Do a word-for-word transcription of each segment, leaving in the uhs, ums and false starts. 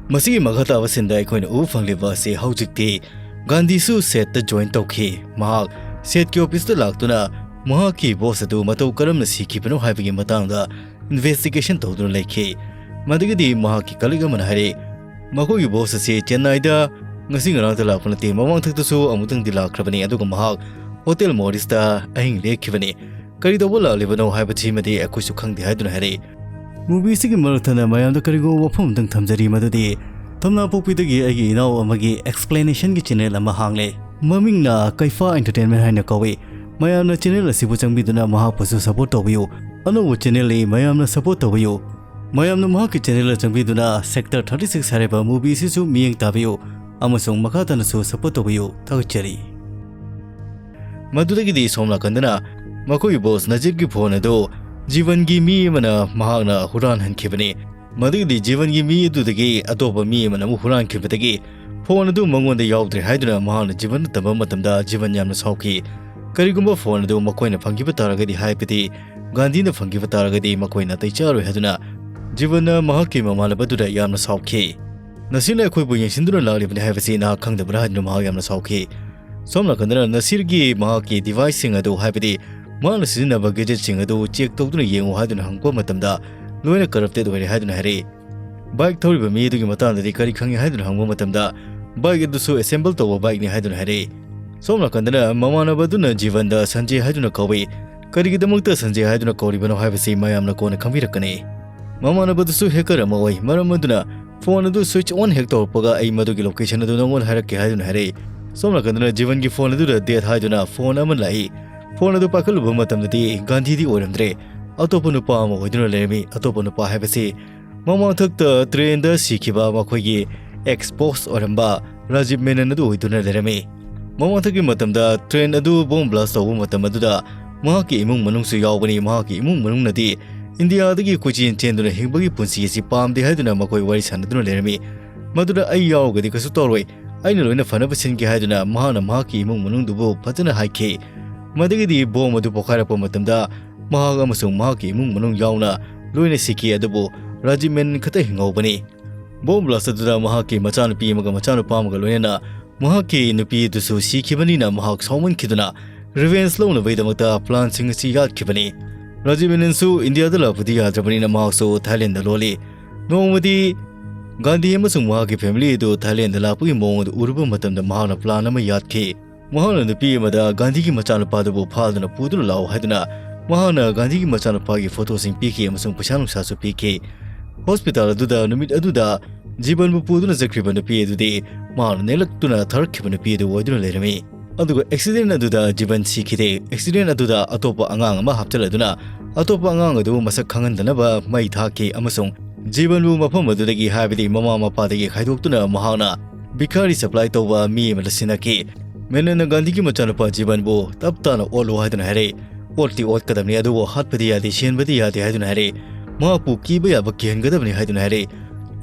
ꯃꯁꯤꯒꯤ ꯃꯈꯥ ꯇꯥꯕ ꯁꯤꯟꯗ ꯑꯩꯈꯣꯏꯅ ꯎꯕ ꯐꯪꯂꯤꯕ ꯑꯁꯤ ꯍꯧꯖꯤꯛꯇꯤ ꯒꯥꯟꯙꯤꯁꯨ ꯁꯦꯠꯇ ꯖꯣꯏꯟ ꯇꯧꯈꯤ꯫ ꯃꯍꯥꯛ ꯁꯦꯠꯀꯤ ꯑꯣꯐꯤꯁꯇ ꯂꯥꯛꯇꯨꯅ ꯃꯍꯥꯛꯀꯤ ꯕꯣꯁ ꯑꯗꯨ ꯃꯇꯧ ꯀꯔꯝꯅ ꯁꯤꯈꯤꯕꯅꯣ ꯍꯥꯏꯕꯒꯤ ꯃꯇꯥꯡꯗ ꯏꯟꯚꯦꯁꯇꯤꯒꯦꯁꯟ ꯇꯧꯗꯨꯅ ꯂꯩꯈꯤ꯫ ꯃꯗꯨꯒꯤꯗꯤ ꯃꯍꯥꯛꯀꯤ ꯀꯂꯤꯛ ꯑꯃꯅ ꯍꯥꯏꯔꯦ, ꯃꯈꯣꯏꯒꯤ ꯕꯣꯁ ꯑꯁꯤ ꯆꯦꯟꯅꯥꯏꯗ ꯉꯁꯤ ꯉꯔꯥꯡꯇ ꯂꯥꯛꯄ ꯅꯠꯇꯦ, ꯃꯃꯥꯡꯊꯛꯇꯁꯨ ꯑꯃꯨꯛꯇꯪꯗꯤ ꯂꯥꯛꯈ꯭ꯔꯕꯅꯤ, ꯑꯗꯨꯒ ꯃꯍꯥꯛ ꯍꯣꯇꯦꯜ ꯃꯣꯔꯤꯁꯇ ꯑꯍꯤꯡ ꯂꯦꯛꯈꯤꯕꯅꯤ꯫ ꯀꯔꯤ ꯇꯧꯕ ꯂꯥꯛꯂꯤꯕꯅꯣ ꯍꯥꯏꯕꯁꯤꯃꯗꯤ ꯑꯩꯈꯣꯏꯁꯨ ꯈꯪꯗꯦ ꯍꯥꯏꯗꯨꯅ ꯍꯥꯏꯔꯛꯏ꯫ ꯃꯨꯚꯤꯁꯤꯒꯤ ꯃꯔꯛ ꯊꯠꯅ ꯃꯌꯥꯝꯗ ꯀꯔꯤꯒꯨꯝꯕ ꯋꯥꯐꯝ ꯑꯃꯇꯪ ꯊꯝꯖꯔꯤ, ꯃꯗꯨꯗꯤ ꯊꯝꯅꯥꯄꯣꯛꯄꯤꯗꯒꯤ ꯑꯩꯒꯤ ꯏꯅꯥꯎ ꯑꯃꯒꯤ ꯑꯦꯛꯁꯄ꯭ꯂꯦꯅꯦꯁꯟꯒꯤ ꯆꯦꯅꯦꯜ ꯑꯃ ꯍꯥꯡꯂꯦ꯫ ꯃꯃꯤꯡꯅ ꯀꯩꯐꯥ ꯑꯦꯟꯇꯔꯇꯦꯟꯃꯦꯟ ꯍꯥꯏꯅ ꯀꯧꯏ꯫ ꯃꯌꯥꯝꯅ ꯆꯦꯅꯦꯜ ꯑꯁꯤꯕꯨ ꯆꯪꯕꯤꯗꯨꯅ ꯃꯍꯥꯛꯄꯨꯁꯨ ꯁꯄꯣꯔꯠ ꯇꯧꯕꯤꯌꯨ꯫ ꯑꯅꯧꯕ ꯆꯦꯅꯦꯜꯅꯤ, ꯃꯌꯥꯝꯅ ꯁꯄꯣꯔꯠ ꯇꯧꯕꯤꯌꯨ꯫ ꯃꯌꯥꯝꯅ ꯃꯍꯥꯛꯀꯤ ꯆꯦꯅꯦꯜꯗ ꯆꯪꯕꯤꯗꯨꯅ ꯁꯦꯛꯇꯔ ꯊꯥꯔꯇꯤ ꯁꯤꯛꯁ ꯍꯥꯏꯔꯤꯕ ꯃꯨꯚꯤ ꯑꯁꯤꯁꯨ ꯃꯤꯠꯌꯦꯡ ꯇꯥꯕꯤꯌꯨ ꯑꯃꯁꯨꯡ ꯃꯈꯥ ꯇꯥꯅꯁꯨ ꯁꯄꯣꯔꯠ ꯇꯧꯕꯤꯌꯨ꯫ ꯊꯥꯒꯠꯆꯔꯤ꯫ ꯃꯗꯨꯗꯒꯤꯗꯤ ꯁꯣꯝ ꯅꯥꯀꯟꯗꯅ ꯃꯈꯣꯏꯒꯤ ꯕꯣꯁ ꯅꯖꯤꯕꯀꯤ ꯐꯣꯟ ꯑꯗꯨ ꯖꯤꯕꯟꯒꯤ ꯃꯤ ꯑꯃꯅ ꯃꯍꯥꯛꯅ ꯍꯨꯔꯥꯟꯍꯟꯈꯤꯕꯅꯤ꯫ ꯃꯗꯨꯒꯤꯗꯤ ꯖꯤꯕꯟꯒꯤ ꯃꯤ ꯑꯗꯨꯗꯒꯤ ꯑꯇꯣꯞꯄ ꯃꯤ ꯑꯃꯅ ꯑꯃꯨꯛ ꯍꯨꯔꯥꯟꯈꯤꯕꯗꯒꯤ ꯐꯣꯟ ꯑꯗꯨ ꯃꯉꯣꯟꯗ ꯌꯥꯎꯗ꯭ꯔꯦ ꯍꯥꯏꯗꯨꯅ ꯃꯍꯥꯛꯅ ꯖꯤꯕꯟꯗ ꯇꯝꯕ ꯃꯇꯝꯗ ꯖꯤꯕꯟ ꯌꯥꯝꯅ ꯁꯥꯎꯈꯤ꯫ ꯀꯔꯤꯒꯨꯝꯕ ꯐꯣꯟ ꯑꯗꯨ ꯃꯈꯣꯏꯅ ꯐꯪꯈꯤꯕ ꯇꯥꯔꯒꯗꯤ, ꯍꯥꯏꯕꯗꯤ ꯒꯥꯟꯙꯤꯅ ꯐꯪꯈꯤꯕ ꯇꯥꯔꯒꯗꯤ ꯃꯈꯣꯏ ꯅꯥꯇꯩ ꯆꯥꯔꯣꯏ ꯍꯥꯏꯗꯨꯅ ꯖꯤꯕꯟꯅ ꯃꯍꯥꯛꯀꯤ ꯃꯃꯥꯟꯅꯕꯗꯨꯗ ꯌꯥꯝꯅ ꯁꯥꯎꯈꯤ꯫ ꯅꯁꯤꯔꯅ ꯑꯩꯈꯣꯏꯕꯨ ꯌꯦꯡꯁꯤꯟꯗꯨꯅ ꯂꯥꯛꯂꯤꯕꯅꯤ ꯍꯥꯏꯕꯁꯤ ꯅꯍꯥꯛ ꯈꯪꯗꯕ꯭ꯔꯥ ꯍꯥꯏꯗꯨꯅ ꯃꯍꯥꯛ ꯌꯥꯝꯅ ꯁꯥꯎꯈꯤ꯫ ꯁꯣꯝ ꯅꯥꯀꯟꯗꯅ ꯅꯁꯤꯔꯒꯤ ꯃꯍꯥꯛꯀꯤ ꯗꯤꯚꯥꯏꯁꯁꯤꯡ ꯑꯗꯨ, ꯍꯥꯏꯕꯗꯤ ꯃꯍꯥꯛꯅ ꯁꯤꯖꯤꯟꯅꯕ ꯒꯦꯖꯦꯠꯁꯤꯡ ꯑꯗꯨ ꯆꯦꯛ ꯇꯧꯗꯨꯅ ꯌꯦꯡꯉꯨ ꯍꯥꯏꯗꯨꯅ ꯍꯪꯕ ꯃꯇꯝꯗ ꯂꯣꯏꯅ ꯀꯔꯞꯇꯦꯠ ꯑꯣꯏꯔꯦ ꯍꯥꯏꯗꯨꯅ ꯍꯥꯏꯔꯛꯏ꯫ ꯕꯥꯏꯛ ꯊꯧꯔꯤꯕ ꯃꯤ ꯑꯗꯨꯒꯤ ꯃꯇꯥꯡꯗꯗꯤ ꯀꯔꯤ ꯈꯪꯉꯤ ꯍꯥꯏꯗꯨꯅ ꯍꯪꯕ ꯃꯇꯝꯗ ꯕꯥꯏꯛ ꯑꯗꯨꯁꯨ ꯑꯦꯁꯦꯝꯕꯜ ꯇꯧꯕ ꯕꯥꯏꯛꯅꯤ ꯍꯥꯏꯗꯨꯅ ꯍꯥꯏꯔꯛꯏ꯫ ꯁꯣꯝ ꯅꯥꯀꯟꯗꯅ ꯃꯃꯥꯟꯅꯕ ꯑꯗꯨꯅ ꯖꯤꯕꯟꯗ ꯁꯟꯖꯦ ꯍꯥꯏꯗꯨꯅ ꯀꯧꯏ꯫ ꯀꯔꯤꯒꯤꯗꯃꯛꯇ ꯁꯟꯖꯦ ꯍꯥꯏꯗꯨꯅ ꯀꯧꯔꯤꯕꯅꯣ ꯍꯥꯏꯕꯁꯤ ꯃꯌꯥꯝꯅ ꯀꯣꯟꯅ ꯈꯪꯕꯤꯔꯛꯀꯅꯤ꯫ ꯃꯃꯥꯟꯅꯕꯗꯨꯁꯨ ꯍꯦꯀꯔ ꯑꯃ ꯑꯣꯏ, ꯃꯔꯝ ꯑꯗꯨꯅ ꯐꯣꯟ ꯑꯗꯨ ꯁ꯭ꯋꯤꯆ ꯑꯣꯟ ꯍꯦꯛ ꯇꯧꯔꯛꯄꯒ ꯑꯩ ꯃꯗꯨꯒꯤ ꯂꯣꯀꯦꯁꯟ ꯑꯗꯨ ꯅꯉꯣꯟꯗ ꯍꯥꯏꯔꯛꯀꯦ ꯍꯥꯏꯗꯨꯅ ꯍꯥꯏꯔꯛꯏ꯫ ꯁꯣꯝ ꯅꯥꯀꯟꯗꯅ ꯖꯤꯕꯟꯒꯤ ꯐꯣꯟ ꯑꯗꯨꯗ ꯗꯦꯠ ꯍꯥꯏꯗꯨꯅ ꯐꯣꯟ ꯑꯃ ꯂꯥꯛꯏ꯫ ꯐꯣꯟ ꯑꯗꯨ ꯄꯥꯏꯈꯠꯂꯨꯕ ꯃꯇꯝꯗꯗꯤ ꯒꯥꯟꯙꯤꯗꯤ ꯑꯣꯏꯔꯝꯗ꯭ꯔꯦ, ꯑꯇꯣꯞꯄ ꯅꯨꯄꯥ ꯑꯃ ꯑꯣꯏꯗꯨꯅ ꯂꯩꯔꯝꯃꯤ꯫ ꯑꯇꯣꯞꯄ ꯅꯨꯄꯥ ꯍꯥꯏꯕꯁꯤ ꯃꯃꯥꯡꯊꯛꯇ ꯇ꯭ꯔꯦꯟꯗ ꯁꯤꯈꯤꯕ ꯃꯈꯣꯏꯒꯤ ꯑꯦꯛꯁ ꯕꯣꯁ ꯑꯣꯏꯔꯝꯕ ꯔꯥꯖꯤꯕ ꯃꯦꯅꯟ ꯑꯗꯨ ꯑꯣꯏꯗꯨꯅ ꯂꯩꯔꯝꯃꯤ꯫ ꯃꯃꯥꯡꯊꯛꯀꯤ ꯃꯇꯝꯗ ꯇ꯭ꯔꯦꯟ ꯑꯗꯨ ꯕꯣꯝ ꯕ꯭ꯂꯥꯁ ꯇꯧꯕ ꯃꯇꯝ ꯑꯗꯨꯗ ꯃꯍꯥꯛꯀꯤ ꯏꯃꯨꯡ ꯃꯅꯨꯡꯁꯨ ꯌꯥꯎꯕꯅꯤ꯫ ꯃꯍꯥꯛꯀꯤ ꯏꯃꯨꯡ ꯃꯅꯨꯡꯅꯗꯤ ꯏꯟꯗꯤꯌꯥꯗꯒꯤ ꯀꯣꯏꯆꯦꯟ ꯆꯦꯟꯗꯨꯅ ꯍꯤꯡꯕꯒꯤ ꯄꯨꯟꯁꯤ ꯑꯁꯤ ꯄꯥꯝꯗꯦ ꯍꯥꯏꯗꯨꯅ ꯃꯈꯣꯏ ꯋꯥꯔꯤ ꯁꯥꯟꯅꯗꯨꯅ ꯂꯩꯔꯝꯃꯤ꯫ ꯃꯗꯨꯗ ꯑꯩ ꯌꯥꯎꯔꯒꯗꯤ ꯀꯩꯁꯨ ꯇꯧꯔꯣꯏ, ꯑꯩꯅ ꯂꯣꯏꯅ ꯐꯅꯕ ꯁꯤꯟꯒꯦ ꯍꯥꯏꯗꯨꯅ ꯃꯍꯥꯛꯅ ꯃꯍꯥꯛꯀꯤ ꯏꯃꯨꯡ ꯃꯅꯨꯡꯗꯨꯕꯨ ꯐꯖꯅ ꯍꯥꯏꯈꯤ꯫ ꯃꯗꯨꯒꯤꯗꯤ ꯕꯣꯝ ꯑꯗꯨ ꯄꯣꯈꯥꯏꯔꯛꯄ ꯃꯇꯝꯗ ꯃꯍꯥꯛ ꯑꯃꯁꯨꯡ ꯃꯍꯥꯛꯀꯤ ꯏꯃꯨꯡ ꯃꯅꯨꯡ ꯌꯥꯎꯅ ꯂꯣꯏꯅ ꯁꯤꯈꯤ, ꯑꯗꯨꯕꯨ ꯔꯥꯖꯤꯕ ꯃꯦꯅꯟ ꯈꯛꯇ ꯍꯤꯡꯍꯧꯕꯅꯤ꯫ Bomb blast ꯑꯗꯨꯗ ꯃꯍꯥꯛꯀꯤ ꯃꯆꯥꯅꯨꯄꯤ ꯑꯃꯒ ꯃꯆꯥꯅꯨꯄꯥ ꯑꯃꯒ ꯂꯣꯏꯅꯅ ꯃꯍꯥꯛꯀꯤ ꯅꯨꯄꯤ ꯑꯗꯨꯁꯨ ꯁꯤꯈꯤꯕꯅꯤꯅ ꯃꯍꯥꯛ ꯁꯥꯎꯃꯟꯈꯤꯗꯨꯅ revanche ꯂꯧꯅꯕꯒꯤꯗꯃꯛꯇ plan ꯁꯤꯡ ꯑꯁꯤ ꯌꯥꯠꯈꯤꯕꯅꯤ꯫ ꯔꯥꯖꯤꯕ ꯃꯦꯅꯟꯁꯨ ꯏꯟꯗꯤꯌꯥꯗ ꯂꯥꯛꯄꯗꯤ ꯌꯥꯗ꯭ꯔꯕꯅꯤꯅ ꯃꯍꯥꯛꯁꯨ ꯊꯥꯏꯂꯦꯟꯗ ꯂꯣꯜꯂꯤ꯫ ꯅꯣꯡꯃꯗꯤ ꯒꯥꯟꯙꯤ ꯑꯃꯁꯨꯡ ꯃꯍꯥꯛꯀꯤ family ꯑꯗꯨ ꯊꯥꯏꯂꯦꯟꯗ ꯂꯥꯛꯄꯒꯤ ꯃꯑꯣꯡ ꯑꯗꯨ ꯎꯔꯨꯕ ꯃꯇꯝꯗ ꯃꯍꯥꯛꯅ plan ꯑꯃ ꯌꯥꯠꯈꯤ꯫ ꯃꯍꯥꯛꯅ ꯅꯨꯄꯤ ꯑꯃꯗ ꯒꯥꯟꯙꯤꯒꯤ ꯃꯆꯥꯅꯨꯄꯥꯗꯨꯕꯨ ꯐꯥꯗꯨꯅ ꯄꯨꯗꯨꯅ ꯂꯥꯛꯎ ꯍꯥꯏꯗꯨꯅ ꯃꯍꯥꯛꯅ ꯒꯥꯟꯙꯤꯒꯤ ꯃꯆꯥꯅꯨꯄꯥꯒꯤ photo ꯁꯤꯡ ꯄꯤꯈꯤ ꯑꯃꯁꯨꯡ ꯄꯩꯁꯥ ꯅꯨꯡꯁꯥꯁꯨ ꯄꯤꯈꯤ꯫ Hospital ꯑꯗꯨꯗ ꯅꯨꯃꯤꯠ ꯑꯗꯨꯗ ꯖꯤꯕꯟꯕꯨ ꯄꯨꯗꯨꯅ ꯆꯠꯈ꯭ꯔꯤꯕ ꯅꯨꯄꯤ ꯑꯗꯨꯗꯤ ꯃꯍꯥꯛꯅ ꯅꯦꯛꯂꯛꯇꯨꯅ ꯊꯥꯔꯛꯈꯤꯕ ꯅꯨꯄꯤ ꯑꯗꯨ ꯑꯣꯏꯗꯨꯅ ꯂꯩꯔꯝꯃꯤ꯫ ꯑꯗꯨꯒ accident ꯑꯗꯨꯗ ꯖꯤꯕꯟ ꯁꯤꯈꯤꯗꯦ꯫ Accident ꯑꯗꯨꯗ ꯑꯇꯣꯞꯄ ꯑꯉꯥꯡ ꯑꯃ ꯍꯥꯞꯆꯤꯜꯂꯗꯨꯅ ꯑꯇꯣꯞꯄ ꯑꯉꯥꯡ ꯑꯗꯨ ꯃꯁꯛ ꯈꯪꯍꯟꯗꯅꯕ ꯃꯩ ꯊꯥꯈꯤ ꯑꯃꯁꯨꯡ ꯖꯤꯕꯟꯕꯨ ꯃꯐꯝ ꯑꯗꯨꯗꯒꯤ, ꯍꯥꯏꯕꯗꯤ ꯃꯃꯥ ꯃꯄꯥꯗꯒꯤ ꯈꯥꯏꯗꯣꯛꯇꯨꯅ ꯃꯍꯥꯛꯅ ꯚꯤꯈꯥꯔꯤ supply ꯇꯧꯕ ꯃꯤ ꯑꯃꯗ ꯁꯤꯟꯅꯈꯤ꯫ ꯃꯦꯅꯟꯅ ꯒꯥꯟꯙꯤꯒꯤ ꯃꯆꯥꯅꯨꯄꯥ ꯖꯤꯕꯟꯕꯨ ꯇꯞ ꯇꯥꯅ ꯑꯣꯠꯂꯨ ꯍꯥꯏꯗꯨꯅ ꯍꯥꯏꯔꯛꯏ꯫ ꯑꯣꯠꯇꯤ ꯑꯣꯠꯀꯗꯕꯅꯤ, ꯑꯗꯨꯕꯨ ꯍꯥꯠꯄꯗꯤ ꯌꯥꯗꯦ, ꯁꯤꯍꯟꯕꯗꯤ ꯌꯥꯗꯦ ꯍꯥꯏꯗꯨꯅ ꯍꯥꯏꯔꯛꯏ꯫ ꯃꯍꯥꯛꯄꯨ ꯀꯤꯕ ꯌꯥꯕ ꯀꯤꯍꯟꯒꯗꯕꯅꯤ ꯍꯥꯏꯗꯨꯅ ꯍꯥꯏꯔꯛꯏ꯫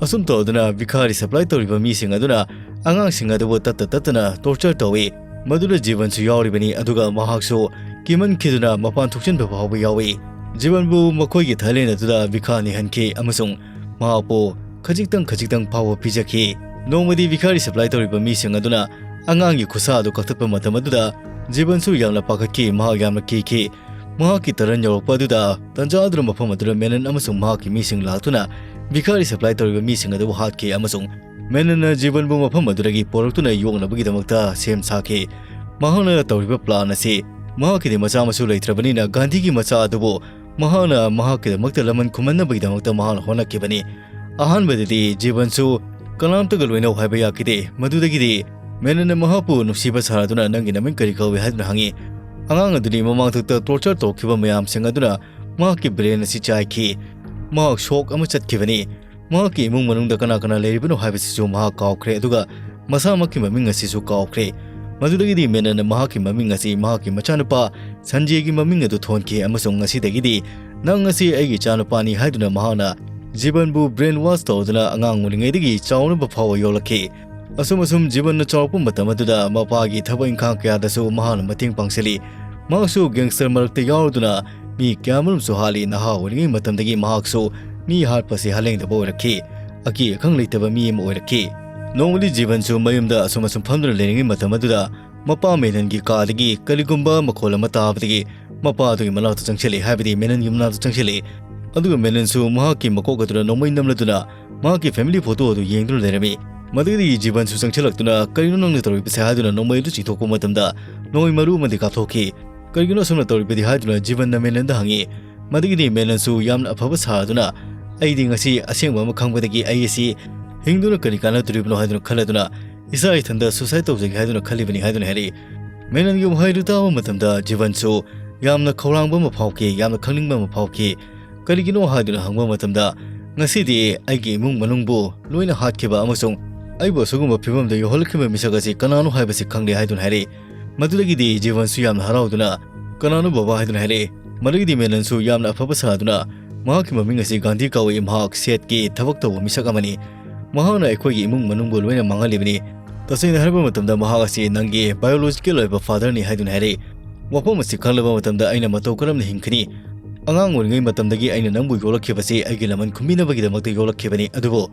ꯑꯁꯨꯝ ꯇꯧꯗꯨꯅ ꯚꯤꯈꯥꯔꯤ supply ꯇꯧꯔꯤꯕ ꯃꯤꯁꯤꯡ ꯑꯗꯨꯅ ꯑꯉꯥꯡꯁꯤꯡ ꯑꯗꯨꯕꯨ ꯇꯠꯇ ꯇꯠꯇꯅ torture ꯇꯧꯏ꯫ ꯃꯗꯨꯗ ꯖꯤꯕꯟꯁꯨ ꯌꯥꯎꯔꯤꯕꯅꯤ, ꯑꯗꯨꯒ ꯃꯍꯥꯛꯁꯨ ꯀꯤꯃꯟꯈꯤꯗꯨꯅ ꯃꯄꯥꯟ ꯊꯣꯛꯆꯤꯟꯕ ꯐꯥꯎꯕ ꯌꯥꯎꯏ꯫ ꯖꯤꯕꯟꯕꯨ ꯃꯈꯣꯏꯒꯤ ꯊꯥꯏꯂꯦꯟ ꯑꯗꯨꯗ ꯚꯤꯈꯥ ꯅꯤꯍꯟꯈꯤ ꯑꯃꯁꯨꯡ ꯃꯍꯥꯛꯄꯨ ꯈꯖꯤꯛꯇꯪ ꯈꯖꯤꯛꯇꯪ ꯐꯥꯎꯕ ꯄꯤꯖꯈꯤ꯫ ꯅꯣꯡꯃꯗꯤ ꯚꯤꯈꯥꯔꯤ supply ꯇꯧꯔꯤꯕ ꯃꯤꯁꯤꯡ ꯑꯗꯨꯅ ꯑꯉꯥꯡꯒꯤ ꯈꯨꯠꯁꯥ ꯑꯗꯨ ꯀꯛꯊꯠꯄ ꯃꯇꯝ ꯑꯗꯨꯗ ꯖꯤꯕꯟꯁꯨ ꯌꯥꯝꯅ ꯄꯥꯈꯠꯈꯤ, ꯃꯍꯥꯛ ꯌꯥꯝꯅ ꯀꯤꯈꯤ꯫ ꯃꯍꯥꯛꯀꯤ turn ꯌꯧꯔꯛꯄ ꯑꯗꯨꯗ ꯇꯟꯖꯥ ꯑꯗꯨꯗ ꯃꯐꯝ ꯑꯗꯨꯗ ꯃꯦꯅꯟ ꯑꯃꯁꯨꯡ ꯃꯍꯥꯛꯀꯤ ꯃꯤꯁꯤꯡ ꯂꯥꯛꯇꯨꯅ ꯚꯤꯈꯥꯔꯤ supply ꯇꯧꯔꯤꯕ ꯃꯤꯁꯤꯡ ꯑꯗꯨꯕꯨ ꯍꯥꯠꯈꯤ ꯑꯃꯁꯨꯡ ꯃꯦꯅꯟꯅ ꯖꯤꯕꯟꯕꯨ ꯃꯐꯝ ꯑꯗꯨꯗꯒꯤ ꯄꯨꯔꯛꯇꯨꯅ ꯌꯣꯛꯅꯕꯒꯤꯗꯃꯛꯇ ꯁꯦꯝ ꯁꯥꯈꯤ꯫ ꯃꯍꯥꯛꯅ ꯇꯧꯔꯤꯕ plan ꯑꯁꯤ ꯃꯍꯥꯛꯀꯤꯗꯤ ꯃꯆꯥ ꯃꯁꯨ ꯂꯩꯇ꯭ꯔꯕꯅꯤꯅ ꯒꯥꯟꯙꯤꯒꯤ ꯃꯆꯥ ꯑꯗꯨꯕꯨ ꯃꯍꯥꯛꯅ ꯃꯍꯥꯛꯀꯤꯗꯃꯛꯇ ꯂꯃꯟ ꯈꯨꯝꯍꯟꯅꯕꯒꯤꯗꯃꯛꯇ ꯃꯍꯥꯛꯅ ꯍꯣꯠꯅꯈꯤꯕꯅꯤ꯫ ꯑꯍꯥꯟꯕꯗꯗꯤ ꯖꯤꯕꯟꯁꯨ ꯀꯅꯥꯝꯇꯒ ꯂꯣꯏꯅꯧ ꯍꯥꯏꯕ ꯌꯥꯈꯤꯗꯦ꯫ ꯃꯗꯨꯗꯒꯤꯗꯤ ꯃꯦꯅꯟꯅ ꯃꯍꯥꯛꯄꯨ ꯅꯨꯡꯁꯤꯕ ꯁꯥꯔꯗꯨꯅ "ꯅꯪꯒꯤ ꯅꯃꯤꯡ ꯀꯔꯤ ꯀꯧꯏ?" ꯍꯥꯏꯗꯨꯅ ꯍꯪꯉꯤ꯫ ꯑꯉꯥꯡ ꯑꯗꯨꯗꯤ ꯃꯃꯥꯡꯊꯛꯇ torture ꯇꯧꯈꯤꯕ ꯃꯌꯥꯝꯁꯤꯡ ꯑꯗꯨꯅ ꯃꯍꯥꯛꯀꯤ brain ꯑꯁꯤ ꯆꯥꯏꯈꯤ꯫ ꯃꯍꯥꯛ shock ꯑꯃ ꯆꯠꯈꯤꯕꯅꯤ꯫ ꯃꯍꯥꯛꯀꯤ ꯏꯃꯨꯡ ꯃꯅꯨꯡꯗ ꯀꯅꯥ ꯀꯅꯥ ꯂꯩꯔꯤꯕꯅꯣ ꯍꯥꯏꯕꯁꯤꯁꯨ ꯃꯍꯥꯛ ꯀꯥꯎꯈ꯭ꯔꯦ, ꯑꯗꯨꯒ ꯃꯁꯥꯃꯛꯀꯤ ꯃꯃꯤꯡ ꯑꯁꯤꯁꯨ ꯀꯥꯎꯈ꯭ꯔꯦ꯫ ꯃꯗꯨꯗꯒꯤꯗꯤ ꯃꯦꯅꯟꯅ ꯃꯍꯥꯛꯀꯤ ꯃꯃꯤꯡ ꯑꯁꯤ ꯃꯍꯥꯛꯀꯤ ꯃꯆꯥꯅꯨꯄꯥ ꯁꯟꯖꯦꯒꯤ ꯃꯃꯤꯡ ꯑꯗꯨ ꯊꯣꯟꯈꯤ, ꯑꯃꯁꯨꯡ ꯉꯁꯤꯗꯒꯤꯗꯤ "ꯅꯪ ꯑꯁꯤ ꯑꯩꯒꯤ ꯏꯆꯥꯅꯨꯄꯥꯅꯤ" ꯍꯥꯏꯗꯨꯅ ꯃꯍꯥꯛꯅ ꯖꯤꯕꯟꯕꯨ brainwash ꯇꯧꯗꯨꯅ ꯑꯉꯥꯡ ꯑꯣꯏꯔꯤꯉꯩꯗꯒꯤ ꯆꯥꯎꯅꯕ ꯐꯥꯎꯕ ꯌꯣꯛꯂꯛꯈꯤ꯫ ꯑꯁꯨꯝ ꯑꯁꯨꯝ ꯖꯤꯕꯟꯅ ꯆꯥꯎꯔꯛꯄ ꯃꯇꯝ ꯑꯗꯨꯗ ꯃꯄꯥꯒꯤ ꯊꯕꯛ ꯏꯪꯈꯥꯡ ꯀꯌꯥꯗꯁꯨ ꯃꯍꯥꯛꯅ ꯃꯇꯦꯡ ꯄꯥꯡꯁꯤꯜꯂꯤ꯫ ꯃꯍꯥꯛꯁꯨ gangster ꯃꯔꯛꯇ ꯌꯥꯎꯔꯗꯨꯅ ꯃꯤ ꯀꯌꯥꯃꯔꯨꯝꯁꯨ ꯍꯥꯠꯂꯤ꯫ ꯅꯍꯥ ꯑꯣꯏꯔꯤꯉꯩ ꯃꯇꯝꯗꯒꯤ ꯃꯍꯥꯛꯁꯨ ꯃꯤ ꯍꯥꯠꯄꯁꯤ ꯍꯥꯠꯂꯦꯡꯗꯕ ꯑꯣꯏꯔꯛꯈꯤ꯫ ꯑꯀꯤ ꯑꯈꯪ ꯂꯩꯇꯕ ꯃꯤ ꯑꯃ ꯑꯣꯏꯔꯛꯈꯤ꯫ ꯅꯣꯡꯃꯗꯤ ꯖꯤꯕꯟꯁꯨ ꯃꯌꯨꯝꯗ ꯑꯁꯨꯝ ꯑꯁꯨꯝ ꯐꯝꯗꯨꯅ ꯂꯩꯔꯤꯉꯩ ꯃꯇꯝ ꯑꯗꯨꯗ ꯃꯄꯥ ꯃꯦꯅꯟꯒꯤ ꯀꯥꯗꯒꯤ ꯀꯔꯤꯒꯨꯝꯕ ꯃꯈꯣꯜ ꯑꯃ ꯇꯥꯕꯗꯒꯤ ꯃꯄꯥ ꯑꯗꯨꯒꯤ ꯃꯅꯥꯛꯇ ꯆꯪꯁꯤꯜꯂꯛꯏ, ꯍꯥꯏꯕꯗꯤ ꯃꯦꯅꯟꯒꯤ ꯃꯅꯥꯛꯇ ꯆꯪꯁꯤꯜꯂꯛꯏ꯫ ꯑꯗꯨꯒ ꯃꯦꯅꯟꯁꯨ ꯃꯍꯥꯛꯀꯤ ꯃꯀꯣꯛ ꯑꯗꯨꯗ ꯅꯣꯡꯃꯩ ꯅꯝꯂꯗꯨꯅ ꯃꯍꯥꯛꯀꯤ family photo ꯑꯗꯨ ꯌꯦꯡꯗꯨꯅ ꯂꯩꯔꯝꯃꯤ꯫ ꯃꯗꯨꯗꯒꯤ ꯖꯤꯕꯟꯁꯨ ꯆꯪꯁꯤꯜꯂꯛꯇꯨꯅ "ꯀꯔꯤꯅꯣ ꯅꯪꯅ ꯇꯧꯔꯤꯕꯁꯦ?" ꯍꯥꯏꯗꯨꯅ ꯅꯣꯡꯃꯩ ꯑꯗꯨ ꯆꯤꯡꯊꯣꯛꯄ ꯃꯇꯝꯗ ꯅꯣꯡꯃꯩ ꯃꯔꯨ ꯑꯃꯗꯤ ꯀꯥꯞꯊꯣꯛꯈꯤ꯫ "ꯀꯔꯤꯒꯤꯅꯣ ꯑꯁꯨꯝꯅ ꯇꯧꯔꯤꯕꯗꯤ?" ꯍꯥꯏꯗꯨꯅ ꯖꯤꯕꯟꯅ ꯃꯦꯅꯟꯗ ꯍꯪꯉꯤ꯫ ꯃꯗꯨꯒꯤꯗꯤ ꯃꯦꯅꯟꯁꯨ ꯌꯥꯝꯅ ꯑꯐꯕ ꯁꯥꯗꯨꯅ, "ꯑꯩꯗꯤ ꯉꯁꯤ ꯑꯁꯦꯡꯕ ꯑꯃ ꯈꯪꯕꯗꯒꯤ ꯑꯩ ꯑꯁꯤ ꯍꯤꯡꯗꯨꯅ ꯀꯔꯤ ꯀꯥꯟꯅꯗꯣꯔꯤꯕꯅꯣ ꯍꯥꯏꯗꯨꯅ ꯈꯜꯂꯗꯨꯅ ꯏꯁꯥ ꯏꯊꯟꯇ suicide ꯇꯧꯖꯒꯦ ꯍꯥꯏꯗꯨꯅ ꯈꯜꯂꯤꯕꯅꯤ" ꯍꯥꯏꯗꯨꯅ ꯍꯥꯏꯔꯛꯏ꯫ ꯃꯦꯅꯟꯒꯤ ꯋꯥꯍꯩꯗꯨ ꯇꯥꯕ ꯃꯇꯝꯗ ꯖꯤꯕꯟꯁꯨ ꯌꯥꯝꯅ ꯈꯧꯔꯥꯡꯕ ꯑꯃ ꯐꯥꯎꯈꯤ, ꯌꯥꯝꯅ ꯈꯪꯅꯤꯡꯕ ꯑꯃ ꯐꯥꯎꯈꯤ꯫ "ꯀꯔꯤꯒꯤꯅꯣ?" ꯍꯥꯏꯗꯨꯅ ꯍꯪꯕ ꯃꯇꯝꯗ, "ꯉꯁꯤꯗꯤ ꯑꯩꯒꯤ ꯏꯃꯨꯡ ꯃꯅꯨꯡꯕꯨ ꯂꯣꯏꯅ ꯍꯥꯠꯈꯤꯕ ꯑꯃꯁꯨꯡ ꯑꯩꯕꯨ ꯑꯁꯤꯒꯨꯝꯕ ꯐꯤꯕꯝꯗ ꯌꯧꯍꯜꯂꯛꯈꯤꯕ ꯃꯤꯁꯛ ꯑꯁꯤ ꯀꯅꯥꯅꯣ ꯍꯥꯏꯕꯁꯤ ꯈꯪꯂꯦ" ꯍꯥꯏꯗꯨꯅ ꯍꯥꯏꯔꯛꯏ꯫ ꯃꯗꯨꯗꯒꯤꯗꯤ ꯖꯤꯕꯟꯁꯨ ꯌꯥꯝꯅ ꯍꯔꯥꯎꯗꯨꯅ, "ꯀꯅꯥꯅꯣ ꯕꯕꯥ?" ꯍꯥꯏꯗꯨꯅ ꯍꯥꯏꯔꯛꯏ꯫ ꯃꯗꯨꯒꯤꯗꯤ ꯃꯦꯅꯟꯁꯨ ꯌꯥꯝꯅ ꯑꯐꯕ ꯁꯥꯗꯨꯅ, "ꯃꯍꯥꯛꯀꯤ ꯃꯃꯤꯡ ꯑꯁꯤ ꯒꯥꯟꯙꯤ ꯀꯧꯏ, ꯃꯍꯥꯛ ꯁꯦꯠꯀꯤ ꯊꯕꯛ ꯇꯧꯕ ꯃꯤꯁꯛ ꯑꯃꯅꯤ꯫ ꯃꯍꯥꯛꯅ ꯑꯩꯈꯣꯏꯒꯤ ꯏꯃꯨꯡ ꯃꯅꯨꯡꯕꯨ ꯂꯣꯏꯅ ꯃꯥꯡꯍꯜꯂꯤꯕꯅꯤ꯫ ꯇꯁꯦꯡꯅ ꯍꯥꯏꯔꯕ ꯃꯇꯝꯗ ꯃꯍꯥꯛ ꯑꯁꯤ ꯅꯪꯒꯤ biological ꯑꯣꯏꯕ father ꯅꯤ" ꯍꯥꯏꯗꯨꯅ ꯍꯥꯏꯔꯛꯏ꯫ "ꯋꯥꯐꯝ ꯑꯁꯤ ꯈꯪꯂꯕ ꯃꯇꯝꯗ ꯑꯩꯅ ꯃꯇꯧ ꯀꯔꯝꯅ ꯍꯤꯡꯒꯅꯤ? ꯑꯉꯥꯡ ꯑꯣꯏꯔꯤꯉꯩ ꯃꯇꯝꯗꯒꯤ ꯑꯩꯅ ꯅꯪꯕꯨ ꯌꯣꯛꯂꯛꯈꯤꯕꯁꯤ ꯑꯩꯒꯤ ꯂꯃꯟ ꯈꯨꯝꯕꯤꯅꯕꯒꯤꯗꯃꯛꯇ ꯌꯣꯛꯂꯛꯈꯤꯕꯅꯤ, ꯑꯗꯨꯕꯨ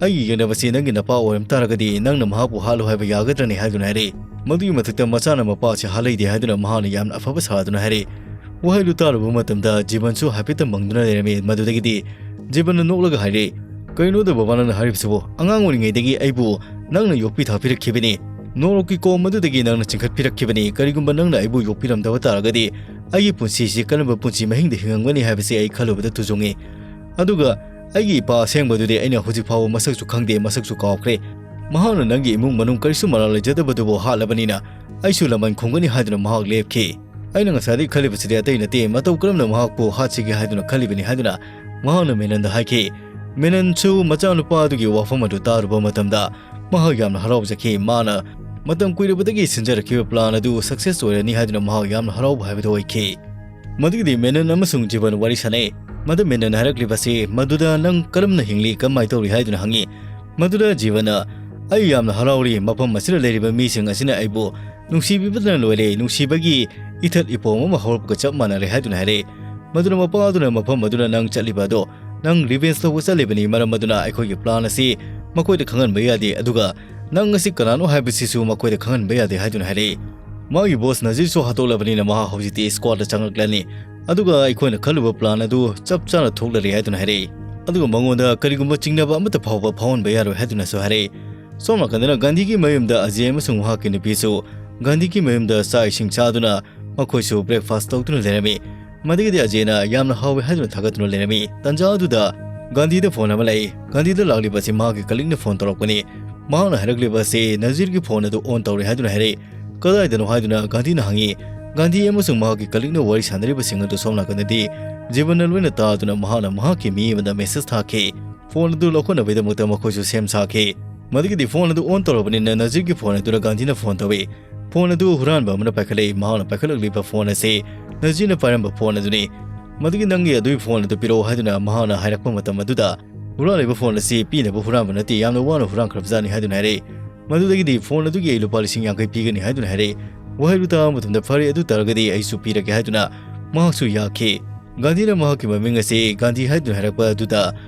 ꯑꯩꯒꯤ ꯌꯦꯛꯅꯕꯁꯤ ꯅꯪꯒꯤ ꯅꯄꯥ ꯑꯣꯏꯔꯝ ꯇꯥꯔꯒꯗꯤ ꯅꯪꯅ ꯃꯍꯥꯛꯄꯨ ꯍꯥꯠꯂꯨ ꯍꯥꯏꯕ ꯌꯥꯒꯗ꯭ꯔꯅꯦ?" ꯍꯥꯏꯗꯨꯅ ꯍꯥꯏꯔꯛꯏ꯫ ꯃꯗꯨꯒꯤ ꯃꯊꯛꯇ ꯃꯆꯥꯅ ꯃꯄꯥ ꯑꯁꯤ ꯍꯥꯠꯂꯛꯏꯗꯦ ꯍꯥꯏꯗꯨꯅ ꯃꯍꯥꯛꯅ ꯌꯥꯝꯅ ꯑꯐꯕ ꯁꯥꯗꯨꯅ ꯍꯥꯏꯔꯛꯏ꯫ ꯋꯥꯍꯩꯗꯨ ꯇꯥꯔꯨꯕ ꯃꯇꯝꯗ ꯖꯤꯕꯟꯁꯨ ꯍꯥꯏꯐꯦꯠꯇ ꯃꯪꯗꯨꯅ ꯂꯩꯔꯝꯃꯤ꯫ ꯃꯗꯨꯗꯒꯤꯗꯤ ꯖꯤꯕꯟꯅ ꯅꯣꯛꯂꯒ ꯍꯥꯏꯔꯛꯏ, "ꯀꯔꯤꯅꯣꯗ ꯕꯕꯥ ꯅꯪꯅ ꯍꯥꯏꯔꯤꯕꯁꯤꯕꯨ? ꯑꯉꯥꯡ ꯑꯣꯏꯔꯤꯉꯩꯗꯒꯤ ꯑꯩꯕꯨ ꯅꯪꯅ ꯌꯣꯛꯄꯤ ꯊꯥꯛꯄꯤꯔꯛꯈꯤꯕꯅꯤ꯫ ꯅꯣꯔꯣꯛꯀꯤ ꯀꯣꯝ ꯑꯗꯨꯗꯒꯤ ꯅꯪꯅ ꯆꯤꯡꯈꯠꯄꯤꯔꯛꯈꯤꯕꯅꯤ꯫ ꯀꯔꯤꯒꯨꯝꯕ ꯅꯪꯅ ꯑꯩꯕꯨ ꯌꯣꯛꯄꯤꯔꯝꯗꯕ ꯇꯥꯔꯒꯗꯤ ꯑꯩꯒꯤ ꯄꯨꯟꯁꯤꯁꯤ ꯀꯔꯝꯕ ꯄꯨꯟꯁꯤ ꯃꯍꯤꯡꯗ ꯍꯤꯡꯉꯝꯒꯅꯤ ꯍꯥꯏꯕꯁꯤ ꯑꯩ ꯈꯜꯂꯨꯕꯗ ꯇꯨꯖꯨꯡꯉꯤ꯫ ꯑꯗꯨꯒ ꯑꯩꯒꯤ ꯏꯄꯥ ꯑꯁꯦꯡꯕꯗꯨꯗꯤ ꯑꯩꯅ ꯍꯧꯖꯤꯛ ꯐꯥꯎꯕ ꯃꯁꯛꯁꯨ ꯈꯪꯗꯦ, ꯃꯁꯛꯁꯨ ꯀꯥꯎꯈ꯭ꯔꯦ꯫ ꯃꯍꯥꯛꯅ ꯅꯪꯒꯤ ꯏꯃꯨꯡ ꯃꯅꯨꯡ ꯀꯔꯤꯁꯨ ꯃꯔꯥꯜ ꯂꯩꯖꯗꯕꯗꯨꯕꯨ ꯍꯥꯠꯂꯕꯅꯤꯅ ꯑꯩꯁꯨ ꯂꯃꯟ ꯈꯨꯝꯒꯅꯤ" ꯍꯥꯏꯗꯨꯅ ꯃꯍꯥꯛ ꯂꯦꯞꯈꯤ꯫ "ꯑꯩꯅ ꯉꯁꯥꯏꯗꯒꯤ ꯈꯜꯂꯤꯕꯁꯤꯗꯤ ꯑꯇꯩ ꯅꯠꯇꯦ, ꯃꯇꯧ ꯀꯔꯝꯅ ꯃꯍꯥꯛꯄꯨ ꯍꯥꯠꯁꯤꯒꯦ ꯍꯥꯏꯗꯨꯅ ꯈꯜꯂꯤꯕꯅꯤ" ꯍꯥꯏꯗꯨꯅ ꯃꯍꯥꯛꯅ ꯃꯦꯅꯟꯗ ꯍꯥꯏꯈꯤ꯫ ꯃꯦꯅꯟꯁꯨ ꯃꯆꯥꯅꯨꯄꯥ ꯑꯗꯨꯒꯤ ꯋꯥꯐꯝ ꯑꯗꯨ ꯇꯥꯔꯨꯕ ꯃꯇꯝꯗ ꯃꯍꯥꯛ ꯌꯥꯝꯅ ꯍꯔꯥꯎꯖꯈꯤ꯫ ꯃꯥꯅ ꯃꯇꯝ ꯀꯨꯏꯔꯕꯗꯒꯤ ꯁꯤꯟꯖꯔꯛꯈꯤꯕ plan ꯑꯗꯨ success ꯑꯣꯏꯔꯅꯤ ꯍꯥꯏꯗꯨꯅ ꯃꯍꯥꯛ ꯌꯥꯝꯅ ꯍꯔꯥꯎꯕ ꯍꯥꯏꯕꯗꯨ ꯑꯣꯏꯈꯤ꯫ ꯃꯗꯨꯒꯤꯗꯤ ꯃꯦꯅꯟ ꯑꯃꯁꯨꯡ ꯖꯤꯕꯟ ꯋꯥꯔꯤ ꯁꯥꯟꯅꯩ꯫ ꯃꯗꯨ ꯃꯦꯅꯟ ꯍꯥꯏꯔꯛꯂꯤꯕꯁꯤ, "ꯃꯗꯨꯗ ꯅꯪ ꯀꯔꯝꯅ ꯍꯤꯡꯂꯤ, ꯀꯃꯥꯏ ꯇꯧꯔꯤ?" ꯍꯥꯏꯗꯨꯅ ꯍꯪꯉꯤ꯫ ꯃꯗꯨꯗ ꯖꯤꯕꯟꯅ, "ꯑꯩ ꯌꯥꯝꯅ ꯍꯔꯥꯎꯔꯤ, ꯃꯐꯝ ꯑꯁꯤꯗ ꯂꯩꯔꯤꯕ ꯃꯤꯁꯤꯡ ꯑꯁꯤꯅ ꯑꯩꯕꯨ ꯅꯨꯡꯁꯤꯕꯤꯕꯗꯅ ꯂꯣꯏꯔꯦ, ꯅꯨꯡꯁꯤꯕꯒꯤ ꯏꯊꯠ ꯏꯄꯣꯝ ꯑꯃ ꯍꯧꯔꯛꯄꯒ ꯆꯞ ꯃꯥꯟꯅꯔꯦ" ꯍꯥꯏꯗꯨꯅ ꯍꯥꯏꯔꯛꯏ꯫ ꯃꯗꯨꯅ ꯃꯄꯥ ꯑꯗꯨꯅ ꯃꯐꯝ ꯑꯗꯨꯗ ꯅꯪ ꯆꯠꯂꯤꯕ ꯑꯗꯣ "ꯅꯪ revenge ꯂꯧꯕ ꯆꯠꯂꯤꯕꯅꯤ, ꯃꯔꯝ ꯑꯗꯨꯅ ꯑꯩꯈꯣꯏꯒꯤ plan ꯑꯁꯤ ꯃꯈꯣꯏꯗ ꯈꯪꯍꯟꯕ ꯌꯥꯗꯦ, ꯑꯗꯨꯒ ꯅꯪ ꯑꯁꯤ ꯀꯅꯥꯅꯣ ꯍꯥꯏꯕꯁꯤꯁꯨ ꯃꯈꯣꯏꯗ ꯈꯪꯍꯟꯕ ꯌꯥꯗꯦ" ꯍꯥꯏꯗꯨꯅ ꯍꯥꯏꯔꯛꯏ꯫ ꯃꯥꯒꯤ boss ꯅꯖꯤꯔꯁꯨ ꯍꯥꯠꯇꯣꯛꯂꯕꯅꯤꯅ ꯃꯍꯥꯛ ꯍꯧꯖꯤꯛꯇꯤ squad ꯆꯪꯂꯛꯂꯅꯤ, ꯑꯗꯨꯒ ꯑꯩꯈꯣꯏꯅ ꯈꯜꯂꯨꯕ plan ꯑꯗꯨ ꯆꯞ ꯆꯥꯅ ꯊꯣꯛꯂꯔꯦ ꯍꯥꯏꯗꯨꯅ ꯍꯥꯏꯔꯛꯏ꯫ ꯑꯗꯨꯒ ꯃꯉꯣꯟꯗ ꯀꯔꯤꯒꯨꯝꯕ ꯆꯤꯡꯅꯕ ꯑꯃꯠꯇ ꯐꯥꯎꯕ ꯐꯥꯎꯍꯟꯕ ꯌꯥꯔꯣꯏ ꯍꯥꯏꯗꯨꯅꯁꯨ ꯍꯥꯏꯔꯛꯏ꯫ ꯁꯣꯝ ꯅꯥꯀꯟꯗꯅ ꯒꯥꯟꯙꯤꯒꯤ ꯃꯌꯨꯝꯗ ꯑꯖꯦ ꯑꯃꯁꯨꯡ ꯃꯍꯥꯛꯀꯤ ꯅꯨꯄꯤꯁꯨ ꯒꯥꯟꯙꯤꯒꯤ ꯃꯌꯨꯝꯗ ꯆꯥꯛ ꯏꯁꯤꯡ ꯆꯥꯗꯨꯅ ꯃꯈꯣꯏꯁꯨ breakfast ꯇꯧꯗꯨꯅ ꯂꯩꯔꯝꯃꯤ꯫ ꯃꯗꯨꯒꯤꯗꯤ ꯑꯖꯦꯅ ꯌꯥꯝꯅ ꯍꯥꯎꯋꯦ ꯍꯥꯏꯗꯨꯅ ꯊꯥꯒꯠꯇꯨꯅ ꯂꯩꯔꯝꯃꯤ꯫ ꯇꯥꯟꯖꯥ ꯑꯗꯨꯗ ꯒꯥꯟꯙꯤꯗ phone ꯑꯃ ꯂꯥꯛꯏ꯫ ꯒꯥꯟꯙꯤꯗ ꯂꯥꯛꯂꯤꯕ ꯑꯁꯤ ꯃꯍꯥꯛꯀꯤ colleagueꯅ phone ꯇꯧꯔꯛꯄꯅꯤ꯫ ꯃꯍꯥꯛꯅ ꯍꯥꯏꯔꯛꯂꯤꯕ ꯑꯁꯤ ꯅꯖꯤꯔꯒꯤ phone ꯑꯗꯨ on ꯇꯧꯔꯦ ꯍꯥꯏꯗꯨꯅ ꯍꯥꯏꯔꯛꯏ꯫ "ꯀꯗꯥꯏꯗꯅꯣ?" ꯍꯥꯏꯗꯨꯅ ꯒꯥꯟꯙꯤꯅ ꯍꯪꯉꯤ꯫ ꯒꯥꯟꯙꯤ ꯑꯃꯁꯨꯡ ꯃꯍꯥꯛꯀꯤ colleagueꯅ ꯋꯥꯔꯤ ꯁꯥꯟꯅꯔꯤꯕꯁꯤꯡ ꯑꯗꯨ ꯁꯣꯝ ꯅꯥꯀꯟꯗꯗꯤ ꯖꯤꯕꯟꯅ ꯂꯣꯏꯅ ꯇꯥꯗꯨꯅ ꯃꯍꯥꯛꯅ ꯃꯍꯥꯛꯀꯤ ꯃꯤ ꯑꯃꯗ message ꯊꯥꯈꯤ꯫ Phone ꯑꯗꯨ ꯂꯧꯈꯠꯅꯕꯒꯤꯗꯃꯛꯇ ꯃꯈꯣꯏꯁꯨ ꯁꯦꯝ ꯁꯥꯈꯤ꯫ ꯃꯗꯨꯒꯤꯗꯤ phone ꯑꯗꯨ on ꯇꯧꯔꯕꯅꯤꯅ ꯅꯖꯤꯔꯒꯤ phone ꯑꯗꯨꯗ ꯒꯥꯟꯙꯤꯅ phone ꯇꯧꯏ꯫ Phone ꯑꯗꯨ ꯍꯨꯔꯥꯟꯕ ꯑꯃꯅ ꯄꯥꯏꯈꯠꯂꯛꯏ꯫ ꯃꯍꯥꯛꯅ ꯄꯥꯏꯈꯠꯂꯛꯂꯤꯕ phone ꯑꯁꯤ ꯅꯖꯤꯔꯅ ꯄꯥꯏꯔꯝꯕ phone ꯑꯗꯨꯅꯤ꯫ "ꯃꯗꯨꯒꯤ ꯅꯪꯒꯤ ꯑꯗꯨꯒꯤ phone ꯑꯗꯨ ꯄꯤꯔꯛꯑꯣ" ꯍꯥꯏꯗꯨꯅ ꯃꯍꯥꯛꯅ ꯍꯥꯏꯔꯛꯄ ꯃꯇꯝ ꯑꯗꯨꯗ, "ꯍꯨꯔꯥꯜꯂꯤꯕ phone ꯑꯁꯤ ꯄꯤꯅꯕ ꯍꯨꯔꯥꯟꯕ ꯅꯠꯇꯦ, ꯌꯥꯝꯅ ꯋꯥꯅ ꯍꯨꯔꯥꯟꯈ꯭ꯔꯕꯖꯥꯠꯅꯤ" ꯍꯥꯏꯗꯨꯅ ꯍꯥꯏꯔꯛꯏ꯫ ꯃꯗꯨꯗꯒꯤꯗꯤ "Phone ꯑꯗꯨꯒꯤ ꯑꯩ ꯂꯨꯄꯥ ꯂꯤꯁꯤꯡ ꯌꯥꯡꯈꯩ ꯄꯤꯒꯅꯤ" ꯍꯥꯏꯗꯨꯅ ꯍꯥꯏꯔꯛꯏ꯫ ꯋꯥꯍꯩꯗꯨ ꯇꯥꯕ ꯃꯇꯝꯗ, "ꯐꯔꯦ, ꯑꯗꯨ ꯇꯥꯔꯒꯗꯤ ꯑꯩꯁꯨ ꯄꯤꯔꯒꯦ" ꯍꯥꯏꯗꯨꯅ ꯃꯍꯥꯛꯁꯨ ꯌꯥꯈꯤ꯫ ꯒꯥꯟꯙꯤꯅ ꯃꯍꯥꯛꯀꯤ ꯃꯃꯤꯡ ꯑꯁꯤ ꯒꯥꯟꯙꯤ ꯍꯥꯏꯗꯨꯅ ꯍꯥꯏꯔꯛꯄ ꯑꯗꯨꯗ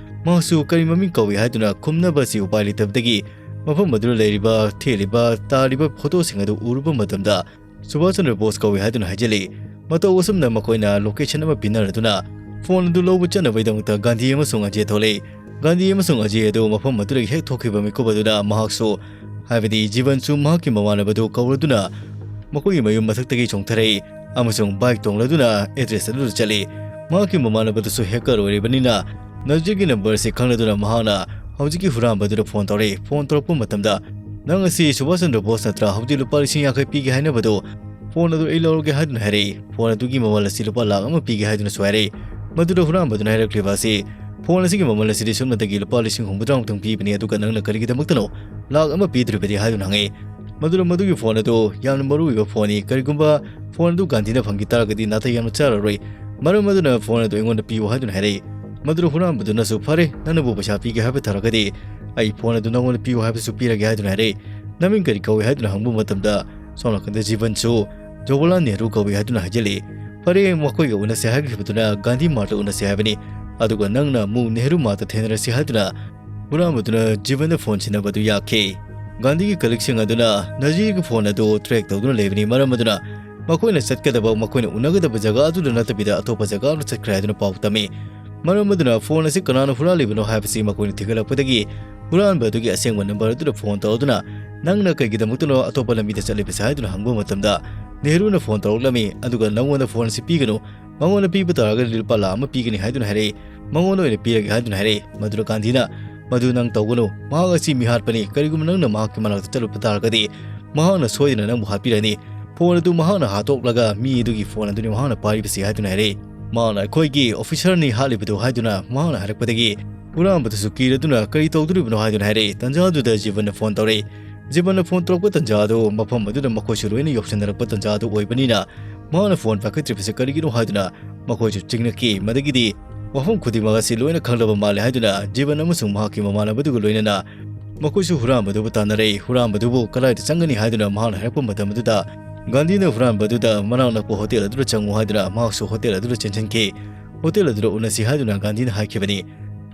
ꯃꯍꯥꯛꯁꯨ ꯀꯔꯤ ꯃꯃꯤꯡ ꯀꯧꯏ ꯍꯥꯏꯗꯨꯅ ꯈꯨꯝꯅꯕ ꯑꯁꯤ ꯎꯄꯥꯏ ꯂꯩꯇꯕꯗꯒꯤ ꯃꯐꯝ ꯑꯗꯨꯗ ꯂꯩꯔꯤꯕ, ꯊꯦꯠꯂꯤꯕ, ꯇꯥꯔꯤꯕ photoꯁꯤꯡ ꯑꯗꯨ ꯎꯔꯨꯕ ꯃꯇꯝꯗ ꯁꯨꯚꯥꯁ ꯆꯟꯗ꯭ꯔ ꯕꯣꯁ ꯀꯧꯏ ꯍꯥꯏꯗꯨꯅ ꯍꯥꯏꯖꯤꯜꯂꯤ꯫ ꯃꯇꯧ ꯑꯁꯨꯝꯅ ꯃꯈꯣꯏꯅ location ꯑꯃ ꯄꯤꯅꯔꯗꯨꯅ phone ꯑꯗꯨ ꯂꯧꯕ ꯆꯠꯅꯕꯒꯤꯗꯃꯛꯇ ꯒꯥꯟꯙꯤ ꯑꯃꯁꯨꯡ ꯑꯖꯦ ꯊꯣꯛꯂꯛꯏ꯫ ꯒꯥꯟꯙꯤ ꯑꯃꯁꯨꯡ ꯑꯖꯦ ꯑꯗꯨ ꯃꯐꯝ ꯑꯗꯨꯗꯒꯤ ꯍꯦꯛ ꯊꯣꯛꯈꯤꯕ ꯃꯤꯀꯨꯞ ꯑꯗꯨꯗ ꯃꯍꯥꯛꯁꯨ, ꯍꯥꯏꯕꯗꯤ ꯖꯤꯕꯟꯁꯨ, ꯃꯍꯥꯛꯀꯤ ꯃꯃꯥꯟꯅꯕꯗꯨ ꯀꯧꯔꯗꯨꯅ ꯃꯈꯣꯏꯒꯤ ꯃꯌꯨꯝ ꯃꯊꯛꯇꯒꯤ ꯆꯣꯡꯊꯔꯛꯏ ꯑꯃꯁꯨꯡ bike ꯇꯣꯡꯂꯗꯨꯅ address ꯑꯗꯨꯗ ꯆꯠꯂꯤ꯫ ꯃꯍꯥꯛꯀꯤ ꯃꯃꯥꯟꯅꯕꯗꯨꯁꯨ hacker ꯑꯣꯏꯔꯤꯕꯅꯤꯅ ꯅꯖꯤꯔꯒꯤ number ꯑꯁꯤ ꯈꯪꯂꯗꯨꯅ ꯃꯍꯥꯛꯅ ꯍꯧꯖꯤꯛꯀꯤ ꯍꯨꯔꯥꯟꯕ ꯑꯗꯨꯗ phone ꯇꯧꯔꯛꯏ꯫ Phone ꯇꯧꯔꯛꯄ ꯃꯇꯝꯗ, "ꯅꯪ ꯑꯁꯤ ꯁꯨꯚꯥꯁ ꯆꯟꯗ꯭ꯔ ꯕꯣꯁ ꯅꯠꯇ꯭ꯔꯥ? ꯍꯧꯖꯤꯛ ꯂꯨꯄꯥ ꯂꯤꯁꯤꯡ ꯌꯥꯡꯈꯩ ꯄꯤꯒꯦ ꯍꯥꯏꯅꯕꯗꯣ phone ꯑꯗꯨ ꯑꯩ ꯂꯧꯔꯒꯦ" ꯍꯥꯏꯗꯨꯅ ꯍꯥꯏꯔꯛꯏ꯫ Phone ꯑꯗꯨꯒꯤ ꯃꯃꯜ ꯑꯁꯤ ꯂꯨꯄꯥ ꯂꯥꯈ ꯑꯃ ꯄꯤꯒꯦ ꯍꯥꯏꯗꯨꯅꯁꯨ ꯍꯥꯏꯔꯛꯏ꯫ ꯃꯗꯨꯗ ꯍꯨꯔꯥꯟꯕꯗꯨꯅ ꯍꯥꯏꯔꯛꯂꯤꯕ ꯑꯁꯤ, "Phone ꯑꯁꯤꯒꯤ ꯃꯃꯜ ꯑꯁꯤꯗꯤ ꯁꯨꯞꯅꯇꯒꯤ ꯂꯨꯄꯥ ꯂꯤꯁꯤꯡ ꯍꯨꯝꯐꯨꯇꯔꯥꯃꯨꯛꯇꯪ ꯄꯤꯕꯅꯤ, ꯑꯗꯨꯒ ꯅꯪꯅ ꯀꯔꯤꯒꯤꯗꯃꯛꯇꯅꯣ ꯂꯥꯈ ꯑꯃ ꯄꯤꯗ꯭ꯔꯤꯕꯗꯤ?" ꯍꯥꯏꯗꯨꯅ ꯍꯪꯉꯛꯏ꯫ ꯃꯗꯨꯗ ꯃꯗꯨꯒꯤ phone ꯑꯗꯨ ꯌꯥꯝꯅ ꯃꯔꯨ ꯑꯣꯏꯕ phoneꯅꯤ, ꯀꯔꯤꯒꯨꯝꯕ phone ꯑꯗꯨ ꯒꯥꯟꯙꯤꯅ ꯐꯪꯈꯤ ꯇꯥꯔꯒꯗꯤ ꯅꯥꯇꯩ ꯌꯥꯝꯅ ꯆꯥꯔꯔꯣꯏ, ꯃꯔꯝ ꯑꯗꯨꯅ phone ꯑꯗꯨ ꯑꯩꯉꯣꯟꯗ ꯄꯤꯌꯨ ꯍꯥꯏꯗꯨꯅ ꯍꯥꯏꯔꯛꯏ꯫ ꯃꯗꯨꯗ ꯍꯨꯔꯥꯟꯕꯗꯨꯅꯁꯨ, "ꯐꯔꯦ, ꯅꯪꯅꯕꯨ ꯄꯩꯁꯥ ꯄꯤꯒꯦ ꯍꯥꯏꯕ ꯇꯥꯔꯒꯗꯤ ꯑꯩ phone ꯑꯗꯨ ꯅꯪꯉꯣꯟꯗ ꯄꯤꯌꯨ ꯍꯥꯏꯕꯁꯨ ꯄꯤꯔꯒꯦ" ꯍꯥꯏꯗꯨꯅ ꯍꯥꯏꯔꯛꯏ꯫ "ꯅꯃꯤꯡ ꯀꯔꯤ ꯀꯧꯏ?" ꯍꯥꯏꯗꯨꯅ ꯍꯪꯕ ꯃꯇꯝꯗ ꯁꯣꯝ ꯅꯥꯀꯟꯗ ꯖꯤꯕꯟꯁꯨ "ꯖꯋꯥꯍꯔꯂꯥꯜ ꯅꯦꯍꯔꯨ ꯀꯧꯏ" ꯍꯥꯏꯗꯨꯅ ꯍꯥꯏꯖꯤꯜꯂꯤ꯫ "ꯐꯔꯦ, ꯃꯈꯣꯏꯒ ꯎꯅꯁꯦ ꯍꯥꯏꯈꯤꯕꯗꯨꯅ ꯒꯥꯟꯙꯤ ꯃꯥꯔꯠꯇ ꯎꯅꯁꯦ ꯍꯥꯏꯕꯅꯤ, ꯑꯗꯨꯒ ꯅꯪꯅ ꯑꯃꯨꯛ ꯅꯦꯍꯔꯨ ꯃꯥꯛꯇ ꯊꯦꯡꯅꯔꯁꯤ ꯍꯥꯏꯗꯨꯅ ꯍꯨꯔꯥꯟꯕꯗꯨꯅ ꯖꯤꯕꯟꯗ ꯐꯣꯟ ꯁꯤꯟꯅꯕꯗꯨ ꯌꯥꯈꯤ꯫ ꯒꯥꯟꯙꯤꯒꯤ colleagueꯁꯤꯡ ꯑꯗꯨꯅ ꯅꯖꯤꯔꯒꯤ ꯐꯣꯟ ꯑꯗꯨ track ꯇꯧꯗꯨꯅ ꯂꯩꯕꯅꯤ, ꯃꯔꯝ ꯑꯗꯨꯅ ꯃꯈꯣꯏꯅ ꯆꯠꯀꯗꯕ, ꯃꯈꯣꯏꯅ ꯎꯅꯒꯗꯕ ꯖꯒꯥ ꯑꯗꯨꯗ ꯅꯠꯇꯕꯤꯗ ꯑꯇꯣꯞꯄ ꯖꯒꯥ ꯑꯃꯗ ꯆꯠꯈ꯭ꯔꯦ ꯍꯥꯏꯗꯨꯅ ꯄꯥꯎ ꯇꯝꯃꯤ꯫ ꯃꯔꯝ ꯑꯗꯨꯅ ꯐꯣꯟ ꯑꯁꯤ ꯀꯅꯥꯅ ꯍꯨꯔꯥꯜꯂꯤꯕꯅꯣ ꯍꯥꯏꯕꯁꯤ ꯃꯈꯣꯏꯅ ꯊꯤꯒꯠꯂꯛꯄꯗꯒꯤ ꯍꯨꯔꯥꯟꯕ ꯑꯗꯨꯒꯤ ꯑꯁꯦꯡꯕ number ꯑꯗꯨꯗ ꯐꯣꯟ ꯇꯧꯔꯗꯨꯅ, "ꯅꯪꯅ ꯀꯩꯒꯤꯗꯃꯛꯇꯅꯣ ꯑꯇꯣꯞꯄ ꯂꯝꯕꯤꯗ ꯆꯠꯂꯤꯕꯁꯦ?" ꯍꯥꯏꯗꯨꯅ ꯍꯪꯕ ꯃꯇꯝꯗ, ꯅꯦꯍꯔꯨꯅ ꯐꯣꯟ ꯇꯧꯔꯛꯂꯝꯃꯤ, ꯑꯗꯨꯒ "ꯅꯉꯣꯟꯗ ꯐꯣꯟ ꯑꯁꯤ ꯄꯤꯒꯅꯨ, ꯃꯉꯣꯟꯗ ꯄꯤꯕ ꯇꯥꯔꯒꯗꯤ ꯂꯨꯄꯥ ꯂꯥꯈ ꯑꯃ ꯄꯤꯒꯅꯤ" ꯍꯥꯏꯗꯨꯅ ꯍꯥꯏꯔꯛꯏ꯫ "ꯃꯉꯣꯟꯗ ꯑꯣꯏꯅ ꯄꯤꯔꯒꯦ" ꯍꯥꯏꯗꯨꯅ ꯍꯥꯏꯔꯛꯏ꯫ ꯃꯗꯨꯗ ꯒꯥꯟꯙꯤꯅ, "ꯃꯗꯨ ꯅꯪ ꯇꯧꯒꯅꯨ, ꯃꯍꯥꯛ ꯑꯁꯤ ꯃꯤꯍꯥꯠꯄꯅꯤ, ꯀꯔꯤꯒꯨꯝꯕ ꯅꯪꯅ ꯃꯍꯥꯛꯀꯤ ꯃꯅꯥꯛꯇ ꯆꯠꯂꯨꯕ ꯇꯥꯔꯒꯗꯤ ꯃꯍꯥꯛꯅ ꯁꯣꯏꯗꯅ ꯅꯪꯕꯨ ꯍꯥꯠꯄꯤꯔꯅꯤ꯫ ꯐꯣꯟ ꯑꯗꯨ ꯃꯍꯥꯛꯅ ꯍꯥꯠꯇꯣꯛꯂꯒ ꯃꯤ ꯑꯗꯨꯒꯤ ꯐꯣꯟ ꯑꯗꯨꯅꯤ ꯃꯍꯥꯛꯅ ꯄꯥꯏꯔꯤꯕꯁꯤ" ꯍꯥꯏꯗꯨꯅ ꯍꯥꯏꯔꯛꯏ꯫ ꯃꯍꯥꯛꯅ "ꯑꯩꯈꯣꯏꯒꯤ officerꯅꯤ ꯍꯥꯠꯂꯤꯕꯗꯨ" ꯍꯥꯏꯗꯨꯅ ꯃꯍꯥꯛꯅ ꯍꯥꯏꯔꯛꯄꯗꯒꯤ ꯍꯨꯔꯥꯟꯕꯗꯨꯁꯨ ꯀꯤꯔꯗꯨꯅ "ꯀꯔꯤ ꯇꯧꯗꯣꯔꯤꯕꯅꯣ?" ꯍꯥꯏꯗꯨꯅ ꯍꯥꯏꯔꯛꯏ꯫ ꯇꯟꯖꯥꯗꯨꯗ ꯖꯤꯕꯟꯅ ꯐꯣꯟ ꯇꯧꯔꯛꯏ꯫ ꯖꯤꯕꯟꯅ ꯐꯣꯟ ꯇꯧꯔꯛꯄ ꯇꯟꯖꯥ ꯑꯗꯨ ꯃꯐꯝ ꯑꯗꯨꯗ ꯃꯈꯣꯏꯁꯨ ꯂꯣꯏꯅ ꯌꯧꯁꯤꯟꯅꯔꯛꯄ ꯇꯟꯖꯥ ꯑꯗꯨ ꯑꯣꯏꯕꯅꯤꯅ ꯃꯍꯥꯛꯅ ꯐꯣꯟ ꯄꯥꯏꯈꯠꯇ꯭ꯔꯤꯕꯁꯤ ꯀꯔꯤꯒꯤꯅꯣ ꯍꯥꯏꯗꯨꯅ ꯃꯈꯣꯏꯁꯨ ꯆꯤꯡꯅꯈꯤ꯫ ꯃꯗꯒꯤꯗꯤ ꯋꯥꯐꯝ ꯈꯨꯗꯤꯡꯃꯛ ꯑꯁꯤ ꯂꯣꯏꯅ ꯈꯪꯂꯕ ꯃꯥꯜꯂꯦ ꯍꯥꯏꯗꯨꯅ ꯖꯤꯕꯟ ꯑꯃꯁꯨꯡ ꯃꯍꯥꯛꯀꯤ ꯃꯃꯥꯟꯅꯕꯗꯨꯒ ꯂꯣꯏꯅꯅ ꯃꯈꯣꯏꯁꯨ ꯍꯨꯔꯥꯟꯕꯗꯨꯕꯨ ꯇꯥꯟꯅꯔꯛꯏ꯫ ꯍꯨꯔꯥꯟꯕꯗꯨꯕꯨ ꯀꯗꯥꯏꯗ ꯆꯪꯒꯅꯤ ꯍꯥꯏꯗꯨꯅ ꯃꯍꯥꯛꯅ ꯍꯥꯏꯔꯛꯄ ꯃꯇꯝ ꯑꯗꯨꯗ ꯒꯥꯟꯙꯤꯅ ꯍꯨꯔꯥꯟꯕꯗꯨꯗ ꯃꯅꯥꯛ ꯅꯛꯄ ꯍꯣꯇꯦꯜ ꯑꯗꯨꯗ ꯆꯪꯉꯨ ꯍꯥꯏꯗꯨꯅ ꯃꯍꯥꯛꯁꯨ ꯍꯣꯇꯦꯜ ꯑꯗꯨꯗ ꯆꯦꯟꯁꯤꯟꯈꯤ꯫ ꯍꯣꯇꯦꯜ ꯑꯗꯨꯗ ꯎꯅꯁꯤ ꯍꯥꯏꯗꯨꯅ ꯒꯥꯟꯙꯤꯅ ꯍꯥꯏꯈꯤꯕꯅꯤ꯫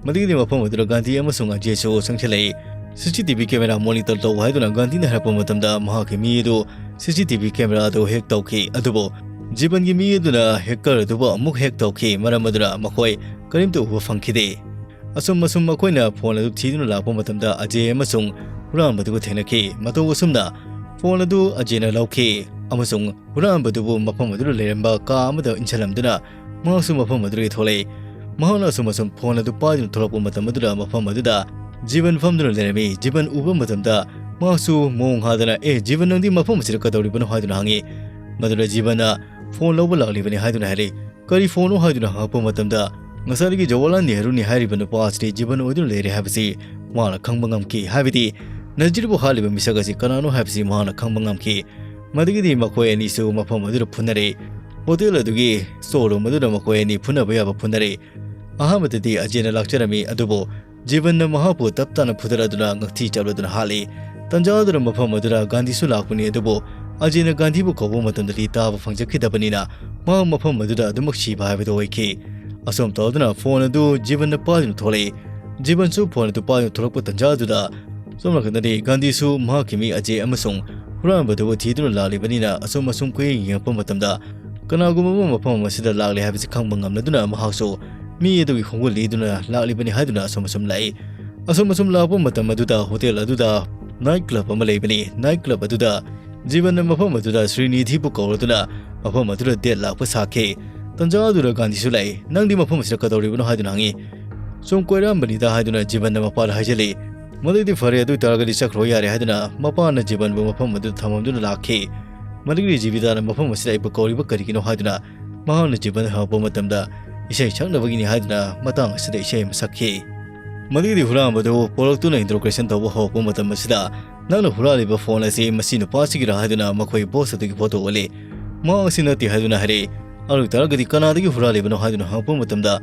ꯃꯗꯨꯒꯤꯗꯤ ꯃꯐꯝ ꯑꯗꯨꯗ ꯒꯥꯟꯙꯤ ꯑꯃꯁꯨꯡ ꯑꯖꯦꯁꯨ ꯆꯪꯁꯤꯜꯂꯛꯏ꯫ "CCTV camera monitor ꯇꯧ" ꯍꯥꯏꯗꯨꯅ ꯒꯥꯟꯙꯤꯅ ꯍꯥꯏꯔꯛꯄ ꯃꯇꯝꯗ ꯃꯍꯥꯛꯀꯤ ꯃꯤ ꯑꯗꯨ CCTV camera ꯑꯗꯨ hack ꯇꯧꯈꯤ꯫ ꯑꯗꯨꯕꯨ ꯖꯤꯕꯟꯒꯤ ꯃꯤ ꯑꯗꯨꯅ hacker ꯑꯗꯨꯕꯨ ꯑꯃꯨꯛ hack ꯇꯧꯈꯤ꯫ ꯃꯔꯝ ꯑꯗꯨꯅ ꯃꯈꯣꯏ ꯀꯔꯤꯝꯇ ꯎꯕ ꯐꯪꯈꯤꯗꯦ꯫ ꯑꯁꯨꯝ ꯑꯁꯨꯝ ꯃꯈꯣꯏꯅ ꯐꯣꯟ ꯑꯗꯨ ꯊꯤꯗꯨꯅ ꯂꯥꯛꯄ ꯃꯇꯝꯗ ꯑꯖꯦ ꯑꯃꯁꯨꯡ ꯍꯨꯔꯥꯟꯕꯗꯨꯒ ꯊꯦꯡꯅꯈꯤ꯫ ꯃꯇꯧ ꯑꯁꯨꯝꯅ ꯐꯣꯟ ꯑꯗꯨ ꯑꯖꯦꯅ ꯂꯧꯈꯤ ꯑꯃꯁꯨꯡ ꯍꯨꯔꯥꯟꯕꯗꯨꯕꯨ ꯃꯐꯝ ꯑꯗꯨꯗ ꯂꯩꯔꯝꯕ ꯀꯥ ꯑꯃꯗ ꯏꯟꯁꯤꯜꯂꯝꯗꯨꯅ ꯃꯍꯥꯛꯁꯨ ꯃꯐꯝ ꯑꯗꯨꯗꯒꯤ ꯊꯣꯛꯂꯛꯏ꯫ ꯃꯍꯥꯛꯅ ꯑꯁꯨꯝ ꯑꯁꯨꯝ ꯐꯣꯟ ꯑꯗꯨ ꯄꯥꯏꯗꯨꯅ ꯊꯣꯛꯂꯛꯄ ꯃꯇꯝ ꯑꯗꯨꯗ ꯃꯐꯝ ꯑꯗꯨꯗ ꯖꯤꯕꯟ ꯐꯝꯗꯨꯅ ꯂꯩꯔꯝꯃꯤ꯫ ꯖꯤꯕꯟ ꯎꯕ ꯃꯇꯝꯗ ꯃꯍꯥꯛꯁꯨ ꯃꯑꯣꯡ ꯍꯥꯗꯅ, "ꯑꯦ ꯖꯤꯕꯟ, ꯅꯪꯗꯤ ꯃꯐꯝ ꯑꯁꯤꯗ ꯀꯩꯗꯧꯔꯤꯕꯅꯣ?" ꯍꯥꯏꯗꯨꯅ ꯍꯪꯉꯤ꯫ ꯃꯗꯨꯗ ꯖꯤꯕꯟꯅ, "ꯐꯣꯟ ꯂꯧꯕ ꯂꯥꯛꯂꯤꯕꯅꯤ" ꯍꯥꯏꯗꯨꯅ ꯍꯥꯏꯔꯛꯏ꯫ "ꯀꯔꯤ ꯐꯣꯟꯅꯣ?" ꯍꯥꯏꯗꯨꯅ ꯍꯪꯉꯛꯄ ꯃꯇꯝꯗ ꯉꯁꯥꯏꯗꯒꯤ ꯖꯋꯥꯍꯔꯂꯥꯜ ꯅꯦꯍꯔꯨꯅꯤ ꯍꯥꯏꯔꯤꯕ ꯅꯨꯄꯥ ꯑꯁꯤꯗꯤ ꯖꯤꯕꯟ ꯑꯣꯏꯗꯨꯅ ꯂꯩꯔꯦ ꯍꯥꯏꯕꯁꯤ ꯃꯍꯥꯛꯅ ꯈꯪꯕ ꯉꯝꯈꯤ꯫ ꯍꯥꯏꯕꯗꯤ ꯅꯖꯤꯔꯕꯨ ꯍꯥꯠꯂꯤꯕ ꯃꯤꯁꯛ ꯑꯁꯤ ꯀꯅꯥꯅꯣ ꯍꯥꯏꯕꯁꯤ ꯃꯍꯥꯛꯅ ꯈꯪꯕ ꯉꯝꯈꯤ꯫ ꯃꯗꯨꯗꯒꯤꯗꯤ ꯃꯈꯣꯏ ꯑꯅꯤꯁꯨ ꯃꯐꯝ ꯑꯗꯨꯗ ꯐꯨꯅꯔꯦ꯫ ꯍꯣꯇꯦꯜ ꯑꯗꯨꯒꯤ ꯁꯣꯔꯨꯝ ꯑꯗꯨꯗ ꯃꯈꯣꯏ ꯑꯅꯤ ꯐꯨꯅꯕ ꯌꯥꯕ ꯐꯨꯅꯔꯦ꯫ ꯑꯍꯥꯟꯕꯗꯗꯤ ꯑꯖꯦꯅ ꯂꯥꯛꯆꯔꯝꯃꯤ, ꯑꯗꯨꯕꯨ ꯖꯤꯕꯟꯅ ꯃꯍꯥꯛꯄꯨ ꯇꯞ ꯇꯥꯅ ꯐꯨꯗꯔꯗꯨꯅ ꯉꯛꯊꯤ ꯆꯞꯂꯗꯨꯅ ꯍꯥꯠꯂꯤ꯫ ꯇꯟꯖꯥ ꯑꯗꯨꯗ ꯃꯐꯝ ꯑꯗꯨꯗ ꯒꯥꯟꯙꯤꯁꯨ ꯂꯥꯛꯄꯅꯤ, ꯑꯗꯨꯕꯨ ꯑꯖꯦꯅ ꯒꯥꯟꯙꯤꯕꯨ ꯀꯧꯕ ꯃꯇꯝꯗꯗꯤ ꯇꯥꯕ ꯐꯪꯖꯈꯤꯗꯕꯅꯤꯅ ꯃꯍꯥꯛ ꯃꯐꯝ ꯑꯗꯨꯗ ꯑꯗꯨꯃꯛ ꯁꯤꯕ ꯍꯥꯏꯕꯗꯨ ꯑꯣꯏꯈꯤ꯫ ꯑꯁꯨꯝ ꯇꯧꯗꯨꯅ ꯐꯣꯟ ꯑꯗꯨ ꯖꯤꯕꯟꯅ ꯄꯥꯏꯗꯨꯅ ꯊꯣꯛꯂꯛꯏ꯫ ꯖꯤꯕꯟꯁꯨ ꯐꯣꯟ ꯑꯗꯨ ꯄꯥꯏꯗꯨꯅ ꯊꯣꯛꯂꯛꯄ ꯇꯥꯟꯖꯥ ꯑꯗꯨꯗ ꯁꯣꯝ ꯅꯥꯀꯟꯗꯗꯤ ꯒꯥꯟꯙꯤꯁꯨ ꯃꯍꯥꯛꯀꯤ ꯃꯤ ꯑꯖꯦ ꯑꯃꯁꯨꯡ ꯍꯨꯔꯥꯟꯕꯗꯨꯕꯨ ꯊꯤꯗꯨꯅ ꯂꯥꯛꯂꯤꯕꯅꯤꯅ ꯑꯁꯨꯝ ꯑꯁꯨꯝ ꯀꯣꯏꯌꯦꯡ ꯌꯦꯡꯉꯛꯄ ꯃꯇꯝꯗ ꯀꯅꯥꯒꯨꯝꯕ ꯑꯃ ꯃꯐꯝ ꯑꯁꯤꯗ ꯂꯥꯛꯂꯤ ꯍꯥꯏꯕꯁꯤ ꯈꯪꯕ ꯉꯝꯂꯗꯨꯅ ꯃꯍꯥꯛꯁꯨ ꯃꯤ ꯑꯗꯨꯒꯤ ꯈꯣꯡꯒꯨꯜ ꯂꯤꯗꯨꯅ ꯂꯥꯛꯂꯤꯕꯅꯤ ꯍꯥꯏꯗꯨꯅ ꯑꯁꯨꯝ ꯑꯁꯨꯝ ꯂꯥꯛꯏ꯫ ꯑꯁꯨꯝ ꯑꯁꯨꯝ ꯂꯥꯛꯄ ꯃꯇꯝ ꯑꯗꯨꯗ ꯍꯣꯇꯦꯜ ꯑꯗꯨꯗ ꯅꯥꯏꯠ ꯀ꯭ꯂꯕ ꯑꯃ ꯂꯩꯕꯅꯤ꯫ ꯅꯥꯏꯠ ꯀ꯭ꯂꯕ ꯑꯗꯨꯗ ꯖꯤꯕꯟꯅ ꯃꯐꯝ ꯑꯗꯨꯗ ꯁ꯭ꯔꯤꯅꯤꯙꯤꯕꯨ ꯀꯧꯔꯗꯨꯅ ꯃꯐꯝ ꯑꯗꯨꯗ ꯗꯦꯠ ꯂꯥꯛꯄ ꯁꯥꯈꯤ꯫ ꯇꯟꯖꯥ ꯑꯗꯨꯗ ꯒꯥꯟꯙꯤꯁꯨ ꯂꯥꯛꯏ꯫ "ꯅꯪꯗꯤ ꯃꯐꯝ ꯑꯁꯤꯗ ꯀꯩꯗꯧꯔꯤꯕꯅꯣ?" ꯍꯥꯏꯗꯨꯅ ꯍꯪꯉꯤ꯫ "ꯁꯨꯝ ꯀꯣꯏꯔꯛꯑꯝꯕꯅꯤꯗ" ꯍꯥꯏꯗꯨꯅ ꯖꯤꯕꯟꯅ ꯃꯄꯥꯗ ꯍꯥꯏꯖꯜꯂꯤ꯫ "ꯃꯗꯨꯗꯤ ꯐꯔꯦ, ꯑꯗꯨ ꯑꯣꯏꯇꯥꯔꯒꯗꯤ ꯆꯠꯈ꯭ꯔꯣ ꯌꯥꯔꯦ" ꯍꯥꯏꯗꯨꯅ ꯃꯄꯥꯅ ꯖꯤꯕꯟꯕꯨ ꯃꯐꯝ ꯑꯗꯨꯗ ꯊꯝꯃꯝꯗꯨꯅ ꯂꯥꯛꯈꯤ꯫ ꯃꯗꯨꯒꯤ ꯖꯤꯕꯤꯗꯥꯅ "ꯃꯐꯝ ꯑꯁꯤꯗ ꯑꯩꯕꯨ ꯀꯧꯔꯤꯕ ꯀꯔꯤꯒꯤꯅꯣ?" ꯍꯥꯏꯗꯨꯅ ꯃꯍꯥꯛꯅ ꯖꯤꯕꯟ ꯍꯪꯉꯛꯄ ꯃꯇꯝꯗ "ꯏꯁꯩ ꯁꯛꯅꯕꯒꯤꯅꯤ" ꯍꯥꯏꯗꯨꯅ ꯃꯇꯥꯡ ꯑꯁꯤꯗ ꯏꯁꯩ ꯑꯃ ꯁꯛꯈꯤ꯫ ꯃꯗꯨꯒꯤꯗꯤ ꯍꯨꯔꯥꯟꯕꯗꯨ ꯄꯣꯔꯛꯇꯨꯅ ꯏꯟꯇ꯭ꯔꯣꯒ꯭ꯔꯦꯁꯟ ꯇꯧꯕ ꯍꯧꯔꯛꯄ ꯃꯇꯝ ꯑꯁꯤꯗ "ꯅꯪꯅ ꯍꯨꯔꯥꯜꯂꯤꯕ ꯐꯣꯟ ꯑꯁꯤ ꯃꯁꯤ ꯅꯨꯄꯥꯁꯤꯒꯤꯔꯥ?" ꯍꯥꯏꯗꯨꯅ ꯃꯈꯣꯏ ꯕꯣꯁ ꯑꯗꯨꯒꯤ ꯐꯣꯇꯣ ꯎꯠꯂꯤ꯫ ꯃꯍꯥꯛ ꯑꯁꯤ ꯅꯠꯇꯦ ꯍꯥꯏꯗꯨꯅ ꯍꯥꯏꯔꯛꯏ꯫ "ꯑꯗꯨ ꯑꯣꯏꯇꯥꯔꯒꯗꯤ ꯀꯅꯥꯗꯒꯤ ꯍꯨꯔꯥꯜꯂꯤꯕꯅꯣ?" ꯍꯥꯏꯗꯨꯅ ꯍꯪꯉꯛꯄ ꯃꯇꯝꯗ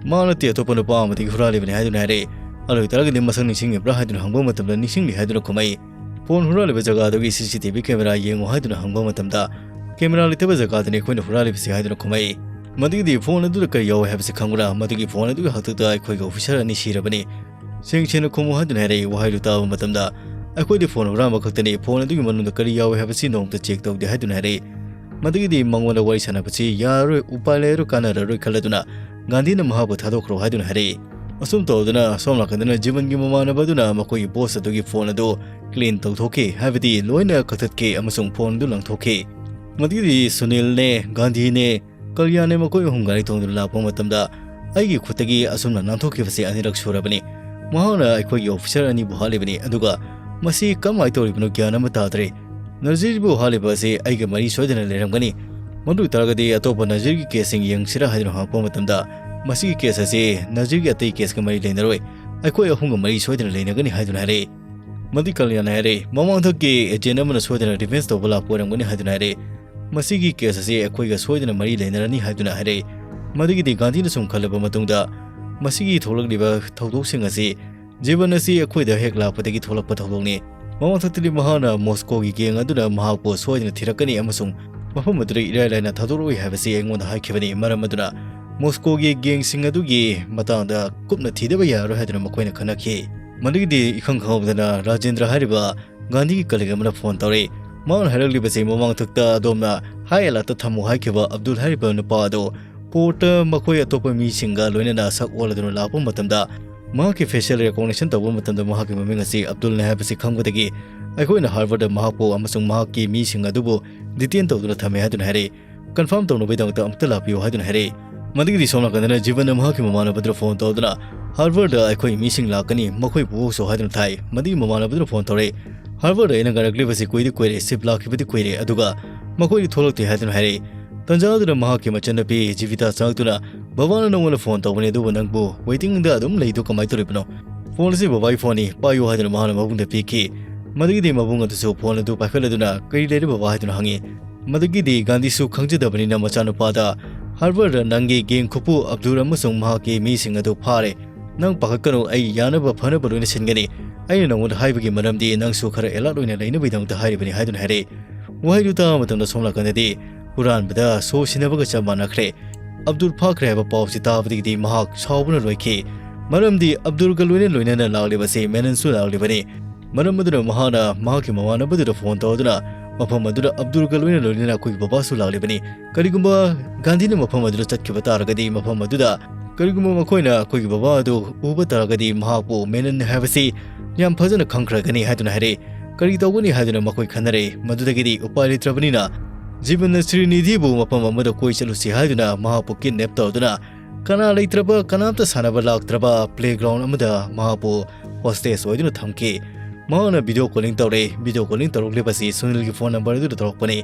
"ꯃꯥ ꯅꯠꯇꯦ, ꯑꯇꯣꯞꯄ ꯅꯨꯄꯥ ꯑꯃꯗꯒꯤ ꯍꯨꯔꯥꯜꯂꯤꯕꯅꯤ" ꯍꯥꯏꯗꯨꯅ ꯍꯥꯏꯔꯛꯏ꯫ "ꯑꯗꯨ ꯑꯣꯏꯇꯥꯔꯒꯗꯤ ꯃꯁꯛ ꯅꯤꯡꯁꯤꯡꯉꯤꯕ꯭ꯔꯥ?" ꯍꯥꯏꯗꯨꯅ ꯍꯪꯕ ꯃꯇꯝꯗ "ꯅꯤꯡꯁꯤꯡꯂꯤ" ꯍꯥꯏꯗꯨꯅ ꯈꯨꯝꯃꯛꯏ꯫ "ꯐꯣꯟ ꯍꯨꯔꯥꯜꯂꯤꯕ ꯖꯒꯥꯗꯨꯒꯤ ꯁꯤ ꯁꯤ ꯇꯤ ꯚꯤ ꯀꯦꯃꯦꯔꯥ ꯌꯦꯡꯉꯨ" ꯍꯥꯏꯗꯨꯅ ꯍꯪꯕ ꯃꯇꯝꯗ "ꯀꯦꯃꯦꯔꯥ ꯂꯩꯇꯕ ꯖꯒꯥꯗꯅꯤ ꯑꯩꯈꯣꯏꯅ ꯍꯨꯔꯥꯜꯂꯤꯕꯁꯤ" ꯍꯥꯏꯗꯨꯅ ꯈꯨꯝꯃꯛꯏ꯫ "ꯃꯗꯨꯒꯤꯗꯤ ꯐꯣꯟ ꯑꯗꯨꯗ ꯀꯔꯤ ꯌꯥꯎꯏ ꯍꯥꯏꯕꯁꯤ ꯈꯪꯕ꯭ꯔꯥ? ꯃꯗꯨꯒꯤ ꯐꯣꯟ ꯑꯗꯨꯒꯤ ꯍꯥꯛꯇꯛꯇ ꯑꯩꯈꯣꯏꯒꯤ ꯑꯣꯐꯤꯁꯔ ꯑꯅꯤ ꯁꯤꯔꯕꯅꯤ꯫ ꯁꯦꯡ ꯁꯦꯡꯅ ꯈꯨꯝꯃꯨ" ꯍꯥꯏꯗꯨꯅ ꯍꯥꯏꯔꯛꯏ꯫ ꯋꯥꯍꯩꯗꯨ ꯇꯥꯕ ꯃꯇꯝꯗ "ꯑꯩꯈꯣꯏꯗꯤ ꯐꯣꯟ ꯍꯨꯔꯥꯟꯕ ꯈꯛꯇꯅꯤ, ꯐꯣꯟ ꯑꯗꯨꯒꯤ ꯃꯅꯨꯡꯗ ꯀꯔꯤ ꯌꯥꯎꯏ ꯍꯥꯏꯕꯁꯤ ꯅꯣꯡꯃꯇ ꯆꯦꯛ ꯇꯧꯗꯦ" ꯍꯥꯏꯗꯨꯅ ꯍꯥꯏꯔꯛꯏ꯫ ꯃꯗꯨꯒꯤꯗꯤ ꯃꯉꯣꯟꯗ ꯋꯥꯔꯤ ꯁꯥꯟꯅꯕꯁꯤ ꯌꯥꯔꯔꯣꯏ, ꯎꯄꯥꯏ ꯂꯩꯔꯔꯣꯏ, ꯀꯥꯟꯅꯔꯔꯣꯏ ꯈꯜꯂꯗꯨꯅ ꯒꯥꯟꯙꯤꯅ ꯃꯍꯥꯛꯄꯨ ꯊꯥꯗꯣꯛꯈ꯭ꯔꯣ ꯍꯥꯏꯗꯨꯅ ꯍꯥꯏꯔꯛꯏ꯫ ꯑꯁꯨꯝ ꯇꯧꯗꯨꯅ ꯁꯣꯝ ꯅꯥꯀꯟꯗꯅ ꯖꯤꯕꯟꯒꯤ ꯃꯃꯥꯟꯅꯕ ꯑꯗꯨꯅ ꯃꯈꯣꯏꯒꯤ ꯕꯣꯁ ꯑꯗꯨꯒꯤ ꯐꯣꯟ ꯑꯗꯨ ꯀ꯭ꯂꯤꯟ ꯇꯧꯊꯣꯛꯈꯤ, ꯍꯥꯏꯕꯗꯤ ꯂꯣꯏꯅ ꯀꯛꯊꯠꯈꯤ ꯑꯃꯁꯨꯡ ꯐꯣꯟ ꯑꯗꯨ ꯂꯪꯊꯣꯛꯈꯤ꯫ ꯃꯗꯨꯒꯤꯗꯤ ꯁꯨꯅꯤꯜꯅꯦ, ꯒꯥꯟꯙꯤꯅꯦ, ꯀꯜꯌꯥꯟꯅꯦ ꯃꯈꯣꯏ ꯑꯍꯨꯝ ꯒꯥꯔꯤ ꯊꯧꯗꯨꯅ ꯂꯥꯛꯄ ꯃꯇꯝꯗ ꯑꯩꯒꯤ ꯈꯨꯠꯇꯒꯤ ꯑꯁꯨꯝꯅ ꯅꯥꯟꯊꯣꯛꯈꯤꯕꯁꯤ ꯑꯅꯤꯔꯛ ꯁꯨꯔꯕꯅꯤ꯫ ꯃꯍꯥꯛꯅ ꯑꯩꯈꯣꯏꯒꯤ ꯑꯣꯐꯤꯁꯔ ꯑꯅꯤꯕꯨ ꯍꯥꯠꯂꯤꯕꯅꯤ, ꯑꯗꯨꯒ ꯃꯁꯤ ꯀꯃꯥꯏꯅ ꯇꯧꯔꯤꯕꯅꯣ ꯒ꯭ꯌꯥꯟ ꯑꯃ ꯇꯥꯗ꯭ꯔꯦ꯫ ꯅꯖꯤꯔꯕꯨ ꯍꯥꯠꯂꯤꯕ ꯑꯁꯤ ꯑꯩꯒ ꯃꯔꯤ ꯁꯣꯏꯗꯅ ꯂꯩꯔꯝꯒꯅꯤ꯫ ꯃꯗꯨ ꯑꯣꯏꯇꯥꯔꯒꯗꯤ ꯑꯇꯣꯞꯄ ꯅꯖꯤꯔꯒꯤ ꯀꯦꯁꯁꯤꯡ ꯌꯦꯡꯁꯤꯔꯥ ꯍꯥꯏꯗꯨꯅ ꯍꯪꯉꯛꯄ ꯃꯇꯝꯗ, "ꯃꯁꯤꯒꯤ ꯀꯦꯁ ꯑꯁꯤ ꯅꯖꯤꯔꯒꯤ ꯑꯇꯩ ꯀꯦꯁꯀ ꯃꯔꯤ ꯂꯩꯅꯔꯣꯏ, ꯑꯩꯈꯣꯏ ꯑꯍꯨꯝꯒ ꯃꯔꯤ ꯁꯣꯏꯗꯅ ꯂꯩꯅꯒꯅꯤ" ꯍꯥꯏꯗꯨꯅ ꯍꯥꯏꯔꯛꯏ꯫ ꯃꯗꯨ ꯀꯜꯌꯥꯟꯅ ꯍꯥꯏꯔꯛꯏ, "ꯃꯃꯥꯡꯊꯛꯀꯤ ꯑꯦꯖꯦꯟ ꯑꯃꯅ ꯁꯣꯏꯗꯅ ꯔꯤꯚꯦꯟꯖ ꯇꯧꯕ ꯂꯥꯛꯄ ꯑꯣꯏꯔꯝꯒꯅꯤ" ꯍꯥꯏꯗꯨꯅ ꯍꯥꯏꯔꯛꯏ꯫ "ꯃꯁꯤꯒꯤ ꯀꯦꯁ ꯑꯁꯤ ꯑꯩꯈꯣꯏꯒ ꯁꯣꯏꯗꯅ ꯃꯔꯤ ꯂꯩꯅꯔꯅꯤ" ꯍꯥꯏꯗꯨꯅ ꯍꯥꯏꯔꯛꯏ꯫ ꯃꯗꯨꯒꯤꯗꯤ ꯒꯥꯟꯙꯤꯅ ꯁꯨꯝ ꯈꯜꯂꯕ ꯃꯇꯨꯡꯗ, "ꯃꯁꯤꯒꯤ ꯊꯣꯛꯂꯛꯂꯤꯕ ꯊꯧꯗꯣꯛꯁꯤꯡ ꯑꯁꯤ ꯖꯤꯕꯟ ꯑꯁꯤ ꯑꯩꯈꯣꯏꯗ ꯍꯦꯛ ꯂꯥꯛꯄꯗꯒꯤ ꯊꯣꯛꯂꯛꯄ ꯊꯧꯗꯣꯛꯅꯤ꯫ ꯃꯃꯥꯡꯊꯛꯇꯗꯤ ꯃꯍꯥꯛꯅ ꯃꯣꯁꯀꯣꯒꯤ ꯒꯦꯡ ꯑꯗꯨꯅ ꯃꯍꯥꯛꯄꯨ ꯁꯣꯏꯗꯅ ꯊꯤꯔꯛꯀꯅꯤ ꯑꯃꯁꯨꯡ ꯃꯐꯝ ꯑꯗꯨꯗ ꯏꯔꯥꯏ ꯂꯥꯏꯅ ꯊꯥꯗꯣꯔꯛꯂꯣꯏ ꯍꯥꯏꯕꯁꯤ ꯑꯩꯉꯣꯟꯗ ꯍꯥꯏꯈꯤꯕꯅꯤ, ꯃꯔꯝ ꯑꯗꯨꯅ ꯃꯣꯁꯀꯣꯒꯤ ꯒꯦꯡꯁꯤꯡ ꯑꯗꯨꯒꯤ ꯃꯇꯥꯡꯗ ꯀꯨꯞꯅ ꯊꯤꯗꯕ ꯌꯥꯔꯔꯣꯏ ꯍꯥꯏꯗꯨꯅ ꯃꯈꯣꯏꯅ ꯈꯟꯅꯈꯤ꯫ ꯃꯗꯨꯒꯤꯗꯤ ꯏꯈꯪ ꯈꯪꯍꯧꯗꯅ ꯔꯥꯖꯦꯟꯗ꯭ꯔ ꯍꯥꯏꯔꯤꯕ ꯒꯥꯟꯙꯤꯒꯤ ꯀꯂꯤꯛ ꯑꯃꯅ ꯐꯣꯟ ꯇꯧꯔꯛꯏ꯫ ꯃꯍꯥꯛꯅ ꯍꯥꯏꯔꯛꯂꯤꯕꯁꯤ ꯃꯃꯥꯡꯊꯛꯇ ꯑꯗꯣꯝꯅ ꯍꯥꯏ ꯑꯦꯂꯥꯔꯠꯇ ꯊꯝꯃꯨ ꯍꯥꯏꯈꯤꯕ ꯑꯕꯗꯨꯜ ꯍꯥꯏꯔꯤꯕ ꯅꯨꯄꯥ ꯑꯗꯨ ꯄꯣꯔꯠꯇ ꯃꯈꯣꯏ ꯑꯇꯣꯞꯄ ꯃꯤꯁꯤꯡꯒ ꯂꯣꯏꯅꯅ ꯁꯛ ꯑꯣꯜꯂꯗꯨꯅ ꯂꯥꯛꯄ ꯃꯇꯝꯗ ꯃꯍꯥꯛꯀꯤ facial recognition ꯇꯧꯕ ꯃꯇꯝꯗ ꯃꯍꯥꯛꯀꯤ ꯃꯃꯤꯡ ꯑꯁꯤ ꯑꯕꯗꯨꯜꯅꯤ ꯍꯥꯏꯕꯁꯤ ꯈꯪꯕꯗꯒꯤ ꯑꯩꯈꯣꯏꯅ ꯍꯥꯔꯕꯔꯗ ꯃꯍꯥꯛꯄꯨ ꯑꯃꯁꯨꯡ ꯃꯍꯥꯛꯀꯤ ꯃꯤꯁꯤꯡ ꯑꯗꯨꯕꯨ detain ꯇꯧꯗꯨꯅ ꯊꯝꯃꯦ ꯍꯥꯏꯗꯨꯅ ꯍꯥꯏꯔꯛꯏ꯫ Confirm ꯇꯧꯅꯕꯒꯤꯗꯃꯛꯇ ꯑꯃꯨꯛꯇ ꯂꯥꯛꯄꯤꯌꯨ ꯍꯥꯏꯗꯨꯅ ꯍꯥꯏꯔꯛꯏ꯫ ꯃꯗꯨꯒꯤꯗꯤ ꯁꯣꯝ ꯅꯥꯀꯟꯗꯅ ꯖꯤꯕꯟꯅ ꯃꯍꯥꯛꯀꯤ ꯃꯃꯥꯟꯅꯕꯗꯨꯗ ꯐꯣꯟ ꯇꯧꯗꯨꯅ ꯍꯥꯔꯕꯔꯗ ꯑꯩꯈꯣꯏ ꯃꯤꯁꯤꯡ ꯂꯥꯛꯀꯅꯤ, ꯃꯈꯣꯏꯕꯨ ꯄꯨꯊꯣꯛꯆꯧ ꯍꯥꯏꯗꯨꯅ ꯊꯥꯏ꯫ ꯃꯗꯨꯒꯤ ꯃꯃꯥꯟꯅꯕꯗꯨꯅ ꯐꯣꯟ ꯇꯧꯔꯛꯏ꯫ ꯍꯥꯔꯕꯔꯗ ꯑꯩꯅ ꯉꯥꯏꯔꯛꯂꯤꯕꯁꯤ ꯀꯨꯏꯗꯤ ꯀꯨꯏꯔꯦ, ꯁꯤꯞ ꯂꯥꯛꯈꯤꯕꯗꯤ ꯀꯨꯏꯔꯦ, ꯑꯗꯨꯒ ꯃꯈꯣꯏꯗꯤ ꯊꯣꯛꯂꯛꯇꯦ ꯍꯥꯏꯗꯨꯅ ꯍꯥꯏꯔꯛꯏ꯫ ꯇꯟꯖꯥ ꯑꯗꯨꯗ ꯃꯍꯥꯛꯀꯤ ꯃꯆꯟꯅꯨꯄꯤ ꯖꯤꯕꯤꯇꯥ ꯆꯪꯂꯛꯇꯨꯅ, "ꯕꯕꯥꯅ ꯅꯉꯣꯟꯗ ꯐꯣꯟ ꯇꯧꯕꯅꯤ, ꯑꯗꯨꯕꯨ ꯅꯪꯕꯨ waiting ꯗ ꯑꯗꯨꯝ ꯂꯩꯗꯨ ꯀꯃꯥꯏꯅ ꯇꯧꯔꯤꯕꯅꯣ? ꯐꯣꯟ ꯑꯁꯤ ꯕꯕꯥꯒꯤ ꯐꯣꯟꯅꯤ, ꯄꯥꯏꯌꯨ" ꯍꯥꯏꯗꯨꯅ ꯃꯍꯥꯛꯅ ꯃꯕꯨꯡꯗ ꯄꯤꯈꯤ꯫ ꯃꯗꯨꯒꯤꯗꯤ ꯃꯕꯨꯡ ꯑꯗꯨꯁꯨ ꯐꯣꯟ ꯑꯗꯨ ꯄꯥꯏꯈꯠꯂꯗꯨꯅ, "ꯀꯔꯤ ꯂꯩꯔꯦ ꯕꯕꯥ?" ꯍꯥꯏꯗꯨꯅ ꯍꯪꯉꯤ꯫ ꯃꯗꯨꯒꯤꯗꯤ ꯒꯥꯟꯙꯤꯁꯨ ꯈꯪꯖꯗꯕꯅꯤꯅ ꯃꯆꯥꯅꯨꯄꯥꯗ, "ꯍꯥꯔꯕꯔꯗ ꯅꯪꯒꯤ ꯒꯦꯡ ꯈꯨꯄꯨ ꯑꯕꯗꯨꯜ ꯑꯃꯁꯨꯡ ꯃꯍꯥꯛꯀꯤ ꯃꯤꯁꯤꯡ ꯑꯗꯨ ꯐꯥꯔꯦ꯫ ꯅꯪ ꯄꯥꯈꯠꯀꯅꯨ, ꯑꯩ ꯌꯥꯅꯕ ꯐꯅꯕ ꯂꯣꯏꯅ ꯁꯤꯟꯒꯅꯤ꯫ ꯑꯩꯅ ꯅꯉꯣꯟꯗ ꯍꯥꯏꯕꯒꯤ ꯃꯔꯝꯗꯤ ꯅꯪꯁꯨ ꯈꯔ alert ꯑꯣꯏꯅ ꯂꯩꯅꯕꯒꯤꯗꯃꯛꯇ ꯍꯥꯏꯔꯤꯕꯅꯤ" ꯍꯥꯏꯗꯨꯅ ꯍꯥꯏꯔꯛꯏ꯫ ꯋꯥꯍꯩꯗꯨ ꯇꯥꯕ ꯃꯇꯝꯗ ꯁꯣꯝ ꯅꯥꯀꯟꯗꯗꯤ ꯍꯨꯔꯥꯟꯕꯗ ꯁꯣ ꯁꯤꯟꯅꯕꯒ ꯆꯞ ꯃꯥꯟꯅꯈ꯭ꯔꯦ꯫ ꯑꯕꯗꯨꯜ ꯐꯥꯈ꯭ꯔꯦ ꯍꯥꯏꯕ ꯄꯥꯎꯁꯤ ꯇꯥꯕꯗꯒꯤꯗꯤ ꯃꯍꯥꯛ ꯁꯥꯎꯕꯅ ꯂꯣꯏꯈꯤ꯫ ꯃꯔꯝꯗꯤ ꯑꯕꯗꯨꯜꯒ ꯂꯣꯏꯅ ꯂꯣꯏꯅꯅ ꯂꯥꯛꯂꯤꯕꯁꯤ ꯃꯦꯅꯟꯁꯨ ꯂꯥꯛꯂꯤꯕꯅꯤ꯫ ꯃꯔꯝ ꯑꯗꯨꯅ ꯃꯍꯥꯛꯅ ꯃꯍꯥꯛꯀꯤ ꯃꯃꯥꯟꯅꯕꯗꯨꯗ ꯐꯣꯟ ꯇꯧꯗꯨꯅ, "ꯃꯐꯝ ꯑꯗꯨꯗ ꯑꯕꯗꯨꯜꯒ ꯂꯣꯏꯅ ꯂꯣꯏꯅꯅ ꯑꯩꯈꯣꯏꯒꯤ ꯕꯕꯥꯁꯨ ꯂꯥꯛꯂꯤꯕꯅꯤ꯫ ꯀꯔꯤꯒꯨꯝꯕ ꯒꯥꯟꯙꯤꯅ ꯃꯐꯝ ꯑꯗꯨꯗ ꯆꯠꯈꯤꯕ ꯇꯥꯔꯒꯗꯤ, ꯃꯐꯝ ꯑꯗꯨꯗ ꯀꯔꯤꯒꯨꯝꯕ ꯃꯈꯣꯏꯅ ꯑꯩꯈꯣꯏꯒꯤ ꯕꯕꯥ ꯑꯗꯨ ꯎꯕ ꯇꯥꯔꯒꯗꯤ, ꯃꯍꯥꯛꯄꯨ ꯃꯦꯅꯟꯅꯤ ꯍꯥꯏꯕꯁꯤ ꯌꯥꯝ ꯐꯖꯅ ꯈꯪꯈ꯭ꯔꯒꯅꯤ" ꯍꯥꯏꯗꯨꯅ ꯍꯥꯏꯔꯛꯏ꯫ ꯀꯔꯤ ꯇꯧꯒꯅꯤ ꯍꯥꯏꯗꯨꯅ ꯃꯈꯣꯏ ꯈꯟꯅꯔꯦ꯫ ꯃꯗꯨꯗꯒꯤꯗꯤ ꯎꯄꯥꯏ ꯂꯩꯇ꯭ꯔꯕꯅꯤꯅ ꯖꯤꯕꯟꯅ ꯁ꯭ꯔꯤꯅꯤꯙꯤꯕꯨ ꯃꯐꯝ ꯑꯃꯗ ꯀꯣꯏ ꯆꯠꯂꯨꯁꯤ ꯍꯥꯏꯗꯨꯅ ꯃꯍꯥꯛꯄꯨ kidnap ꯇꯧꯗꯨꯅ, ꯀꯅꯥ ꯂꯩꯇ꯭ꯔꯕ, ꯀꯅꯥꯝꯇ ꯁꯥꯟꯅꯕ ꯂꯥꯛꯇ꯭ꯔꯕ playground ꯑꯃꯗ ꯃꯍꯥꯛꯄꯨ hostage ꯑꯣꯏꯗꯨꯅ ꯊꯝꯈꯤ꯫ ꯃꯍꯥꯛꯅ video calling ꯇꯧꯔꯦ꯫ Video calling ꯇꯧꯔꯛꯂꯤꯕꯁꯤ ꯁꯨꯅꯤꯜꯒꯤ phone number ꯑꯗꯨꯗ ꯇꯧꯔꯛꯄꯅꯤ꯫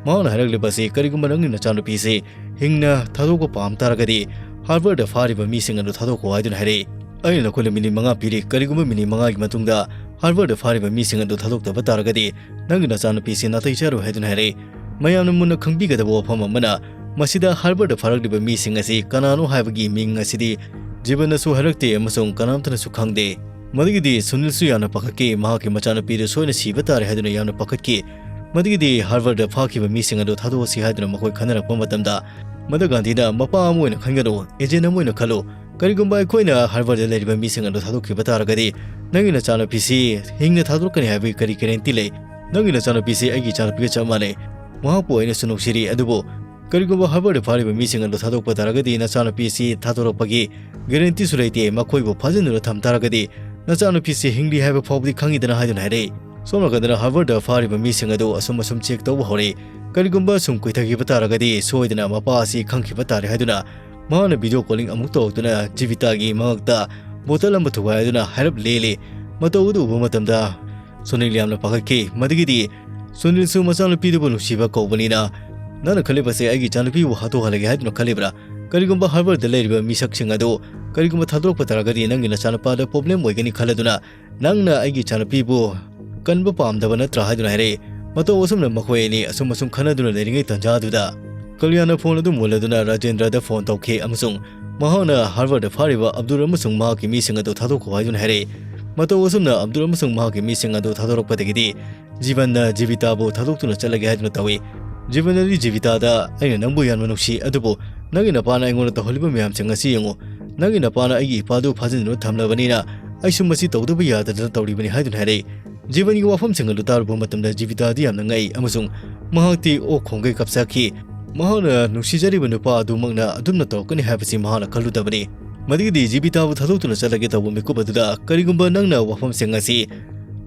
ꯃꯍꯥꯛꯅ ꯍꯥꯏꯔꯛꯂꯤꯕꯁꯤ, "ꯀꯔꯤꯒꯨꯝꯕ ꯅꯪꯒꯤ ꯅꯆꯥꯅꯨꯄꯤꯁꯤ ꯍꯤꯡꯅ ꯊꯥꯗꯣꯛꯄ ꯄꯥꯝ ꯇꯥꯔꯒꯗꯤ, ꯍꯥꯔꯕꯔꯗ ꯐꯥꯔꯤꯕ ꯃꯤꯁꯤꯡ ꯑꯗꯨ ꯊꯥꯗꯣꯛꯈꯣ" ꯍꯥꯏꯗꯨꯅ ꯍꯥꯏꯔꯛꯏ꯫ "ꯑꯩꯅ ꯅꯈꯣꯏꯗ minute ꯃꯉꯥ ꯄꯤꯔꯤ꯫ ꯀꯔꯤꯒꯨꯝꯕ minute ꯃꯉꯥꯒꯤ ꯃꯇꯨꯡꯗ ꯍꯥꯔꯕꯔꯗ ꯐꯥꯔꯤꯕ ꯃꯤꯁꯤꯡ ꯑꯗꯨ ꯊꯥꯗꯣꯛꯇꯕ ꯇꯥꯔꯒꯗꯤ, ꯅꯪꯒꯤ ꯅꯆꯥꯅꯨꯄꯤꯁꯤ ꯅꯥꯇꯩ ꯆꯥꯔꯣꯏ" ꯍꯥꯏꯗꯨꯅ ꯍꯥꯏꯔꯛꯏ꯫ ꯃꯌꯥꯝꯅ ꯃꯨꯟꯅ ꯈꯪꯕꯤꯒꯗꯕ ꯋꯥꯐꯝ ꯑꯃꯅ, ꯃꯁꯤꯗ ꯍꯥꯔꯕꯔꯗ ꯐꯥꯔꯛꯂꯤꯕ ꯃꯤꯁꯤꯡ ꯑꯁꯤ ꯀꯅꯥꯅꯣ ꯍꯥꯏꯕꯒꯤ ꯃꯤꯡ ꯑꯁꯤꯗꯤ ꯖꯤꯕꯟꯅꯁꯨ ꯍꯥꯏꯔꯛꯇꯦ ꯑꯃꯁꯨꯡ ꯀꯅꯥꯝꯇꯅꯁꯨ ꯈꯪꯗꯦ꯫ ꯃꯗꯨꯒꯤꯗꯤ ꯁꯨꯅꯤꯜꯁꯨ ꯌꯥꯝꯅ ꯄꯥꯈꯠꯈꯤ꯫ ꯃꯍꯥꯛꯀꯤ ꯃꯆꯥꯅꯨꯄꯤꯗꯨ ꯁꯣꯏꯅ ꯁꯤꯕ ꯇꯥꯔꯦ ꯍꯥꯏꯗꯨꯅ ꯌꯥꯝꯅ ꯄꯥꯈꯠꯈꯤ꯫ ꯃꯗꯨꯒꯤꯗꯤ ꯍꯥꯔꯕꯔꯗ ꯐꯥꯈꯤꯕ ꯃꯤꯁꯤꯡ ꯑꯗꯨ ꯊꯥꯗꯣꯛꯑꯁꯤ ꯍꯥꯏꯗꯨꯅ ꯃꯈꯣꯏ ꯈꯟꯅꯔꯛꯄ ꯃꯇꯝꯗ, ꯃꯗ ꯒꯥꯟꯙꯤꯅ, "ꯃꯄꯥ ꯑꯃ ꯑꯣꯏꯅ ꯈꯟꯒꯅꯨ, ꯑꯦꯖꯦꯟ ꯑꯃ ꯑꯣꯏꯅ ꯈꯜꯂꯨ꯫ ꯀꯔꯤꯒꯨꯝꯕ ꯑꯩꯈꯣꯏꯅ ꯍꯥꯔꯕꯔꯗ ꯂꯩꯔꯤꯕ ꯃꯤꯁꯤꯡ ꯑꯗꯨ ꯊꯥꯗꯣꯛꯈꯤꯕ ꯇꯥꯔꯒꯗꯤ, ꯅꯪꯒꯤ ꯅꯆꯥꯅꯨꯄꯤꯁꯤ ꯍꯤꯡꯅ ꯊꯥꯗꯣꯔꯛꯀꯅꯤ ꯍꯥꯏꯕꯒꯤ ꯀꯔꯤ ꯒꯦꯔꯦꯟꯇꯤ ꯂꯩ? ꯅꯪꯒꯤ ꯅꯆꯥꯅꯨꯄꯤꯁꯤ ꯑꯩꯒꯤ ꯏꯆꯥꯅꯨꯄꯤꯒ ꯆꯞ ꯃꯥꯟꯅꯩ꯫ ꯃꯍꯥꯛꯄꯨ ꯑꯩꯅꯁꯨ ꯅꯨꯡꯁꯤꯔꯤ, ꯑꯗꯨꯕꯨ ꯀꯔꯤꯒꯨꯝꯕ ꯍꯥꯔꯕꯔꯗ ꯐꯥꯔꯤꯕ ꯃꯤꯁꯤꯡ ꯑꯗꯨ ꯊꯥꯗꯣꯛꯄ ꯇꯥꯔꯒꯗꯤ ꯅꯆꯥꯅꯨꯄꯤꯁꯤ ꯊꯥꯗꯣꯔꯛꯄꯒꯤ ꯒꯦꯔꯦꯟꯇꯤꯁꯨ ꯂꯩꯇꯦ꯫ ꯃꯈꯣꯏꯕꯨ ꯐꯥꯖꯤꯟꯗꯨꯅ ꯊꯝ ꯇꯥꯔꯒꯗꯤ ꯅꯆꯥꯅꯨꯄꯤꯁꯤ ꯍꯤꯡꯂꯤ ꯍꯥꯏꯕ ꯐꯥꯎꯕꯗꯤ ꯈꯪꯉꯤꯗꯅ" ꯍꯥꯏꯗꯨꯅ ꯍꯥꯏꯔꯛꯏ꯫ ꯁꯣꯝ ꯅꯥꯀꯟꯗꯅ ꯍꯥꯔꯕꯔꯗ ꯐꯥꯔꯤꯕ ꯃꯤꯁꯤꯡ ꯑꯗꯨ ꯑꯁꯨꯝ ꯑꯁꯨꯝ ꯆꯦꯛ ꯇꯧꯕ ꯍꯧꯔꯛꯏ꯫ ꯀꯔꯤꯒꯨꯝꯕ ꯁꯨꯝ ꯀꯨꯏꯊꯈꯤꯕ ꯇꯥꯔꯒꯗꯤ ꯁꯣꯏꯗꯅ ꯃꯄꯥ ꯑꯁꯤ ꯈꯪꯈꯤꯕ ꯇꯥꯔꯦ ꯍꯥꯏꯗꯨꯅ ꯃꯍꯥꯛꯅ ꯚꯤꯗꯤꯑꯣ ꯀꯣꯂꯤꯡ ꯑꯃꯨꯛ ꯇꯧꯔꯛꯇꯨꯅ ꯖꯤꯕꯤꯇꯥꯒꯤ ꯃꯉꯛꯇ ꯕꯣꯇꯜ ꯑꯃ ꯊꯨꯒꯥꯏꯗꯨꯅ ꯍꯥꯏꯔꯞ ꯂꯦꯜꯂꯤ꯫ ꯃꯇꯧ ꯑꯗꯨ ꯎꯕ ꯃꯇꯝꯗ ꯁꯨꯅꯤꯜ ꯌꯥꯝꯅ ꯄꯥꯈꯠꯈꯤ꯫ ꯃꯗꯨꯒꯤꯗꯤ ꯁꯨꯅꯤꯜꯁꯨ ꯃꯆꯥꯅꯨꯄꯤꯗꯨꯕꯨ ꯅꯨꯡꯁꯤꯕ ꯀꯧꯕꯅꯤꯅ, "ꯅꯪꯅ ꯈꯜꯂꯤꯕꯁꯦ ꯑꯩꯒꯤ ꯏꯆꯥꯅꯨꯄꯤꯕꯨ ꯍꯥꯠꯇꯣꯛꯍꯜꯂꯒꯦ ꯍꯥꯏꯗꯨꯅ ꯈꯜꯂꯤꯕ꯭ꯔꯥ? ꯀꯔꯤꯒꯨꯝꯕ ꯍꯥꯔꯕꯔꯗ ꯂꯩꯔꯤꯕ ꯃꯤꯁꯛꯁꯤꯡ ꯑꯗꯨ ꯀꯔꯤꯒꯨꯝꯕ ꯊꯥꯗꯣꯔꯛꯄ ꯇꯥꯔꯒꯗꯤ ꯅꯪꯒꯤ ꯅꯆꯥꯅꯨꯄꯥꯗ ꯄ꯭ꯔꯣꯕ꯭ꯂꯦꯝ ꯑꯣꯏꯒꯅꯤ ꯈꯜꯂꯗꯨꯅ ꯅꯪꯅ ꯑꯩꯒꯤ ꯏꯆꯥꯅꯨꯄꯤꯕꯨ ꯀꯟꯕ ꯄꯥꯝꯗꯕ ꯅꯠꯇ꯭ꯔꯥ?" ꯍꯥꯏꯗꯨꯅ ꯍꯥꯏꯔꯛꯏ꯫ ꯃꯇꯧ ꯑꯁꯨꯝꯅ ꯃꯈꯣꯏ ꯑꯅꯤ ꯑꯁꯨꯝ ꯑꯁꯨꯝ ꯈꯟꯅꯗꯨꯅ ꯂꯩꯔꯤꯉꯩ ꯇꯥꯟꯖꯥꯗꯨꯗ ꯀꯜꯌꯥꯟꯅ ꯐꯣꯟ ꯑꯗꯨ ꯃꯨꯜꯂꯗꯨꯅ ꯔꯥꯖꯦꯟꯗ꯭ꯔꯗ ꯐꯣꯟ ꯇꯧꯈꯤ ꯑꯃꯁꯨꯡ ꯃꯍꯥꯛꯅ ꯍꯥꯔꯕꯔꯗ ꯐꯥꯔꯤꯕ ꯑꯕꯗꯨꯜ ꯑꯃꯁꯨꯡ ꯃꯍꯥꯛꯀꯤ ꯃꯤꯁꯤꯡ ꯑꯗꯨ ꯊꯥꯗꯣꯛꯈꯣ ꯍꯥꯏꯗꯨꯅ ꯍꯥꯏꯔꯛꯏ꯫ ꯃꯇꯧ ꯑꯁꯨꯝꯅ ꯑꯕꯗꯨꯜ ꯑꯃꯁꯨꯡ ꯃꯍꯥꯛꯀꯤ ꯃꯤꯁꯤꯡ ꯑꯗꯨ ꯊꯥꯗꯣꯔꯛꯄꯗꯒꯤꯗꯤ ꯖꯤꯕꯟꯅ ꯖꯤꯕꯤꯇꯥꯕꯨ ꯊꯥꯗꯣꯛꯇꯨꯅ ꯆꯠꯂꯒꯦ ꯍꯥꯏꯗꯨꯅ ꯇꯧꯏ꯫ ꯖꯤꯕꯟꯅꯗꯤ ꯖꯤꯕꯤꯇꯥꯗ, "ꯑꯩꯅ ꯅꯪꯕꯨ ꯌꯥꯝꯅ ꯅꯨꯡꯁꯤ, ꯑꯗꯨꯕꯨ ꯅꯪꯒꯤ ꯅꯄꯥꯅ ꯑꯩꯉꯣꯟꯗ ꯇꯧꯍꯜꯂꯤꯕ ꯃꯌꯥꯝꯁꯤꯡ ꯑꯁꯤ ꯌꯦꯡꯉꯨ꯫ ꯅꯪꯒꯤ ꯅꯄꯥꯅ ꯑꯩꯒꯤ ꯏꯄꯥꯗꯨ ꯐꯥꯖꯤꯟꯗꯨꯅ ꯊꯝꯂꯕꯅꯤꯅ ꯑꯩꯁꯨ ꯃꯁꯤ ꯇꯧꯗꯕ ꯌꯥꯗꯗꯅ ꯇꯧꯔꯤꯕꯅꯤ" ꯍꯥꯏꯗꯨꯅ ꯍꯥꯏꯔꯛꯏ꯫ ꯖꯤꯕꯟꯒꯤ ꯋꯥꯐꯝꯁꯤꯡ ꯑꯗꯨ ꯇꯥꯔꯨꯕ ꯃꯇꯝꯗ ꯖꯤꯕꯤꯇꯥꯗꯤ ꯌꯥꯝꯅ ꯉꯛꯏ ꯑꯃꯁꯨꯡ ꯃꯍꯥꯛꯇꯤ ꯑꯣꯛ ꯈꯣꯡꯒꯩ ꯀꯥꯞꯆꯈꯤ꯫ ꯃꯍꯥꯛꯅ ꯅꯨꯡꯁꯤꯖꯔꯤꯕ ꯅꯨꯄꯥ ꯑꯗꯨꯃꯛꯅ ꯑꯗꯨꯝꯅ ꯇꯧꯔꯛꯀꯅꯤ ꯍꯥꯏꯕꯁꯤ ꯃꯍꯥꯛꯅ ꯈꯜꯂꯨꯗꯕꯅꯤ꯫ ꯃꯗꯨꯒꯤꯗꯤ ꯖꯤꯕꯤꯇꯥꯕꯨ ꯊꯥꯗꯣꯛꯇꯨꯅ ꯆꯠꯂꯒꯦ ꯇꯧꯕ ꯃꯤꯀꯨꯞ ꯑꯗꯨꯗ, "ꯀꯔꯤꯒꯨꯝꯕ ꯅꯪꯅ ꯋꯥꯐꯝꯁꯤꯡ ꯑꯁꯤ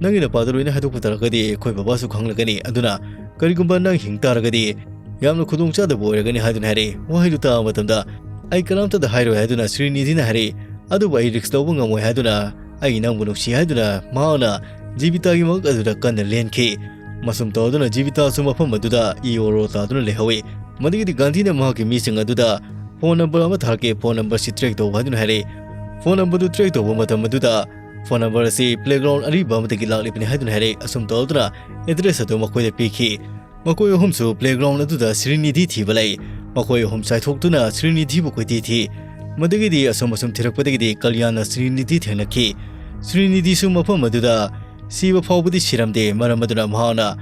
ꯅꯪꯒꯤ ꯅꯄꯥꯗ ꯂꯣꯏꯅ ꯍꯥꯏꯗꯣꯛꯄ ꯇꯥꯔꯒꯗꯤ ꯑꯩꯈꯣꯏ ꯕꯕꯥꯁꯨ ꯈꯪꯂꯒꯅꯤ꯫ ꯑꯗꯨꯅ ꯀꯔꯤꯒꯨꯝꯕ ꯅꯪ ꯍꯤꯡ ꯇꯥꯔꯒꯗꯤ ꯌꯥꯝꯅ ꯈꯨꯗꯣꯡꯆꯥꯗꯕ ꯑꯣꯏꯔꯒꯅꯤ" ꯍꯥꯏꯗꯨꯅ ꯍꯥꯏꯔꯛꯏ꯫ ꯋꯥꯍꯩꯗꯨ ꯇꯥꯕ ꯃꯇꯝꯗ, "ꯑꯩ ꯀꯅꯥꯝꯇꯗ ꯍꯥꯏꯔꯣꯏ" ꯍꯥꯏꯗꯨꯅ ꯁ꯭ꯔꯤꯅꯤꯙꯤꯅ ꯍꯥꯏꯔꯛꯏ꯫ "ꯑꯗꯨꯕꯨ ꯑꯩ ꯔꯤꯁ꯭ꯛ ꯂꯧꯕ ꯉꯝꯃꯣꯏ" ꯍꯥꯏꯗꯨꯅ, "ꯑꯩ ꯅꯪꯕꯨ ꯅꯨꯡꯁꯤ" ꯍꯥꯏꯗꯨꯅ ꯃꯍꯥꯛꯅ ꯖꯤꯕꯤꯇꯥꯒꯤ ꯃꯉꯛ ꯑꯗꯨꯗ ꯀꯟꯅ ꯂꯦꯟꯈꯤ꯫ ꯃꯁꯨꯝ ꯇꯧꯗꯨꯅ ꯖꯤꯕꯤꯇꯥꯁꯨ ꯃꯐꯝ ꯑꯗꯨꯗ ꯏ ꯑꯣꯔꯣ ꯇꯥꯗꯨꯅ ꯂꯩꯍꯧꯏ꯫ ꯃꯗꯨꯒꯤꯗꯤ ꯒꯥꯟꯙꯤꯅ ꯃꯍꯥꯛꯀꯤ ꯃꯤꯁꯤꯡ ꯑꯗꯨꯗ ꯐꯣꯟ ꯅꯝꯕꯔ ꯑꯃ ꯊꯥꯔꯛꯀꯦ, ꯐꯣꯟ ꯅꯝꯕꯔꯁꯤ ꯇ꯭ꯔꯦꯛ ꯇꯧꯕ ꯍꯥꯏꯗꯨꯅ ꯍꯥꯏꯔꯛꯏ꯫ ꯐꯣꯟ ꯅꯝꯕꯔꯗꯨ ꯇ꯭ꯔꯦꯛ ꯇꯧꯕ ꯃꯇꯝ ꯑꯗꯨꯗ ꯐꯣꯟ ꯅꯝꯕꯔ ꯑꯁꯤ ꯄ꯭ꯂꯦꯒ꯭ꯔꯥꯎꯟ ꯑꯔꯤꯕ ꯑꯃꯗꯒꯤ ꯂꯥꯛꯂꯤꯕꯅꯤ ꯍꯥꯏꯗꯨꯅ ꯍꯥꯏꯔꯛꯏ꯫ ꯑꯁꯨꯝ ꯇꯧꯗꯨꯅ ꯑꯦꯗ꯭ꯔꯦꯁ ꯑꯗꯨ ꯃꯈꯣꯏꯗ ꯄꯤꯈꯤ꯫ ꯃꯈꯣꯏ ꯑꯍꯨꯝꯁꯨ ꯄ꯭ꯂꯦꯒ꯭ꯔꯥꯎꯟ ꯑꯗꯨꯗ ꯁ꯭ꯔꯤꯅꯤꯙꯤ ꯊꯤꯕ ꯂꯩ꯫ ꯃꯈꯣꯏ ꯑꯍꯨꯝ ꯆꯥꯏꯊꯣꯛꯇꯨꯅ ꯁ꯭ꯔꯤꯅꯤꯙꯤꯕꯨ ꯀꯣꯏꯊꯤ ꯊꯤ꯫ ꯃꯗꯨꯒꯤꯗꯤ ꯑꯁꯨꯝ ꯑꯁꯨꯝ ꯊꯤꯔꯛꯄꯗꯒꯤꯗꯤ ꯀꯜꯌꯥꯟꯅ ꯁ꯭ꯔꯤꯅꯤꯙꯤ ꯊꯦꯡꯅꯈꯤ꯫ ꯁ꯭ꯔꯤꯅꯤꯙꯤꯁꯨ ꯃꯐꯝ ꯑꯗꯨꯗ ꯁꯤꯕ ꯐꯥꯎꯕꯗꯤ ꯁꯤꯔꯝꯗꯦ꯫ ꯃꯔꯝ ꯑꯗꯨꯅ ꯃꯍꯥꯛꯅ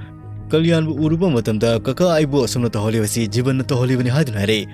ꯀꯜꯌꯥꯟꯕꯨ ꯎꯔꯨꯕ ꯃꯇꯝꯗ, "ꯀꯀꯥ, ꯑꯩꯕꯨ ꯑꯁꯨꯝꯅ ꯇꯧꯍꯜꯂꯤꯕꯁꯤ ꯖꯤꯕꯟꯅ ꯇꯧꯍꯜꯂꯤꯕꯅꯤ" ꯍꯥꯏꯗꯨꯅ ꯍꯥꯏꯔꯛꯏ꯫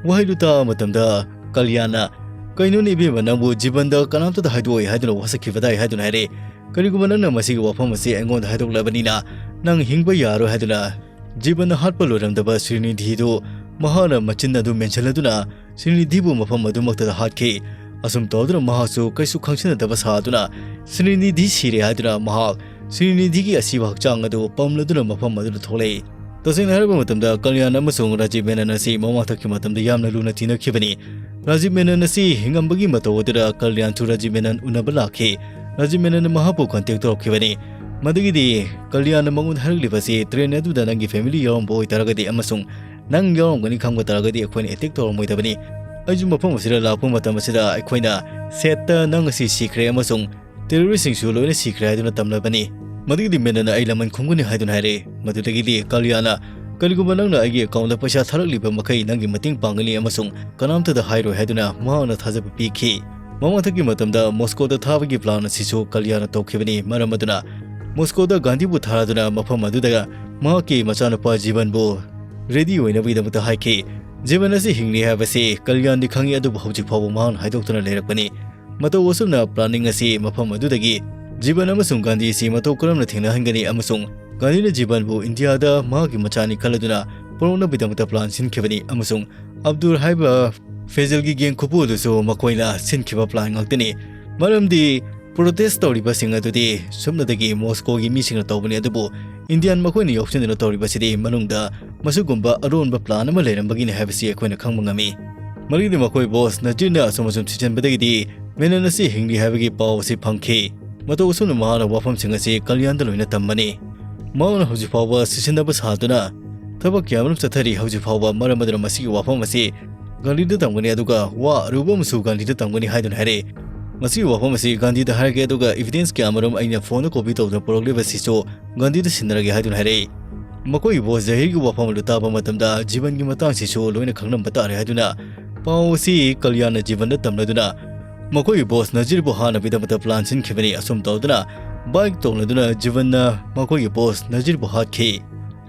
ꯋꯥꯍꯩꯗꯨ ꯇꯥꯕ ꯃꯇꯝꯗ ꯀꯜꯌꯥꯟꯅ, "ꯀꯩꯅꯣꯅꯦ ꯏꯕꯦꯝꯃ, ꯅꯪꯕꯨ ꯖꯤꯕꯟꯗ ꯀꯅꯥꯝꯇꯗ ꯍꯥꯏꯗꯣꯛꯑꯣꯏ ꯍꯥꯏꯗꯨꯅ ꯋꯥꯁꯛꯈꯤꯕꯗꯥꯏ?" ꯍꯥꯏꯗꯨꯅ ꯍꯥꯏꯔꯦ꯫ "ꯀꯔꯤꯒꯨꯝꯕ ꯅꯪꯅ ꯃꯁꯤꯒꯤ ꯋꯥꯐꯝ ꯑꯁꯤ ꯑꯩꯉꯣꯟꯗ ꯍꯥꯏꯗꯣꯛꯂꯕꯅꯤꯅ ꯅꯪ ꯍꯤꯡꯕ ꯌꯥꯔꯣꯏ" ꯍꯥꯏꯗꯨꯅ ꯖꯤꯕꯟꯅ ꯍꯥꯠꯄ ꯂꯣꯏꯔꯝꯗꯕ ꯁ꯭ꯔꯤꯅꯤꯙꯤꯗꯨ ꯃꯍꯥꯛꯅ ꯃꯆꯤꯟ ꯑꯗꯨ ꯃꯦꯟꯁꯤꯜꯂꯗꯨꯅ ꯁ꯭ꯔꯤꯅꯤꯙꯤꯕꯨ ꯃꯐꯝ ꯑꯗꯨꯃꯛꯇꯗ ꯍꯥꯠꯈꯤ꯫ ꯑꯁꯨꯝ ꯇꯧꯗꯨꯅ ꯃꯍꯥꯛꯁꯨ ꯀꯩꯁꯨ ꯈꯪꯁꯤꯟꯅꯗꯕ ꯁꯥꯗꯨꯅ ꯁ꯭ꯔꯤꯅꯤꯙꯤ ꯁꯤꯔꯦ ꯍꯥꯏꯗꯨꯅ ꯃꯍꯥꯛ ꯁ꯭ꯔꯤꯅꯤꯙꯤꯒꯤ ꯑꯁꯤꯕ ꯍꯛꯆꯥꯡ ꯑꯗꯨ ꯄꯝꯂꯗꯨꯅ ꯃꯐꯝ ꯑꯗꯨꯗ ꯊꯣꯛꯂꯛꯏ꯫ ꯇꯁꯦꯡꯅ ꯍꯥꯏꯔꯕ ꯃꯇꯝꯗ ꯀꯜꯌꯥꯟ ꯑꯃꯁꯨꯡ ꯔꯥꯖꯤꯕ ꯃꯦꯅꯟ ꯑꯁꯤ ꯃꯃꯥꯡꯊꯛꯀꯤ ꯃꯇꯝꯗ ꯌꯥꯝꯅ ꯂꯨꯅ ꯇꯤꯟꯅꯈꯤꯕꯅꯤ꯫ ꯔꯥꯖꯤꯕ ꯃꯦꯅꯟ ꯑꯁꯤ ꯍꯤꯡꯉꯝꯕꯒꯤ ꯃꯇꯧ ꯑꯗꯨꯗ ꯀꯜꯌꯥꯟꯁꯨ ꯔꯥꯖꯤꯕ ꯃꯦꯅꯟ ꯎꯅꯕ ꯂꯥꯛꯈꯤ꯫ ꯔꯥꯖꯤꯕ ꯃꯦꯅꯟꯅ ꯃꯍꯥꯛꯄꯨ ꯀꯟꯇꯦꯛ ꯇꯧꯔꯛꯈꯤꯕꯅꯤ꯫ ꯃꯗꯨꯒꯤꯗꯤ ꯀꯜꯌꯥꯟꯅ ꯃꯉꯣꯟꯗ ꯍꯥꯏꯔꯛꯂꯤꯕꯁꯤ, "ꯇ꯭ꯔꯦꯟ ꯑꯗꯨꯗ ꯅꯪꯒꯤ ꯐꯦꯃꯤꯂꯤ ꯌꯥꯎꯔꯝꯕ ꯑꯣꯏꯇꯥꯔꯒꯗꯤ ꯑꯃꯁꯨꯡ ꯅꯪ ꯌꯥꯎꯔꯝꯒꯅꯤ ꯈꯪꯕ ꯇꯥꯔꯒꯗꯤ ꯑꯩꯈꯣꯏꯅ ꯑꯦꯇꯦꯛ ꯇꯧꯔꯝꯃꯣꯏꯗꯕꯅꯤ꯫ ꯑꯩꯁꯨ ꯃꯐꯝ ꯑꯁꯤꯗ ꯂꯥꯛꯄ ꯃꯇꯝ ꯑꯁꯤꯗ ꯑꯩꯈꯣꯏꯅ ꯁꯦꯠꯇ ꯅꯪ ꯑꯁꯤ ꯁꯤꯈ꯭ꯔꯦ ꯑꯃꯁꯨꯡ ꯇꯦꯔꯣꯔꯤꯁꯁꯤꯡꯁꯨ ꯂꯣꯏꯅ ꯁꯤꯈ꯭ꯔꯦ" ꯍꯥꯏꯗꯨꯅ ꯇꯝꯂꯕꯅꯤ꯫ ꯃꯗꯨꯒꯤꯗꯤ ꯃꯦꯅꯟꯅ "ꯑꯩ ꯂꯃꯟ ꯈꯨꯝꯒꯅꯤ" ꯍꯥꯏꯗꯨꯅ ꯍꯥꯏꯔꯛꯏ꯫ ꯃꯗꯨꯗꯒꯤꯗꯤ ꯀꯜꯌꯥꯟꯅ, "ꯀꯔꯤꯒꯨꯝꯕ ꯅꯪꯅ ꯑꯩꯒꯤ ꯑꯦꯀꯥꯎꯟꯗ ꯄꯩꯁꯥ ꯊꯥꯔꯛꯂꯤꯕ ꯃꯈꯩ ꯅꯪꯒꯤ ꯃꯇꯦꯡ ꯄꯥꯡꯒꯅꯤ ꯑꯃꯁꯨꯡ ꯀꯅꯥꯝꯇꯗ ꯍꯥꯏꯔꯣꯏ" ꯍꯥꯏꯗꯨꯅ ꯃꯍꯥꯛꯅ ꯊꯥꯖꯕ ꯄꯤꯈꯤ꯫ ꯃꯃꯥꯡꯊꯛꯀꯤ ꯃꯇꯝꯗ ꯃꯣꯁꯀꯣꯗ ꯊꯥꯕꯒꯤ ꯄ꯭ꯂꯥꯟ ꯑꯁꯤꯁꯨ ꯀꯜꯌꯥꯟꯅ ꯇꯧꯈꯤꯕꯅꯤ꯫ ꯃꯔꯝ ꯑꯗꯨꯅ ꯃꯣꯁꯀꯣꯗ ꯒꯥꯟꯙꯤꯕꯨ ꯊꯥꯗꯨꯅ ꯃꯐꯝ ꯑꯗꯨꯗ ꯃꯍꯥꯛꯀꯤ ꯃꯆꯥꯅꯨꯄꯥ ꯖꯤꯕꯟꯕꯨ ꯔꯦꯗꯤ ꯑꯣꯏꯅꯕꯒꯤꯗꯃꯛꯇ ꯍꯥꯏꯈꯤ꯫ ꯖꯤꯕꯟ ꯑꯁꯤ ꯍꯤꯡꯂꯤ ꯍꯥꯏꯕꯁꯤ ꯀꯜꯌꯥꯟꯗꯤ ꯈꯪꯏ, ꯑꯗꯨꯕꯨ ꯍꯧꯖꯤꯛ ꯐꯥꯎꯕ ꯃꯍꯥꯛꯅ ꯍꯥꯏꯗꯣꯛꯇꯨꯅ ꯂꯩꯔꯛꯄꯅꯤ꯫ ꯃꯇꯧ ꯑꯁꯨꯝꯅ ꯄ꯭ꯂꯥꯅꯤꯡ ꯑꯁꯤ ꯃꯐꯝ ꯑꯗꯨꯗꯒꯤ ꯖꯤꯕꯟ ꯑꯃꯁꯨꯡ ꯒꯥꯟꯙꯤ ꯑꯁꯤ ꯃꯇꯧ ꯀꯔꯝꯅ ꯊꯦꯡꯅꯍꯟꯒꯅꯤ ꯑꯃꯁꯨꯡ ꯒꯥꯟꯙꯤꯅ ꯖꯤꯕꯟꯕꯨ ꯏꯟꯗꯤꯌꯥꯗ ꯃꯍꯥꯛꯀꯤ ꯃꯆꯥꯅꯤ ꯈꯜꯂꯗꯨꯅ ꯄꯨꯔꯛꯅꯕꯒꯤꯗꯃꯛꯇ ꯄ꯭ꯂꯥꯟ ꯁꯤꯟꯈꯤꯕꯅꯤ ꯑꯃꯁꯨꯡ ꯑꯕꯗꯨꯔ ꯍꯥꯏꯕ ꯐꯦꯖꯜꯒꯤ ꯒꯦꯡ ꯈꯨꯄꯨ ꯑꯗꯨꯁꯨ ꯃꯈꯣꯏꯅ ꯁꯤꯟꯈꯤꯕ ꯄ꯭ꯂꯥꯟ ꯉꯥꯛꯇꯅꯤ꯫ ꯃꯔꯝꯗꯤ ꯄ꯭ꯔꯣꯇꯦꯁ ꯇꯧꯔꯤꯕꯁꯤꯡ ꯑꯗꯨꯗꯤ ꯁꯨꯞꯅꯗꯒꯤ ꯃꯣꯁꯀꯣꯒꯤ ꯃꯤꯁꯤꯡꯅ ꯇꯧꯕꯅꯤ, ꯑꯗꯨꯕꯨ ꯏꯟꯗꯤꯌꯥꯟ ꯃꯈꯣꯏꯅ ꯌꯥꯎꯁꯤꯟꯗꯨꯅ ꯇꯧꯔꯤꯕꯁꯤꯗꯤ ꯃꯅꯨꯡꯗ ꯃꯁꯤꯒꯨꯝꯕ ꯑꯔꯣꯟꯕ ꯄ꯭ꯂꯥꯟ ꯑꯃ ꯂꯩꯔꯝꯕꯒꯤꯅꯤ ꯍꯥꯏꯕꯁꯤ ꯑꯩꯈꯣꯏꯅ ꯈꯪꯕ ꯉꯝꯃꯤ꯫ ꯃꯔꯤꯗꯤ ꯃꯈꯣꯏ ꯕꯣꯁ ꯅꯖꯤꯔꯅ ꯑꯁꯨꯝ ꯑꯁꯨꯝ ꯊꯤꯖꯤꯟꯕꯗꯒꯤꯗꯤ ꯃꯦꯅꯟ ꯑꯁꯤ ꯍꯤꯡꯂꯤ ꯍꯥꯏꯕꯒꯤ ꯄꯥꯎ ꯑꯁꯤ ꯐꯪꯈꯤ꯫ ꯃꯇꯧ ꯑꯁꯨꯝꯅ ꯃꯍꯥꯛꯅ ꯋꯥꯐꯝꯁꯤꯡ ꯑꯁꯤ ꯀꯜꯌꯥꯟꯗ ꯂꯣꯏꯅ ꯇꯝꯕꯅꯤ꯫ ꯃꯍꯥꯛꯅ ꯍꯧꯖꯤꯛ ꯐꯥꯎꯕ ꯁꯤꯁꯤꯟꯅꯕ ꯁꯥꯗꯨꯅ ꯊꯕꯛ ꯀꯌꯥꯃꯔꯨꯝ ꯆꯠꯊꯔꯤ꯫ ꯍꯧꯖꯤꯛ ꯐꯥꯎꯕ ꯃꯔꯝ ꯑꯗꯨꯅ ꯃꯁꯤꯒꯤ ꯋꯥꯐꯝ ꯑꯁꯤ ꯒꯥꯟꯙꯤꯗ ꯇꯝꯒꯅꯤ, ꯑꯗꯨꯒ ꯋꯥ ꯑꯔꯨꯕ ꯑꯃꯁꯨ ꯒꯥꯟꯙꯤꯗ ꯇꯝꯒꯅꯤ ꯍꯥꯏꯗꯨꯅ ꯍꯥꯏꯔꯛꯏ꯫ ꯃꯁꯤꯒꯤ ꯋꯥꯐꯝ ꯑꯁꯤ ꯒꯥꯟꯙꯤꯗ ꯍꯥꯏꯔꯒꯦ, ꯑꯗꯨꯒ evidence ꯀꯌꯥꯃꯔꯨꯝ ꯑꯩꯅ ꯐꯣꯟꯗ copy ꯇꯧꯗꯨꯅ ꯄꯨꯔꯛꯂꯤꯕꯁꯤꯁꯨ ꯒꯥꯟꯙꯤꯗ ꯁꯤꯟꯅꯔꯒꯦ ꯍꯥꯏꯗꯨꯅ ꯍꯥꯏꯔꯛꯏ꯫ ꯃꯈꯣꯏꯒꯤ ꯕꯣꯁ ꯖꯍꯤꯔꯒꯤ ꯋꯥꯐꯝ ꯑꯗꯨ ꯇꯥꯕ ꯃꯇꯝꯗ ꯖꯤꯕꯟꯒꯤ ꯃꯇꯥꯡꯁꯤꯁꯨ ꯂꯣꯏꯅ ꯈꯪꯂꯝꯕ ꯇꯥꯔꯦ ꯍꯥꯏꯗꯨꯅ ꯄꯥꯎ ꯑꯁꯤ ꯀꯜꯌꯥꯟꯅ ꯖꯤꯕꯟꯗ ꯇꯝꯂꯗꯨꯅ ꯃꯈꯣꯏꯒꯤ ꯕꯣꯁ ꯅꯖꯤꯔꯕꯨ ꯍꯥꯠꯅꯕꯒꯤꯗꯃꯛꯇ ꯄ꯭ꯂꯥꯟ ꯁꯤꯟꯈꯤꯕꯅꯤ꯫ ꯑꯁꯨꯝ ꯇꯧꯗꯨꯅ ꯕꯥꯏꯛ ꯇꯣꯡꯂꯗꯨꯅ ꯖꯤꯕꯟꯅ ꯃꯈꯣꯏꯒꯤ ꯕꯣꯁ ꯅꯖꯤꯔꯕꯨ ꯍꯥꯠꯈꯤ꯫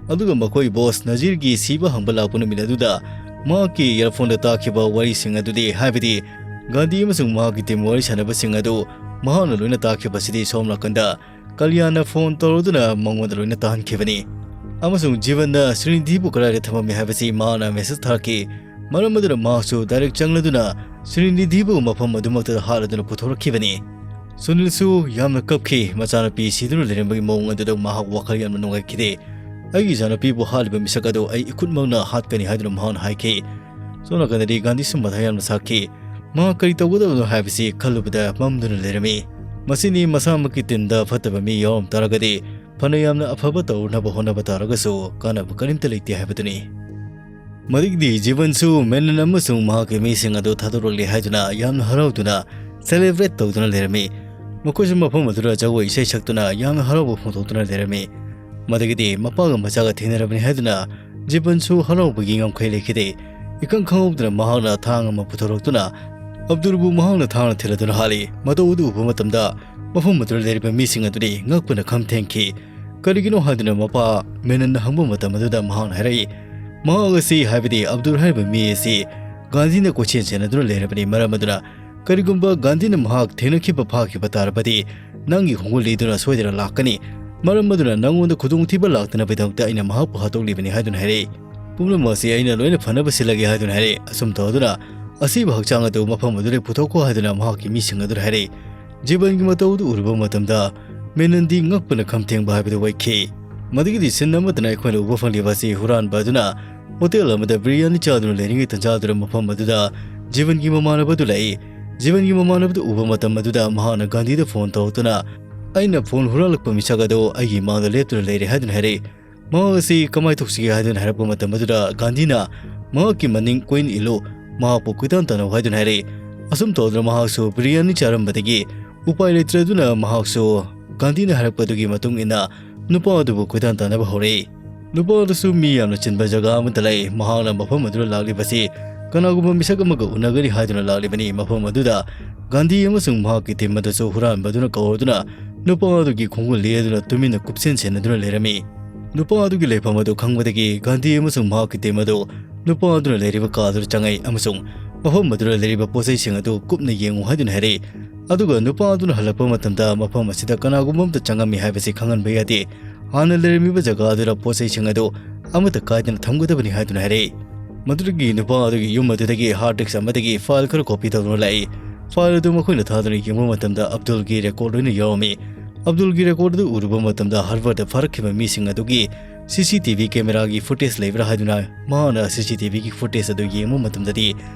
ꯑꯗꯨꯒ ꯃꯈꯣꯏ ꯕꯣꯁ ꯅꯖꯤꯔꯒꯤ ꯁꯤꯕ ꯍꯪꯕ ꯂꯥꯛꯄ ꯅꯨꯃꯤꯠ ꯑꯗꯨꯗ ꯃꯍꯥꯛꯀꯤ ꯏꯌꯥꯔꯐꯣꯟꯗ ꯇꯥꯈꯤꯕ ꯋꯥꯔꯤꯁꯤꯡ ꯑꯗꯨꯗꯤ, ꯍꯥꯏꯕꯗꯤ ꯒꯥꯟꯙꯤ ꯑꯃꯁꯨꯡ ꯃꯍꯥꯛꯀꯤ ꯇꯤꯝ ꯋꯥꯔꯤ ꯁꯥꯟꯅꯕꯁꯤꯡ ꯑꯗꯨ ꯃꯍꯥꯛꯅ ꯂꯣꯏꯅ ꯇꯥꯈꯤꯕꯁꯤꯗꯤ, ꯁꯣꯝ ꯅꯥꯀꯟꯗ ꯀꯂꯤꯌꯥꯟꯅ ꯐꯣꯟ ꯇꯧꯔꯗꯨꯅ ꯃꯉꯣꯟꯗ ꯂꯣꯏꯅ ꯇꯥꯍꯟꯈꯤꯕꯅꯤ꯫ ꯑꯃꯁꯨꯡ ꯖꯤꯕꯟꯅ ꯁ꯭ꯔꯤꯅꯤꯙꯤꯕꯨ ꯀꯗꯥꯏꯗ ꯊꯝꯃꯝꯃꯤ ꯍꯥꯏꯕꯁꯤ ꯃꯍꯥꯛꯅ ꯃꯦꯁꯦꯖ ꯊꯥꯔꯛꯈꯤ꯫ ꯃꯔꯝ ꯑꯗꯨꯅ ꯃꯍꯥꯛꯁꯨ ꯗꯥꯏꯔꯦꯛ ꯆꯪꯂꯗꯨꯅ ꯁ꯭ꯔꯤꯅꯤꯙꯤꯕꯨ ꯃꯐꯝ ꯑꯗꯨꯃꯛꯇꯗ ꯍꯥꯠꯂꯗꯨꯅ ꯄꯨꯊꯣꯔꯛꯈꯤꯕꯅꯤ꯫ ꯁꯨꯅꯤꯜꯁꯨ ꯌꯥꯝꯅ ꯀꯞꯈꯤ꯫ ꯃꯆꯥꯅꯨꯄꯤ ꯁꯤꯗꯨꯅ ꯂꯩꯔꯝꯕꯒꯤ ꯃꯑꯣꯡ ꯑꯗꯨꯗ ꯃꯍꯥꯛ ꯋꯥꯈꯜ ꯌꯥꯝꯅ ꯅꯨꯡꯉꯥꯏꯈꯤꯗꯦ꯫ "ꯑꯩꯒꯤ ꯏꯆꯥꯅꯨꯄꯤꯕꯨ ꯍꯥꯠꯂꯤꯕ ꯃꯤꯁꯛ ꯑꯗꯨ ꯑꯩ ꯏꯈꯨꯠꯃꯛꯅ ꯍꯥꯠꯀꯅꯤ" ꯍꯥꯏꯗꯨꯅ ꯃꯍꯥꯛꯅ ꯍꯥꯏꯈꯤ꯫ ꯁꯣꯝ ꯅꯥꯀꯟꯗꯗꯤ ꯒꯥꯟꯙꯤꯁꯨ ꯃꯊꯥ ꯌꯥꯝꯅ ꯁꯥꯈꯤ꯫ ꯃꯍꯥꯛ ꯀꯔꯤ ꯇꯧꯒꯗꯕꯅꯣ ꯍꯥꯏꯕꯁꯤ ꯈꯜꯂꯨꯕꯗ ꯃꯝꯗꯨꯅ ꯂꯩꯔꯝꯃꯤ꯫ ꯃꯁꯤꯅꯤ ꯃꯁꯥꯃꯛꯀꯤ ꯇꯤꯝꯗ ꯐꯠꯇꯕ ꯃꯤ ꯌꯥꯎꯔꯝ ꯇꯥꯔꯒꯗꯤ ꯐꯅ ꯌꯥꯝꯅ ꯑꯐꯕ ꯇꯧꯅꯕ ꯍꯣꯠꯅꯕ ꯇꯥꯔꯒꯁꯨ ꯀꯥꯟꯅꯕ ꯀꯔꯤꯝꯇ ꯂꯩꯇꯦ ꯍꯥꯏꯕꯗꯨꯅꯤ꯫ ꯃꯗꯨꯒꯤꯗꯤ ꯖꯤꯕꯟꯁꯨ ꯃꯦꯅꯟ ꯑꯃꯁꯨꯡ ꯃꯍꯥꯛꯀꯤ ꯃꯤꯁꯤꯡ ꯑꯗꯨ ꯊꯥꯗꯣꯔꯛꯂꯦ ꯍꯥꯏꯗꯨꯅ ꯌꯥꯝꯅ ꯍꯔꯥꯎꯗꯨꯅ ꯁꯦꯂꯦꯕ꯭ꯔꯦꯠ ꯇꯧꯗꯨꯅ ꯂꯩꯔꯝꯃꯤ꯫ ꯃꯈꯣꯏꯁꯨ ꯃꯐꯝ ꯑꯗꯨꯗ ꯖꯒꯣꯏ ꯏꯁꯩ ꯁꯛꯇꯨꯅ ꯌꯥꯝꯅ ꯍꯔꯥꯎꯕ ꯐꯣꯡꯗꯣꯛꯇꯨꯅ ꯂꯩꯔꯝꯃꯤ꯫ ꯃꯗꯨꯒꯤꯗꯤ ꯃꯄꯥꯒ ꯃꯆꯥꯒ ꯊꯦꯡꯅꯔꯕꯅꯤ ꯍꯥꯏꯗꯨꯅ ꯖꯤꯕꯟꯁꯨ ꯍꯔꯥꯎꯕꯒꯤ ꯉꯝꯈꯩ ꯂꯩꯈꯤꯗꯦ꯫ ꯏꯈꯪ ꯈꯪꯍꯧꯗꯅ ꯃꯍꯥꯛꯅ ꯊꯥꯡ ꯑꯃ ꯄꯨꯊꯣꯔꯛꯇꯨꯅ ꯑꯕꯗꯨꯜꯕꯨ ꯃꯍꯥꯛꯅ ꯊꯥꯡꯅ ꯊꯤꯜꯂꯗꯨꯅ ꯍꯥꯠꯂꯤ꯫ ꯃꯇꯧ ꯑꯗꯨ ꯎꯕ ꯃꯇꯝꯗ ꯃꯐꯝ ꯑꯗꯨꯗ ꯂꯩꯔꯤꯕ ꯃꯤꯁꯤꯡ ꯑꯗꯨꯗꯤ ꯉꯛꯄꯅ ꯈꯝ ꯊꯦꯡꯈꯤ꯫ ꯀꯔꯤꯒꯤꯅꯣ ꯍꯥꯏꯗꯨꯅ ꯃꯄꯥ ꯃꯦꯅꯟꯅ ꯍꯪꯕ ꯃꯇꯝ ꯑꯗꯨꯗ ꯃꯍꯥꯛꯅ ꯍꯥꯏꯔꯛꯏ, ꯃꯍꯥꯛ ꯑꯁꯤ, ꯍꯥꯏꯕꯗꯤ ꯑꯕꯗꯨꯜ ꯍꯥꯏꯔꯤꯕ ꯃꯤ ꯑꯁꯤ ꯒꯥꯟꯙꯤꯅ ꯀꯣꯏꯁꯦꯟ ꯁꯦꯟꯅꯗꯨꯅ ꯂꯩꯔꯕꯅꯤ꯫ ꯃꯔꯝ ꯑꯗꯨꯅ ꯀꯔꯤꯒꯨꯝꯕ ꯒꯥꯟꯙꯤꯅ ꯃꯍꯥꯛ ꯊꯦꯡꯅꯈꯤꯕ ꯐꯥꯈꯤꯕ ꯇꯥꯔꯕꯗꯤ ꯅꯪꯒꯤ ꯈꯣꯡꯒꯨꯜ ꯂꯤꯗꯨꯅ ꯁꯣꯏꯗꯅ ꯂꯥꯛꯀꯅꯤ꯫ ꯃꯔꯝ ꯑꯗꯨꯅ ꯅꯪꯉꯣꯟꯗ ꯈꯨꯗꯣꯡꯊꯤꯕ ꯂꯥꯛꯇꯅꯕꯒꯤꯗꯃꯛꯇ ꯑꯩꯅ ꯃꯍꯥꯛꯄꯨ ꯍꯥꯠꯇꯣꯛꯂꯤꯕꯅꯤ ꯍꯥꯏꯗꯨꯅ ꯍꯥꯏꯔꯛꯏ꯫ ꯄꯨꯝꯅꯃꯛ ꯑꯁꯤ ꯑꯩꯅ ꯂꯣꯏꯅ ꯐꯅꯕ ꯁꯤꯜꯂꯒꯦ ꯍꯥꯏꯗꯨꯅ ꯍꯥꯏꯔꯛꯏ꯫ ꯑꯁꯨꯝ ꯇꯧꯗꯨꯅ ꯑꯁꯤꯕ ꯍꯛꯆꯥꯡ ꯑꯗꯨ ꯃꯐꯝ ꯑꯗꯨꯗꯒꯤ ꯄꯨꯊꯣꯛꯈꯣ ꯍꯥꯏꯗꯨꯅ ꯃꯍꯥꯛꯀꯤ ꯃꯤꯁꯤꯡ ꯑꯗꯨꯗ ꯍꯥꯏꯔꯛꯏ꯫ ꯖꯤꯕꯟꯒꯤ ꯃꯇꯧ ꯑꯗꯨ ꯎꯔꯨꯕ ꯃꯇꯝꯗ ꯃꯦꯅꯟꯗꯤ ꯉꯛꯄꯅ ꯈꯝ ꯊꯦꯡꯕ ꯍꯥꯏꯕꯗꯨ ꯑꯣꯏꯈꯤ꯫ ꯃꯗꯨꯒꯤꯗꯤ ꯁꯤꯟ ꯑꯃꯠꯇꯅ ꯑꯩꯈꯣꯏꯅ ꯎꯕ ꯐꯪꯂꯤꯕ ꯑꯁꯤ ꯍꯨꯔꯥꯟꯕ ꯑꯗꯨꯅ ꯍꯣꯇꯦꯜ ꯑꯃꯗ ꯕꯤꯔꯌꯥꯅꯤ ꯆꯥꯗꯨꯅ ꯂꯩꯔꯤꯉꯩ ꯇꯟꯖꯥꯗꯨꯗ ꯃꯐꯝ ꯑꯗꯨꯗ ꯖꯤꯕꯟꯒꯤ ꯃꯃꯥꯟꯅꯕ ꯑꯗꯨ ꯂꯥꯛꯏ꯫ ꯖꯤꯕꯟꯒꯤ ꯃꯃꯥꯟꯅꯕꯗꯨ ꯎꯕ ꯃꯇꯝ ꯑꯗꯨꯗ ꯃꯍꯥꯛꯅ ꯒꯥꯟꯙꯤꯗ ꯐꯣꯟ ꯇꯧꯔꯛꯇꯨꯅ, "ꯑꯩꯅ ꯐꯣꯟ ꯍꯨꯔꯥꯜꯂꯛꯄ ꯃꯤꯁꯛ ꯑꯗꯨ ꯑꯩꯒꯤ ꯏꯃꯥꯡꯗ ꯂꯦꯞꯇꯨꯅ ꯂꯩꯔꯦ" ꯍꯥꯏꯗꯨꯅ ꯍꯥꯏꯔꯛꯏ꯫ ꯃꯍꯥꯛ ꯑꯁꯤ ꯀꯃꯥꯏꯅ ꯇꯧꯁꯤꯒꯦ ꯍꯥꯏꯗꯨꯅ ꯍꯥꯏꯔꯛꯄ ꯃꯇꯝ ꯑꯗꯨꯗ ꯒꯥꯟꯙꯤꯅ ꯃꯍꯥꯛꯀꯤ ꯃꯅꯤꯡ ꯀꯣꯏꯅ ꯏꯜꯂꯨ, ꯃꯍꯥꯛꯄꯨ ꯀꯣꯏꯇꯥꯟ ꯇꯥꯟꯅꯧ ꯍꯥꯏꯗꯨꯅ ꯍꯥꯏꯔꯛꯏ꯫ ꯑꯁꯨꯝ ꯇꯧꯗꯨꯅ ꯃꯍꯥꯛꯁꯨ ꯕꯤꯔꯌꯥꯅꯤ ꯆꯥꯔꯝꯕꯗꯒꯤ ꯎꯄꯥꯏ ꯂꯩꯇ꯭ꯔꯗꯨꯅ ꯃꯍꯥꯛꯁꯨ ꯒꯥꯟꯙꯤꯅ ꯍꯥꯏꯔꯛꯄꯗꯨꯒꯤ ꯃꯇꯨꯡ ꯏꯟꯅ ꯅꯨꯄꯥ ꯑꯗꯨꯕꯨ ꯀꯣꯏꯇꯥꯟ ꯇꯥꯟꯅꯕ ꯍꯧꯔꯛꯏ꯫ ꯅꯨꯄꯥ ꯑꯗꯨꯁꯨ ꯃꯤ ꯌꯥꯝꯅ ꯆꯤꯟꯕ ꯖꯒꯥ ꯑꯃꯗ ꯂꯩ꯫ ꯃꯍꯥꯛꯅ ꯃꯐꯝ ꯑꯗꯨꯗ ꯂꯥꯛꯂꯤꯕꯁꯤ ꯀꯅꯥꯒꯨꯝꯕ ꯃꯤꯁꯛ ꯑꯃꯒ ꯎꯅꯒꯅꯤ ꯍꯥꯏꯗꯨꯅ ꯂꯥꯛꯂꯤꯕꯅꯤ꯫ ꯃꯐꯝ ꯑꯗꯨꯗ ꯒꯥꯟꯙꯤ ꯑꯃꯁꯨꯡ ꯃꯍꯥꯛꯀꯤ ꯇꯤꯝ ꯑꯗꯨꯁꯨ ꯍꯨꯔꯥꯟꯕ ꯑꯗꯨꯅ ꯀꯧꯔꯗꯨꯅ ꯅꯨꯄꯥ ꯑꯗꯨꯒꯤ ꯈꯣꯡꯒꯨꯜ ꯂꯦꯗꯨꯅ ꯇꯨꯃꯤꯟꯅ ꯀꯨꯞꯁꯦꯟ ꯁꯦꯟꯅꯗꯨꯅ ꯂꯩꯔꯝꯃꯤ꯫ ꯅꯨꯄꯥ ꯑꯗꯨꯒꯤ ꯂꯩꯐꯝ ꯑꯗꯨ ꯈꯪꯕꯗꯒꯤ ꯒꯥꯟꯙꯤ ꯑꯃꯁꯨꯡ ꯃꯍꯥꯛꯀꯤ ꯇꯤꯝ ꯑꯗꯨ ꯅꯨꯄꯥ ꯑꯗꯨꯅ ꯂꯩꯔꯤꯕ ꯀꯥ ꯑꯗꯨꯗ ꯆꯪꯉꯛꯏ ꯑꯃꯁꯨꯡ ꯃꯐꯝ ꯑꯗꯨꯗ ꯂꯩꯔꯤꯕ ꯄꯣꯠꯆꯩꯁꯤꯡ ꯑꯗꯨ ꯀꯨꯞꯅ ꯌꯦꯡꯉꯨ ꯍꯥꯏꯗꯨꯅ ꯍꯥꯏꯔꯛꯏ꯫ ꯑꯗꯨꯒ ꯅꯨꯄꯥ ꯑꯗꯨꯅ ꯍꯜꯂꯛꯄ ꯃꯇꯝꯗ ꯃꯐꯝ ꯑꯁꯤꯗ ꯀꯅꯥꯒꯨꯝꯕ ꯑꯃꯠꯇ ꯆꯪꯉꯝꯃꯤ ꯍꯥꯏꯕꯁꯤ ꯈꯪꯍꯟꯕ ꯌꯥꯗꯦ꯫ ꯍꯥꯟꯅ ꯂꯩꯔꯝꯃꯤꯕ ꯖꯒꯥ ꯑꯗꯨꯗ ꯄꯣꯠꯆꯩꯁꯤꯡ ꯑꯗꯨ ꯑꯃꯠꯇ ꯀꯥꯏꯗꯅ ꯊꯝꯒꯗꯕꯅꯤ ꯍꯥꯏꯗꯨꯅ ꯍꯥꯏꯔꯛꯏ꯫ ꯃꯗꯨꯗꯒꯤ ꯅꯨꯄꯥ ꯑꯗꯨꯒꯤ ꯌꯨꯝ ꯑꯗꯨꯗꯒꯤ ꯍꯥꯔꯗ ꯗꯤꯁꯛ ꯑꯃꯗꯒꯤ ꯐꯥꯏꯜ ꯈꯔ ꯀꯣꯄꯤ ꯇꯧꯗꯨꯅ ꯂꯥꯛꯏ꯫ ꯐꯥꯏꯜ ꯑꯗꯨ ꯃꯈꯣꯏꯅ ꯊꯥꯗꯨꯅ ꯌꯦꯡꯕ ꯃꯇꯝꯗ ꯑꯕꯗꯨꯜꯒꯤ ꯔꯦꯀꯣꯔꯗ ꯂꯣꯏꯅ ꯌꯥꯎꯔꯝꯃꯤ꯫ ꯑꯕꯗꯨꯜꯒꯤ ꯔꯦꯀꯣꯔꯗ ꯑꯗꯨ ꯎꯔꯨꯕ ꯃꯇꯝꯗ ꯍꯥꯔꯕꯔꯗ ꯐꯥꯔꯛꯈꯤꯕ ꯃꯤꯁꯤꯡ ꯑꯗꯨꯒꯤ ꯁꯤ ꯁꯤ ꯇꯤ ꯚꯤ ꯀꯦꯃꯦꯔꯥꯒꯤ ꯐꯨꯇꯦꯖ ꯂꯩꯕ꯭ꯔꯥ ꯍꯥꯏꯗꯨꯅ ꯃꯍꯥꯛꯅ ꯁꯤ ꯁꯤ ꯇꯤ ꯚꯤꯒꯤ ꯐꯨꯇꯦꯖ ꯑꯗꯨ ꯌꯦꯡꯕ ꯃꯇꯝꯗꯗꯤ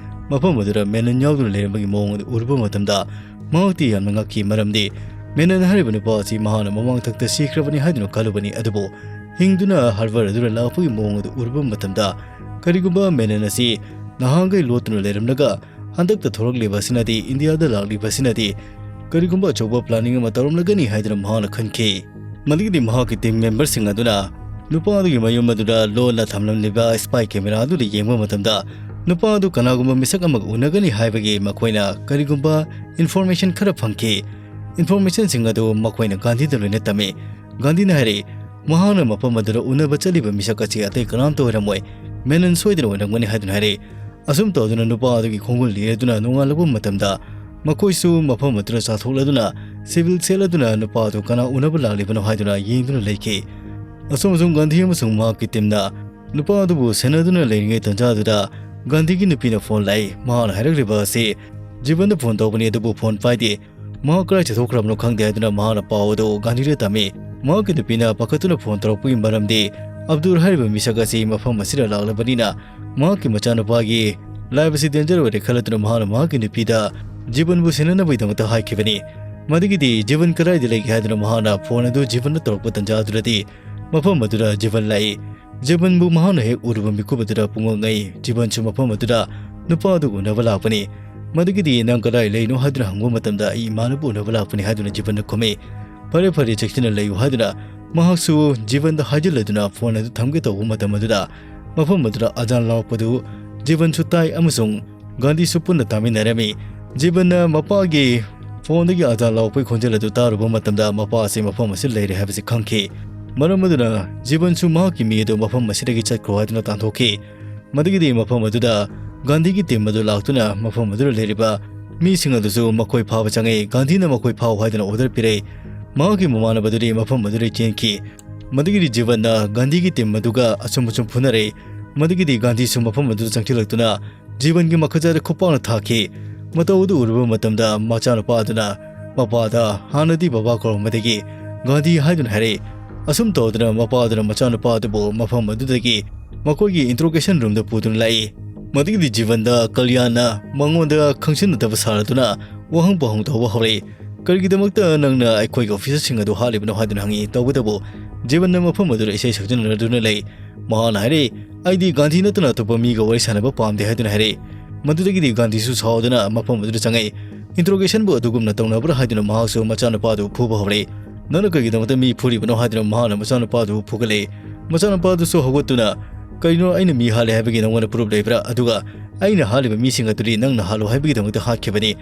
ꯃꯐꯝ ꯑꯗꯨꯗ ꯃꯦꯅꯟ ꯌꯥꯎꯗꯨꯅ ꯂꯩꯔꯝꯕꯒꯤ ꯃꯑꯣꯡ ꯑꯗꯨ ꯎꯔꯨꯕ ꯃꯇꯝꯗ ꯃꯍꯥꯛꯇꯤ ꯌꯥꯝꯅ ꯉꯛꯈꯤ꯫ ꯃꯔꯝꯗꯤ ꯃꯦꯅꯟ ꯍꯥꯏꯔꯤꯕ ꯅꯨꯄꯥ ꯑꯁꯤ ꯃꯍꯥꯛꯅ ꯃꯃꯥꯡ ꯊꯛꯇ ꯁꯤꯈ꯭ꯔꯕꯅꯤ ꯍꯥꯏꯗꯨꯅ ꯈꯜꯂꯨꯕꯅꯤ, ꯑꯗꯨꯕꯨ ꯍꯤꯡꯗꯨꯅ ꯍꯥꯔꯕꯔ ꯑꯗꯨꯗ ꯂꯥꯛꯄꯒꯤ ꯃꯑꯣꯡ ꯑꯗꯨ ꯎꯔꯨꯕ ꯃꯇꯝꯗ ꯀꯔꯤꯒꯨꯝꯕ ꯃꯦꯅꯟ ꯑꯁꯤ ꯅꯍꯥꯟꯈꯩ ꯂꯣꯠꯇꯨꯅ ꯂꯩꯔꯝꯂꯒ ꯍꯟꯗꯛꯇ ꯊꯣꯔꯛꯂꯤꯕ ꯑꯁꯤꯅꯗꯤ, ꯏꯟꯗꯤꯌꯥꯗ ꯂꯥꯛꯂꯤꯕ ꯑꯁꯤꯅꯗꯤ ꯀꯔꯤꯒꯨꯝꯕ ꯑꯆꯧꯕ ꯄ꯭ꯂꯥꯅꯤꯡ ꯑꯃ ꯇꯧꯔꯝꯂꯒꯅꯤ ꯍꯥꯏꯗꯨꯅ ꯃꯍꯥꯛꯅ ꯈꯟꯈꯤ꯫ ꯃꯗꯨꯒꯤꯗꯤ ꯃꯍꯥꯛꯀꯤ ꯇꯤꯝ ꯃꯦꯝꯕꯔꯁꯤꯡ ꯑꯗꯨꯅ ꯅꯨꯄꯥ ꯑꯗꯨꯒꯤ ꯃꯌꯨꯝ ꯑꯗꯨꯗ ꯂꯣꯟꯅ ꯊꯝꯂꯝꯂꯤꯕ ꯁ꯭ꯄꯥꯏ ꯀꯦꯃꯦꯔꯥ ꯑꯗꯨꯗ ꯌꯦꯡꯕ ꯃꯇꯝꯗ ꯅꯨꯄꯥ ꯑꯗꯨ ꯀꯅꯥꯒꯨꯝꯕ ꯃꯤꯁꯛ ꯑꯃꯒ ꯎꯅꯒꯅꯤ ꯍꯥꯏꯕꯒꯤ ꯃꯈꯣꯏꯅ ꯀꯔꯤꯒꯨꯝꯕ ꯏꯟꯐꯣꯔꯃꯦꯁꯟ ꯈꯔ ꯐꯪꯈꯤ꯫ ꯏꯟꯐꯣꯔꯃꯦꯁꯟꯁꯤꯡ ꯑꯗꯨ ꯃꯈꯣꯏꯅ ꯒꯥꯟꯙꯤꯗ ꯂꯣꯏꯅ ꯇꯝꯃꯤ꯫ ꯒꯥꯟꯙꯤꯅ ꯍꯥꯏꯔꯛꯏ, ꯃꯍꯥꯛꯅ ꯃꯐꯝ ꯑꯗꯨꯗ ꯎꯅꯕ ꯆꯠꯂꯤꯕ ꯃꯤꯁꯛ ꯑꯁꯤ ꯑꯇꯩ ꯀꯅꯥꯝꯇ ꯑꯣꯏꯔꯝꯃꯣꯏ, ꯃꯦꯅꯟ ꯁꯣꯏꯗꯅ ꯑꯣꯏꯔꯝꯒꯅꯤ ꯍꯥꯏꯗꯨꯅ ꯍꯥꯏꯔꯛꯏ꯫ ꯑꯁꯨꯝ ꯇꯧꯗꯨꯅ ꯅꯨꯄꯥ ꯑꯗꯨꯒꯤ ꯈꯣꯡꯒꯨꯜ ꯂꯤꯔꯗꯨꯅ ꯅꯣꯡꯉꯥꯜꯂꯛꯄ ꯃꯇꯝꯗ ꯃꯈꯣꯏꯁꯨ ꯃꯐꯝ ꯑꯗꯨꯗ ꯆꯥꯊꯣꯛꯂꯗꯨꯅ ꯁꯤꯚꯤꯜ ꯁꯦꯠꯂꯗꯨꯅ ꯅꯨꯄꯥ ꯑꯗꯨ ꯀꯅꯥ ꯎꯅꯕ ꯂꯥꯛꯂꯤꯕꯅꯣ ꯍꯥꯏꯗꯨꯅ ꯌꯦꯡꯗꯨꯅ ꯂꯩꯈꯤ꯫ ꯑꯁꯨꯝ ꯑꯁꯨꯝ ꯒꯥꯟꯙꯤ ꯑꯃꯁꯨꯡ ꯃꯍꯥꯛꯀꯤ ꯇꯤꯝꯅ ꯅꯨꯄꯥ ꯑꯗꯨꯕꯨ ꯁꯦꯟꯅꯗꯨꯅ ꯂꯩꯔꯤꯉꯩ ꯇꯟꯖꯥꯗꯨꯗ ꯒꯥꯟꯙꯤꯒꯤ ꯅꯨꯄꯤꯅ ꯐꯣꯟ ꯂꯥꯛꯏ꯫ ꯃꯍꯥꯛꯅ ꯍꯥꯏꯔꯛꯂꯤꯕ ꯑꯁꯤ ꯖꯤꯕꯟꯗ ꯐꯣꯟ ꯇꯧꯕꯅꯤ, ꯑꯗꯨꯕꯨ ꯐꯣꯟ ꯄꯥꯏꯗꯦ꯫ ꯃꯍꯥꯛ ꯀꯗꯥꯏ ꯆꯠꯊꯣꯛꯈ꯭ꯔꯕꯅꯣ ꯈꯪꯗꯦ ꯍꯥꯏꯗꯨꯅ ꯃꯍꯥꯛꯅ ꯄꯥꯎ ꯑꯗꯨ ꯒꯥꯟꯙꯤꯗ ꯇꯝꯃꯤ꯫ ꯃꯍꯥꯛꯀꯤ ꯅꯨꯄꯤꯅ ꯄꯥꯈꯠꯇꯨꯅ ꯐꯣꯟ ꯇꯧꯔꯛꯄꯒꯤ ꯃꯔꯝꯗꯤ ꯑꯕꯗꯨꯜ ꯍꯥꯏꯔꯤꯕ ꯃꯤꯁꯛ ꯑꯁꯤ ꯃꯐꯝ ꯑꯁꯤꯗ ꯂꯥꯛꯂꯕꯅꯤꯅ ꯃꯍꯥꯛꯀꯤ ꯃꯆꯥꯅꯨꯄꯥꯒꯤ ꯂꯥꯏꯐ ꯑꯁꯤ ꯗꯦꯟꯖꯔ ꯑꯣꯏꯔꯦ ꯈꯜꯂꯗꯨꯅ ꯃꯍꯥꯛꯅ ꯃꯍꯥꯛꯀꯤ ꯅꯨꯄꯤꯗ ꯖꯤꯕꯟꯕꯨ ꯁꯦꯟꯅꯅꯕꯒꯤꯗꯃꯛꯇ ꯍꯥꯏꯈꯤꯕꯅꯤ꯫ ꯃꯗꯨꯒꯤꯗꯤ ꯖꯤꯕꯟ ꯀꯗꯥꯏꯗ ꯂꯩꯒꯦ ꯍꯥꯏꯗꯨꯅ ꯃꯍꯥꯛꯅ ꯐꯣꯟ ꯑꯗꯨ ꯖꯤꯕꯟꯗ ꯇꯧꯔꯛꯄ ꯇꯟꯖꯥ ꯑꯗꯨꯗꯗꯤ ꯃꯐꯝ ꯑꯗꯨꯗ ꯖꯤꯕꯟ ꯂꯥꯛꯏ꯫ ꯖꯤꯕꯟꯕꯨ ꯃꯍꯥꯛꯅ ꯍꯦꯛ ꯎꯔꯨꯕ ꯃꯤꯀꯨꯞ ꯑꯗꯨꯗ ꯄꯨꯡꯉꯛ ꯉꯛꯏ꯫ ꯖꯤꯕꯟꯁꯨ ꯃꯐꯝ ꯑꯗꯨꯗ ꯅꯨꯄꯥ ꯑꯗꯨ ꯎꯅꯕ ꯂꯥꯛꯄꯅꯤ꯫ ꯃꯗꯨꯒꯤꯗꯤ "ꯅꯪ ꯀꯗꯥꯏ ꯂꯩꯅꯣ?" ꯍꯥꯏꯗꯨꯅ ꯍꯪꯕ ꯃꯇꯝꯗ, "ꯑꯩ ꯏꯃꯥꯟꯅꯕ ꯎꯅꯕ ꯂꯥꯛꯄꯅꯤ" ꯍꯥꯏꯗꯨꯅ ꯖꯤꯕꯟꯅ ꯈꯨꯝꯃꯤ꯫ "ꯐꯔꯦ, ꯐꯔꯦ, ꯆꯦꯛꯁꯤꯟꯅ ꯂꯩꯌꯨ" ꯍꯥꯏꯗꯨꯅ ꯃꯍꯥꯛꯁꯨ ꯖꯤꯕꯟꯗ ꯍꯥꯏꯖꯤꯜꯂꯗꯨꯅ ꯐꯣꯟ ꯑꯗꯨ ꯊꯝꯒꯦ ꯇꯧꯕ ꯃꯇꯝ ꯑꯗꯨꯗ ꯃꯐꯝ ꯑꯗꯨꯗ ꯑꯖꯥꯟ ꯂꯥꯎꯔꯛꯄꯗꯨ ꯖꯤꯕꯟꯁꯨ ꯇꯥꯏ ꯑꯃꯁꯨꯡ ꯒꯥꯟꯙꯤꯁꯨ ꯄꯨꯟꯅ ꯇꯥꯃꯤꯟꯅꯔꯝꯃꯤ꯫ ꯖꯤꯕꯟꯅ ꯃꯄꯥꯒꯤ ꯐꯣꯟꯗꯒꯤ ꯑꯖꯥꯟ ꯂꯥꯎꯔꯛꯄꯒꯤ ꯈꯣꯟꯖꯦꯜ ꯑꯗꯨ ꯇꯥꯔꯨꯕ ꯃꯇꯝꯗ ꯃꯄꯥ ꯑꯁꯤ ꯃꯐꯝ ꯑꯁꯤꯗ ꯂꯩꯔꯦ ꯍꯥꯏꯕꯁꯤ ꯈꯪꯈꯤ꯫ ꯃꯔꯝ ꯑꯗꯨꯅ ꯖꯤꯕꯟꯁꯨ ꯃꯍꯥꯛꯀꯤ ꯃꯤ ꯑꯗꯨ ꯃꯐꯝ ꯑꯁꯤꯗꯒꯤ ꯆꯠꯈ꯭ꯔꯣ ꯍꯥꯏꯗꯨꯅ ꯇꯥꯟꯊꯣꯛꯈꯤ꯫ ꯃꯗꯨꯒꯤꯗꯤ ꯃꯐꯝ ꯑꯗꯨꯗ ꯒꯥꯟꯙꯤꯒꯤ ꯇꯤꯝ ꯑꯗꯨ ꯂꯥꯛꯇꯨꯅ ꯃꯐꯝ ꯑꯗꯨꯗ ꯂꯩꯔꯤꯕ ꯃꯤꯁꯤꯡ ꯑꯗꯨꯁꯨ ꯃꯈꯣꯏ ꯐꯥꯕ ꯆꯪꯉꯤ꯫ ꯒꯥꯟꯙꯤꯅ ꯃꯈꯣꯏ ꯐꯥꯎ ꯍꯥꯏꯗꯨꯅ ꯑꯣꯔꯗꯔ ꯄꯤꯔꯛꯏ꯫ ꯃꯍꯥꯛꯀꯤ ꯃꯃꯥꯟꯅꯕꯗꯨꯗꯤ ꯃꯐꯝ ꯑꯗꯨꯗ ꯆꯦꯟꯈꯤ꯫ ꯃꯗꯨꯒꯤꯗꯤ ꯖꯤꯕꯟꯅ ꯒꯥꯟꯙꯤꯒꯤ ꯇꯤꯝ ꯑꯗꯨꯒ ꯑꯁꯨꯝ ꯑꯁꯨꯝ ꯐꯨꯅꯔꯦ꯫ ꯃꯗꯨꯒꯤꯗꯤ ꯒꯥꯟꯙꯤꯁꯨ ꯃꯐꯝ ꯑꯗꯨꯗ ꯆꯪꯁꯤꯜꯂꯛꯇꯨꯅ ꯖꯤꯕꯟꯒꯤ ꯃꯈꯨꯠꯁꯥꯗ ꯈꯨꯄꯥꯛꯅ ꯊꯥꯈꯤ꯫ ꯃꯇꯧ ꯑꯗꯨ ꯎꯔꯨꯕ ꯃꯇꯝꯗ ꯃꯆꯥꯅꯨꯄꯥ ꯑꯗꯨꯅ ꯃꯄꯥꯗ ꯍꯥꯟꯅꯗꯤ ꯕꯕꯥ ꯀꯧꯔꯝꯕꯗꯒꯤ ꯒꯥꯟꯙꯤ ꯍꯥꯏꯗꯨꯅ ꯍꯥꯏꯔꯛꯏ꯫ ꯑꯁꯨꯝ ꯇꯧꯗꯨꯅ ꯃꯄꯥ ꯑꯗꯨꯅ ꯃꯆꯥꯅꯨꯄꯥ ꯑꯗꯨꯕꯨ ꯃꯐꯝ ꯑꯗꯨꯗꯒꯤ ꯃꯈꯣꯏꯒꯤ ꯏꯟꯇ꯭ꯔꯣꯒꯦꯁꯟ ꯔꯨꯝꯗ ꯄꯨꯗꯨꯅ ꯂꯥꯛꯏ꯫ ꯃꯗꯨꯒꯤꯗꯤ ꯖꯤꯕꯟꯗ ꯀꯜꯌꯥꯟꯅ ꯃꯉꯣꯟꯗ ꯈꯪꯁꯤꯟꯅꯗꯕ ꯁꯥꯔꯗꯨꯅ ꯋꯥꯍꯪ ꯄꯥꯎꯍꯪ ꯇꯧꯕ ꯍꯧꯔꯛꯏ꯫ "ꯀꯔꯤꯒꯤꯗꯃꯛꯇ ꯅꯪꯅ ꯑꯩꯈꯣꯏꯒꯤ ꯑꯣꯐꯤꯁꯔꯁꯤꯡ ꯑꯗꯨ ꯍꯥꯠꯂꯤꯕꯅꯣ?" ꯍꯥꯏꯗꯨꯅ ꯍꯪꯉꯤ꯫ ꯇꯧꯕꯇꯕꯨ ꯖꯤꯕꯟꯅ ꯃꯐꯝ ꯑꯗꯨꯗ ꯏꯁꯩ ꯁꯛꯆꯟꯅꯗꯨꯅ ꯂꯩ꯫ ꯃꯍꯥꯛꯅ ꯍꯥꯏꯔꯛꯏ, "ꯑꯩꯗꯤ ꯒꯥꯟꯙꯤ ꯅꯠꯇꯅ ꯑꯇꯣꯞꯄ ꯃꯤꯒ ꯋꯥꯔꯤ ꯁꯥꯟꯅꯕ ꯄꯥꯝꯗꯦ" ꯍꯥꯏꯗꯨꯅ ꯍꯥꯏꯔꯛꯏ꯫ ꯃꯗꯨꯗꯒꯤꯗꯤ ꯒꯥꯟꯙꯤꯁꯨ ꯁꯥꯎꯗꯨꯅ ꯃꯐꯝ ꯑꯗꯨꯗ ꯆꯪꯉꯛꯏ꯫ ꯏꯟꯇ꯭ꯔꯣꯒꯦꯁꯟꯕꯨ ꯑꯗꯨꯒꯨꯝꯅ ꯇꯧꯅꯕ꯭ꯔꯥ ꯍꯥꯏꯗꯨꯅ ꯃꯍꯥꯛꯁꯨ ꯃꯆꯥꯅꯨꯄꯥꯗꯨ ꯐꯨꯕ ꯍꯧꯔꯛꯏ꯫ "ꯅꯪꯅ ꯀꯔꯤꯒꯤꯗꯃꯛꯇ ꯃꯤ ꯐꯨꯔꯤꯕꯅꯣ?" ꯍꯥꯏꯗꯨꯅ ꯃꯍꯥꯛꯅ ꯃꯆꯥꯅꯨꯄꯥꯗꯨ ꯐꯨꯒꯠꯂꯛꯏ꯫ ꯃꯆꯥꯅꯨꯄꯥꯗꯨꯁꯨ ꯍꯧꯒꯠꯇꯨꯅ, "ꯀꯔꯤꯅꯣ, ꯑꯩꯅ ꯃꯤ ꯍꯥꯠꯂꯦ ꯍꯥꯏꯕꯒꯤ ꯅꯉꯣꯟꯗ ꯄ꯭ꯔꯨꯞ ꯂꯩꯕ꯭ꯔꯥ? ꯑꯗꯨꯒ ꯑꯩꯅ ꯍꯥꯠꯂꯤꯕ ꯃꯤꯁꯤꯡ ꯑꯗꯨꯗꯤ ꯅꯪꯅ ꯍꯥꯠꯂꯣ ꯍꯥꯏꯕꯒꯤꯗꯃꯛꯇ ꯍꯥꯠꯈꯤꯕꯅꯤ꯫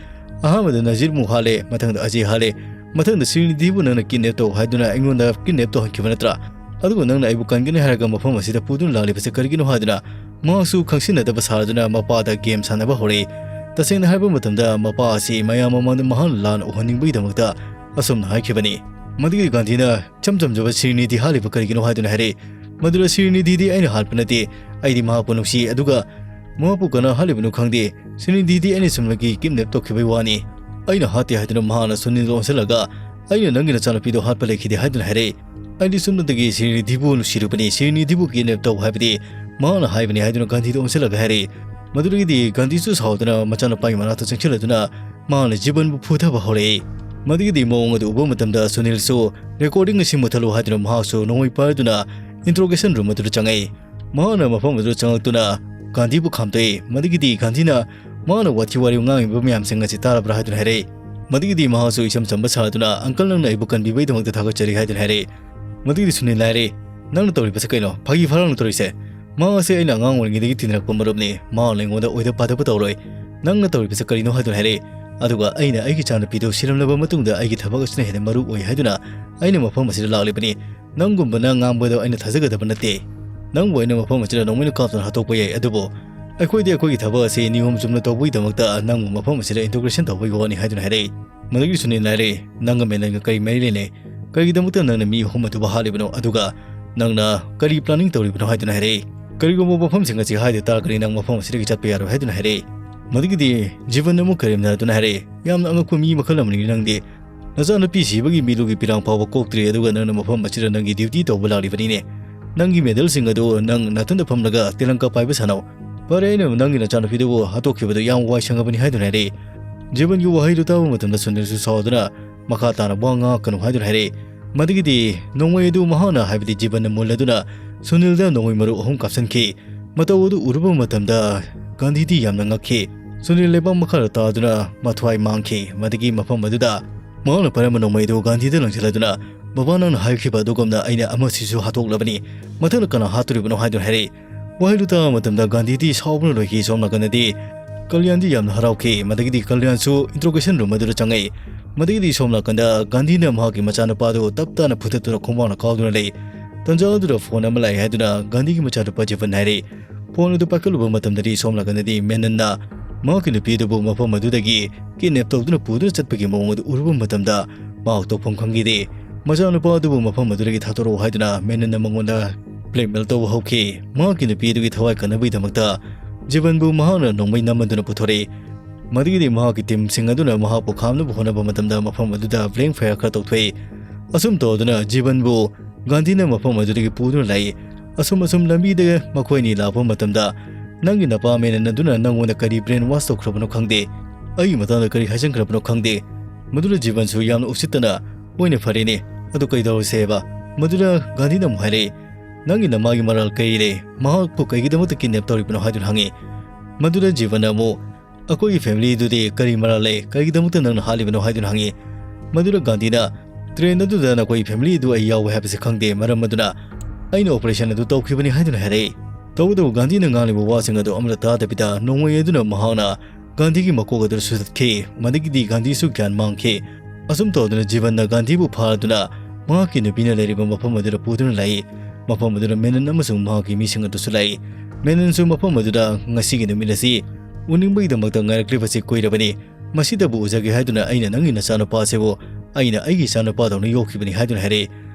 ꯑꯍꯥꯟꯕꯗ ꯅꯖꯤꯔꯃꯨꯛ ꯍꯥꯠꯂꯦ, ꯃꯊꯪꯗ ꯑꯖꯦ ꯍꯥꯠꯂꯦ, ꯃꯊꯪꯗ ꯁ꯭ꯔꯤꯅꯤꯙꯤꯕꯨ ꯅꯪꯅ ꯀꯤꯗꯅꯦꯞ ꯇꯧ ꯍꯥꯏꯗꯨꯅ ꯑꯩꯉꯣꯟꯗ ꯀꯤꯗꯅꯦꯞ ꯇꯧꯍꯟꯈꯤꯕ ꯅꯠꯇ꯭ꯔꯥ? ꯑꯗꯨꯒ ꯅꯪꯅ ꯑꯩꯕꯨ ꯀꯟꯒꯅꯤ ꯍꯥꯏꯔꯒ ꯃꯐꯝ ꯑꯁꯤꯗ ꯄꯨꯗꯨꯅ ꯂꯥꯛꯂꯤꯕꯁꯦ ꯀꯔꯤꯒꯤꯅꯣ?" ꯍꯥꯏꯗꯨꯅ ꯃꯍꯥꯛꯁꯨ ꯈꯪꯁꯤꯟꯅꯗꯕ ꯁꯥꯗꯨꯅ ꯃꯄꯥꯗ ꯒꯦꯝ ꯁꯥꯟꯅꯕ ꯍꯧꯔꯛꯏ꯫ ꯇꯁꯦꯡꯅ ꯍꯥꯏꯕ ꯃꯇꯝꯗ ꯃꯄꯥ ꯑꯁꯤ ꯃꯌꯥꯝ ꯃꯃꯥꯡꯗ ꯃꯍꯥꯛꯅ ꯂꯥꯟꯅ ꯎꯍꯟꯅꯤꯡꯕꯒꯤꯗꯃꯛꯇ ꯑꯁꯨꯝꯅ ꯍꯥꯏꯈꯤꯕꯅꯤ꯫ ꯃꯗꯨꯒꯤ ꯒꯥꯟꯙꯤꯅ ꯏꯆꯝ ꯆꯝꯖꯕ ꯁ꯭ꯔꯤꯅꯤꯙꯤ ꯍꯥꯠꯂꯤꯕ ꯀꯔꯤꯒꯤꯅꯣ ꯍꯥꯏꯗꯨꯅ ꯍꯥꯏꯔꯛꯏ꯫ ꯃꯗꯨꯗ ꯁ꯭ꯔꯤꯅꯤꯙꯤꯗꯤ ꯑꯩꯅ ꯍꯥꯠꯄ ꯅꯠꯇꯦ, ꯑꯩꯗꯤ ꯃꯍꯥꯛꯄꯨ ꯅꯨꯡꯁꯤ, ꯑꯗꯨꯒ ꯃꯍꯥꯛꯄꯨ ꯀꯅꯥ ꯍꯥꯠꯂꯤꯕꯅꯣ ꯈꯪꯗꯦ꯫ ꯁ꯭ꯔꯤꯅꯤꯙꯤꯗꯤ ꯑꯩꯅ ꯁꯨꯝꯅꯒꯤ ꯀꯤꯗꯅꯦꯞ ꯇꯧꯈꯤꯕꯒꯤ ꯋꯥꯅꯤ꯫ ꯑꯩꯅ ꯍꯥꯠꯇꯦ ꯍꯥꯏꯗꯨꯅ ꯃꯍꯥꯛꯅ ꯁꯨꯅꯤꯜꯗ ꯑꯣꯟꯁꯤꯜꯂꯒ, "ꯑꯩꯅ ꯅꯪꯒꯤ ꯅꯆꯥꯅꯨꯄꯤꯗꯣ ꯍꯥꯠꯄ ꯂꯩꯈꯤꯗꯦ" ꯍꯥꯏꯗꯨꯅ ꯍꯥꯏꯔꯛꯏ꯫ "ꯑꯩꯗꯤ ꯁꯨꯞꯅꯇꯒꯤ ꯁ꯭ꯔꯤꯅꯤꯙꯤꯕꯨ ꯅꯨꯡꯁꯤꯔꯨꯕꯅꯤ, ꯁ꯭ꯔꯤꯅꯤꯙꯤꯕꯨ ꯀꯤꯗꯅꯦꯞ ꯇꯧ ꯍꯥꯏꯕꯗꯤ ꯃꯍꯥꯛꯅ ꯍꯥꯏꯕꯅꯤ" ꯍꯥꯏꯗꯨꯅ ꯒꯥꯟꯙꯤꯗ ꯑꯣꯟꯁꯤꯜꯂꯒ ꯍꯥꯏꯔꯛꯏ꯫ ꯃꯗꯨꯗꯒꯤꯗꯤ ꯒꯥꯟꯙꯤꯁꯨ ꯁꯥꯎꯗꯨꯅ ꯃꯆꯥꯅꯨꯄꯥꯒꯤ ꯃꯅꯥꯛꯇ ꯆꯪꯁꯤꯜꯂꯗꯨꯅ ꯃꯍꯥꯛꯅ ꯖꯤꯕꯟꯕꯨ ꯐꯨꯊꯕ ꯍꯧꯔꯛꯏ꯫ ꯃꯗꯨꯒꯤꯗꯤ ꯃꯑꯣꯡ ꯑꯗꯨ ꯎꯕ ꯃꯇꯝꯗ ꯁꯨꯅꯤꯜꯁꯨ ꯔꯦꯀꯣꯔꯗꯤꯡ ꯑꯁꯤ ꯃꯨꯠꯊꯠꯂꯨ ꯍꯥꯏꯗꯨꯅ ꯃꯍꯥꯛꯁꯨ ꯅꯣꯡꯃꯩ ꯄꯥꯏꯗꯨꯅ ꯏꯟꯇ꯭ꯔꯣꯒꯦꯁꯟ ꯔꯨꯝ ꯑꯗꯨꯗ ꯆꯪꯉꯛꯏ꯫ ꯃꯍꯥꯛꯅ ꯃꯐꯝ ꯑꯗꯨꯗ ꯆꯪꯂꯛꯇꯨꯅ ꯒꯥꯟꯙꯤꯕꯨ ꯈꯥꯝꯇꯣꯛꯏ꯫ ꯃꯗꯨꯒꯤꯗꯤ ꯒꯥꯟꯙꯤꯅ ꯃꯍꯥꯛꯅ ꯋꯥꯊꯤ ꯋꯥꯔꯦꯝ ꯉꯥꯡꯉꯤꯕ ꯃꯌꯥꯝꯁꯤꯡ ꯑꯁꯤ ꯇꯥꯔꯕ꯭ꯔꯥ ꯍꯥꯏꯗꯨꯅ ꯍꯥꯏꯔꯛꯏ꯫ ꯃꯗꯨꯒꯤꯗꯤ ꯃꯍꯥꯛꯁꯨ ꯏꯆꯝ ꯆꯝꯕ ꯁꯥꯗꯨꯅ, "ꯑꯪꯀꯜ, ꯅꯪꯅ ꯑꯩꯕꯨ ꯀꯟꯕꯤꯕꯒꯤꯗꯃꯛꯇ ꯊꯥꯒꯠꯆꯔꯤ" ꯍꯥꯏꯗꯨꯅ ꯍꯥꯏꯔꯛꯏ꯫ ꯃꯗꯨꯒꯤꯗꯤ ꯁꯨꯅꯤꯜꯅ ꯍꯥꯏꯔꯛꯏ, "ꯅꯪꯅ ꯇꯧꯔꯤꯕꯁꯦ ꯀꯩꯅꯣ? ꯐꯥꯒꯤ ꯐꯔꯥꯡꯅ ꯇꯧꯔꯤꯁꯦ? ꯃꯍꯥꯛ ꯑꯁꯤ ꯑꯩꯅ ꯑꯉꯥꯡ ꯑꯣꯏꯔꯤꯉꯩꯗꯒꯤ ꯇꯤꯟꯅꯔꯛꯄ ꯃꯔꯨꯞꯅꯤ꯫ ꯃꯍꯥꯛꯅ ꯑꯩꯉꯣꯟꯗ ꯑꯣꯏꯗ ꯄꯥꯗꯕ ꯇꯧꯔꯣꯏ꯫ ꯅꯪꯅ ꯇꯧꯔꯤꯕꯁꯦ ꯀꯔꯤꯅꯣ?" ꯍꯥꯏꯗꯨꯅ ꯍꯥꯏꯔꯛꯏ꯫ ꯑꯗꯨꯒ ꯑꯩꯅ ꯑꯩꯒꯤ ꯏꯆꯥꯅꯨꯄꯤꯗꯨ ꯁꯤꯔꯝꯂꯕ ꯃꯇꯨꯡꯗ ꯑꯩꯒꯤ ꯊꯕꯛ ꯑꯁꯤꯅ ꯍꯦꯟꯅ ꯃꯔꯨ ꯑꯣꯏ ꯍꯥꯏꯗꯨꯅ ꯑꯩꯅ ꯃꯐꯝ ꯑꯁꯤꯗ ꯂꯥꯛꯂꯤꯕꯅꯤ꯫ ꯅꯪꯒꯨꯝꯕꯅ ꯉꯥꯡꯕꯗꯣ ꯑꯩꯅ ꯊꯥꯖꯒꯗꯕ ꯅꯠꯇꯦ꯫ ꯅꯪꯕꯨ ꯑꯩꯅ ꯃꯐꯝ ꯑꯁꯤꯗ ꯅꯣꯡꯃꯩꯅ ꯀꯥꯞꯇꯨꯅ ꯍꯥꯠꯇꯣꯛꯄ ꯌꯥꯏ, ꯑꯗꯨꯕꯨ ꯑꯩꯈꯣꯏꯗꯤ ꯑꯩꯈꯣꯏꯒꯤ ꯊꯕꯛ ꯑꯁꯤ ꯅꯤꯌꯣꯝ ꯆꯨꯝꯅ ꯇꯧꯕꯒꯤꯗꯃꯛꯇ ꯅꯪꯕꯨ ꯃꯐꯝ ꯑꯁꯤꯗ introduction ꯇꯧꯕꯒꯤ ꯋꯥꯅꯤ" ꯍꯥꯏꯗꯨꯅ ꯍꯥꯏꯔꯛꯏ꯫ ꯃꯗꯨꯒꯤ ꯁꯨꯅꯤꯜꯅ ꯍꯥꯏꯔꯛꯏ, "ꯅꯪꯒ ꯃꯦꯅꯟꯒ ꯀꯔꯤ ꯃꯔꯤ ꯂꯩꯅꯩ? ꯀꯔꯤꯒꯤꯗꯃꯛꯇ ꯅꯪꯅ ꯃꯤ ꯑꯍꯨꯝ ꯑꯗꯨꯕꯨ ꯍꯥꯠꯂꯤꯕꯅꯣ? ꯑꯗꯨꯒ ꯅꯪꯅ ꯀꯔꯤ planning ꯇꯧꯔꯤꯕꯅꯣ?" ꯍꯥꯏꯗꯨꯅ ꯍꯥꯏꯔꯛꯏ꯫ "ꯀꯔꯤꯒꯨꯝꯕ ꯃꯐꯝꯁꯤꯡ ꯑꯁꯤ ꯍꯥꯏꯗ ꯇꯥꯔꯒꯗꯤ ꯅꯪ ꯃꯐꯝ ꯑꯁꯤꯗꯒꯤ ꯆꯠꯄ ꯌꯥꯔꯣꯏ" ꯍꯥꯏꯗꯨꯅ ꯍꯥꯏꯔꯛꯏ꯫ ꯃꯗꯨꯒꯤꯗꯤ ꯖꯤꯕꯟ ꯑꯃꯨꯛ ꯀꯔꯦꯝꯅꯗꯨꯅ ꯍꯥꯏꯔꯛꯏ, "ꯌꯥꯝꯅ ꯑꯉꯛꯄ ꯃꯤ ꯃꯈꯜ ꯑꯃꯅꯤ ꯅꯪꯗꯤ꯫ ꯅꯆꯥꯅꯨꯄꯤ ꯁꯤꯕꯒꯤ ꯃꯤꯂꯨꯒꯤ ꯄꯤꯔꯥꯡ ꯐꯥꯎꯕ ꯀꯣꯛꯇ꯭ꯔꯤ, ꯑꯗꯨꯒ ꯅꯪꯅ ꯃꯐꯝ ꯑꯁꯤꯗ ꯅꯪꯒꯤ duty ꯇꯧꯕ ꯂꯥꯛꯂꯤꯕꯅꯤꯅꯦ꯫ ꯅꯪꯒꯤ medalꯁꯤꯡ ꯑꯗꯨ ꯅꯪ ꯅꯥꯊꯟꯗ ꯐꯝꯂꯒ ꯇꯦꯂꯪꯀꯥ ꯄꯥꯏꯕ ꯁꯥꯟꯅꯧ꯫ ꯐꯔꯦ, ꯑꯩꯅ ꯅꯪꯒꯤ ꯅꯆꯥꯅꯨꯄꯤꯗꯨꯕꯨ ꯍꯥꯠꯇꯣꯛꯈꯤꯕꯗꯨ ꯌꯥꯝ ꯋꯥꯏ ꯁꯪꯉꯕꯅꯤ" ꯍꯥꯏꯗꯨꯅ ꯍꯥꯏꯔꯛꯏ꯫ ꯖꯤꯕꯟꯒꯤ ꯋꯥꯍꯩꯗꯨ ꯇꯥꯕ ꯃꯇꯝꯗ ꯁꯨꯅꯤꯜꯁꯨ ꯁꯥꯎꯗꯨꯅ ꯃꯈꯥ ꯇꯥꯅ ꯋꯥ ꯉꯥꯡꯉꯛꯀꯅꯨ ꯍꯥꯏꯗꯨꯅ ꯍꯥꯏꯔꯛꯏ꯫ ꯃꯗꯨꯒꯤꯗꯤ ꯅꯣꯡꯃꯩ ꯑꯗꯨ ꯃꯍꯥꯛꯅ, ꯍꯥꯏꯕꯗꯤ ꯖꯤꯕꯟꯅ ꯃꯨꯜꯂꯗꯨꯅ ꯁꯨꯅꯤꯜꯗ ꯅꯣꯡꯃꯩ ꯃꯔꯨ ꯑꯍꯨꯝ ꯀꯥꯞꯁꯤꯟꯈꯤ꯫ ꯃꯇꯧ ꯑꯗꯨ ꯎꯔꯨꯕ ꯃꯇꯝꯗ ꯒꯥꯟꯙꯤꯗꯤ ꯌꯥꯝꯅ ꯉꯛꯈꯤ꯫ ꯁꯨꯅꯤꯜ ꯂꯩꯕꯥꯛ ꯃꯈꯥꯗ ꯇꯥꯗꯨꯅ ꯃꯊ꯭ꯋꯥꯏ ꯃꯥꯡꯈꯤ꯫ ꯃꯗꯨꯒꯤ ꯃꯐꯝ ꯑꯗꯨꯗ ꯃꯍꯥꯛꯅ ꯄꯥꯏꯔꯝꯕ ꯅꯣꯡꯃꯩ ꯑꯗꯨ ꯒꯥꯟꯙꯤꯗ ꯂꯪꯁꯤꯜꯂꯗꯨꯅ, "ꯕꯕꯥ, ꯅꯪꯅ ꯍꯥꯏꯈꯤꯕ ꯑꯗꯨꯒꯨꯝꯅ ꯑꯩꯅ ꯑꯃꯁꯤꯁꯨ ꯍꯥꯠꯇꯣꯛꯂꯕꯅꯤ꯫ ꯃꯊꯪꯗ ꯀꯅꯥ ꯍꯥꯠꯇꯣꯔꯤꯕꯅꯣ?" ꯍꯥꯏꯗꯨꯅ ꯍꯥꯏꯔꯛꯏ꯫ ꯋꯥꯍꯩꯗꯨ ꯇꯥꯕ ꯃꯇꯝꯗ ꯒꯥꯟꯙꯤꯗꯤ ꯁꯥꯎꯕꯅ ꯂꯣꯏꯈꯤ꯫ ꯁꯣꯝ ꯅꯥꯀꯟꯗꯗꯤ ꯀꯜꯌꯥꯟꯗꯤ ꯌꯥꯝꯅ ꯍꯔꯥꯎꯈꯤ꯫ ꯃꯗꯒꯤꯗꯤ ꯀꯜꯌꯥꯟꯁꯨ interrogation room ꯑꯗꯨꯗ ꯆꯪꯉꯛꯏ꯫ ꯃꯗꯒꯤꯗꯤ ꯁꯣꯝ ꯅꯥꯀꯟꯗ ꯒꯥꯟꯙꯤꯅ ꯃꯍꯥꯛꯀꯤ ꯃꯆꯥꯅꯨꯄꯥꯗꯨ ꯇꯞ ꯇꯥꯅ ꯐꯨꯗꯠꯇꯨꯅ ꯈꯣꯡꯕꯥꯡꯅ ꯀꯥꯎꯗꯨꯅ ꯂꯩ꯫ ꯇꯟꯖꯥ ꯑꯗꯨꯗ phone ꯑꯃ ꯂꯥꯛꯏ ꯍꯥꯏꯗꯨꯅ ꯒꯥꯟꯙꯤꯒꯤ ꯃꯆꯥꯅꯨꯄꯥ ꯖꯤꯕꯟ ꯍꯥꯏꯔꯛꯏ꯫ Phone ꯑꯗꯨ ꯄꯥꯏꯈꯠꯂꯨꯕ ꯃꯇꯝꯗꯗꯤ ꯁꯣꯝ ꯅꯥꯀꯟꯗꯗꯤ ꯃꯦꯅꯟꯅ ꯃꯍꯥꯛꯀꯤ ꯅꯨꯄꯤ ꯑꯗꯨꯕꯨ ꯃꯐꯝ ꯑꯗꯨꯗꯒꯤ kidnap ꯇꯧꯗꯨꯅ ꯄꯨꯗꯨꯅ ꯆꯠꯄꯒꯤ ꯃꯑꯣꯡ ꯑꯗꯨ ꯎꯔꯨꯕ ꯃꯇꯝꯗ ꯃꯍꯥꯛ ꯇꯧꯐꯝ ꯈꯪꯈꯤꯗꯦ꯫ ꯃꯆꯥꯅꯨꯄꯥ ꯑꯗꯨꯕꯨ ꯃꯐꯝ ꯑꯗꯨꯗꯒꯤ ꯊꯥꯗꯣꯔꯛꯎ ꯍꯥꯏꯗꯨꯅ ꯃꯦꯅꯟꯅ ꯃꯉꯣꯟꯗ blackmail ꯇꯧꯕ ꯍꯧꯈꯤ꯫ ꯃꯍꯥꯛꯀꯤ ꯅꯨꯄꯤ ꯑꯗꯨꯒꯤ ꯊꯋꯥꯏ ꯀꯟꯅꯕꯒꯤꯗꯃꯛꯇ ꯖꯤꯕꯟꯕꯨ ꯃꯍꯥꯛꯅ ꯅꯣꯡꯃꯩ ꯅꯝꯃꯗꯨꯅ ꯄꯨꯊꯣꯔꯛꯏ꯫ ꯃꯗꯨꯒꯤꯗꯤ ꯃꯍꯥꯛꯀꯤ teamꯁꯤꯡ ꯑꯗꯨꯅ ꯃꯍꯥꯛꯄꯨ ꯈꯥꯝꯅꯕ ꯍꯣꯠꯅꯕ ꯃꯇꯝꯗ ꯃꯐꯝ ꯑꯗꯨꯗ blank fire ꯈꯔ ꯇꯧꯊꯣꯛꯏ꯫ ꯑꯁꯨꯝ ꯇꯧꯗꯨꯅ ꯖꯤꯕꯟꯕꯨ ꯒꯥꯟꯙꯤꯅ ꯃꯐꯝ ꯑꯗꯨꯗꯒꯤ ꯄꯨꯗꯨꯅ ꯂꯥꯛꯏ꯫ ꯑꯁꯨꯝ ꯑꯁꯨꯝ ꯂꯝꯕꯤꯗ ꯃꯈꯣꯏ ꯑꯅꯤ ꯂꯥꯛꯄ ꯃꯇꯝꯗ, "ꯅꯪꯒꯤ ꯅꯄꯥ ꯃꯦꯅꯟ ꯑꯗꯨꯅ ꯅꯪꯉꯣꯟꯗ ꯀꯔꯤ brain wash ꯇꯧꯈ꯭ꯔꯕꯅꯣ ꯈꯪꯗꯦ, ꯑꯩꯒꯤ ꯃꯇꯥꯡꯗ ꯀꯔꯤ ꯍꯥꯏꯖꯤꯟꯈ꯭ꯔꯕꯅꯣ ꯈꯪꯗꯦ"꯫ ꯃꯗꯨꯗ ꯖꯤꯕꯟꯁꯨ ꯌꯥꯝꯅ ꯎꯁꯤꯠꯇꯅ, "ꯍꯣꯏꯅꯦ, ꯐꯔꯦꯅꯦ, ꯑꯗꯨ ꯀꯩꯗꯧꯔꯁꯦ ꯍꯥꯏꯕ?" ꯃꯗꯨꯗ ꯒꯥꯟꯙꯤꯅ ꯑꯃꯨꯛ ꯍꯥꯏꯔꯛꯏ, "ꯅꯪꯒꯤ ꯅꯃꯥꯒꯤ ꯃꯔꯥꯜ ꯀꯔꯤ ꯂꯩ? ꯃꯍꯥꯛꯄꯨ ꯀꯩꯒꯤꯗꯃꯛꯇ kidnap ꯇꯧꯔꯤꯕꯅꯣ?" ꯍꯥꯏꯗꯨꯅ ꯍꯪꯉꯤ꯫ ꯃꯗꯨꯗ ꯖꯤꯕꯟꯅ ꯑꯃꯨꯛ, "ꯑꯩꯈꯣꯏꯒꯤ familyꯗꯨꯗꯤ ꯀꯔꯤ ꯃꯔꯥꯜ ꯂꯩ? ꯀꯔꯤꯒꯤꯗꯃꯛꯇ ꯅꯪꯅ ꯍꯥꯠꯂꯤꯕꯅꯣ?" ꯍꯥꯏꯗꯨꯅ ꯍꯪꯉꯤ꯫ ꯃꯗꯨꯗ ꯒꯥꯟꯙꯤꯅ, "Train ꯑꯗꯨꯗ ꯅꯈꯣꯏ family ꯑꯗꯨ ꯑꯩ ꯌꯥꯎꯋꯦ ꯍꯥꯏꯕꯁꯤ ꯈꯪꯗꯦ, ꯃꯔꯝ ꯑꯗꯨꯅ ꯑꯩꯅ operation ꯑꯗꯨ ꯇꯧꯈꯤꯕꯅꯤ" ꯍꯥꯏꯗꯨꯅ ꯍꯥꯏꯔꯛꯏ꯫ ꯇꯧꯕꯇꯕꯨ ꯒꯥꯟꯙꯤꯅ ꯉꯥꯡꯂꯤꯕ ꯋꯥꯁꯤꯡ ꯑꯗꯨ ꯑꯃꯠꯇ ꯇꯥꯗꯕꯤꯗ ꯅꯣꯡꯃꯩ ꯑꯗꯨꯅ ꯃꯍꯥꯛꯅ ꯒꯥꯟꯙꯤꯒꯤ ꯃꯀꯣꯛ ꯑꯗꯨ ꯁꯨꯗꯠꯈꯤ꯫ ꯃꯗꯨꯒꯤꯗꯤ ꯒꯥꯟꯙꯤꯁꯨ ꯒ꯭ꯌꯥꯟ ꯃꯥꯡꯈꯤ꯫ ꯑꯁꯨꯝ ꯇꯧꯗꯨꯅ ꯖꯤꯕꯟꯅ ꯒꯥꯟꯙꯤꯕꯨ ꯐꯥꯗꯨꯅ ꯃꯍꯥꯛꯀꯤ ꯅꯨꯄꯤꯅ ꯂꯩꯔꯤꯕ ꯃꯐꯝ ꯑꯗꯨꯗ ꯄꯨꯗꯨꯅ ꯂꯥꯛꯏ꯫ ꯃꯐꯝ ꯑꯗꯨꯗ ꯃꯦꯅꯟ ꯑꯃꯁꯨꯡ ꯃꯍꯥꯛꯀꯤ ꯃꯤꯁꯤꯡ ꯑꯗꯨꯁꯨ ꯂꯥꯛꯏ꯫ ꯃꯦꯅꯟꯁꯨ ꯃꯐꯝ ꯑꯗꯨꯗ ꯉꯁꯤꯒꯤ ꯅꯨꯃꯤꯠ ꯑꯁꯤ ꯎꯅꯤꯡꯕꯒꯤꯗꯃꯛꯇ ꯉꯥꯏꯔꯛꯂꯤꯕꯁꯤ ꯀꯨꯏꯔꯕꯅꯤ꯫ ꯃꯁꯤꯗꯕꯨ ꯎꯖꯒꯦ ꯍꯥꯏꯗꯨꯅ ꯑꯩꯅ ꯅꯪꯒꯤ ꯅꯆꯥꯅꯨꯄꯥ ꯑꯁꯤꯕꯨ ꯑꯩꯅ ꯑꯩꯒꯤ ꯏꯆꯥꯅꯨꯄꯥꯗꯧꯅ ꯌꯣꯛꯈꯤꯕꯅꯤ ꯍꯥꯏꯗꯨꯅ ꯍꯥꯏꯔꯛꯏ꯫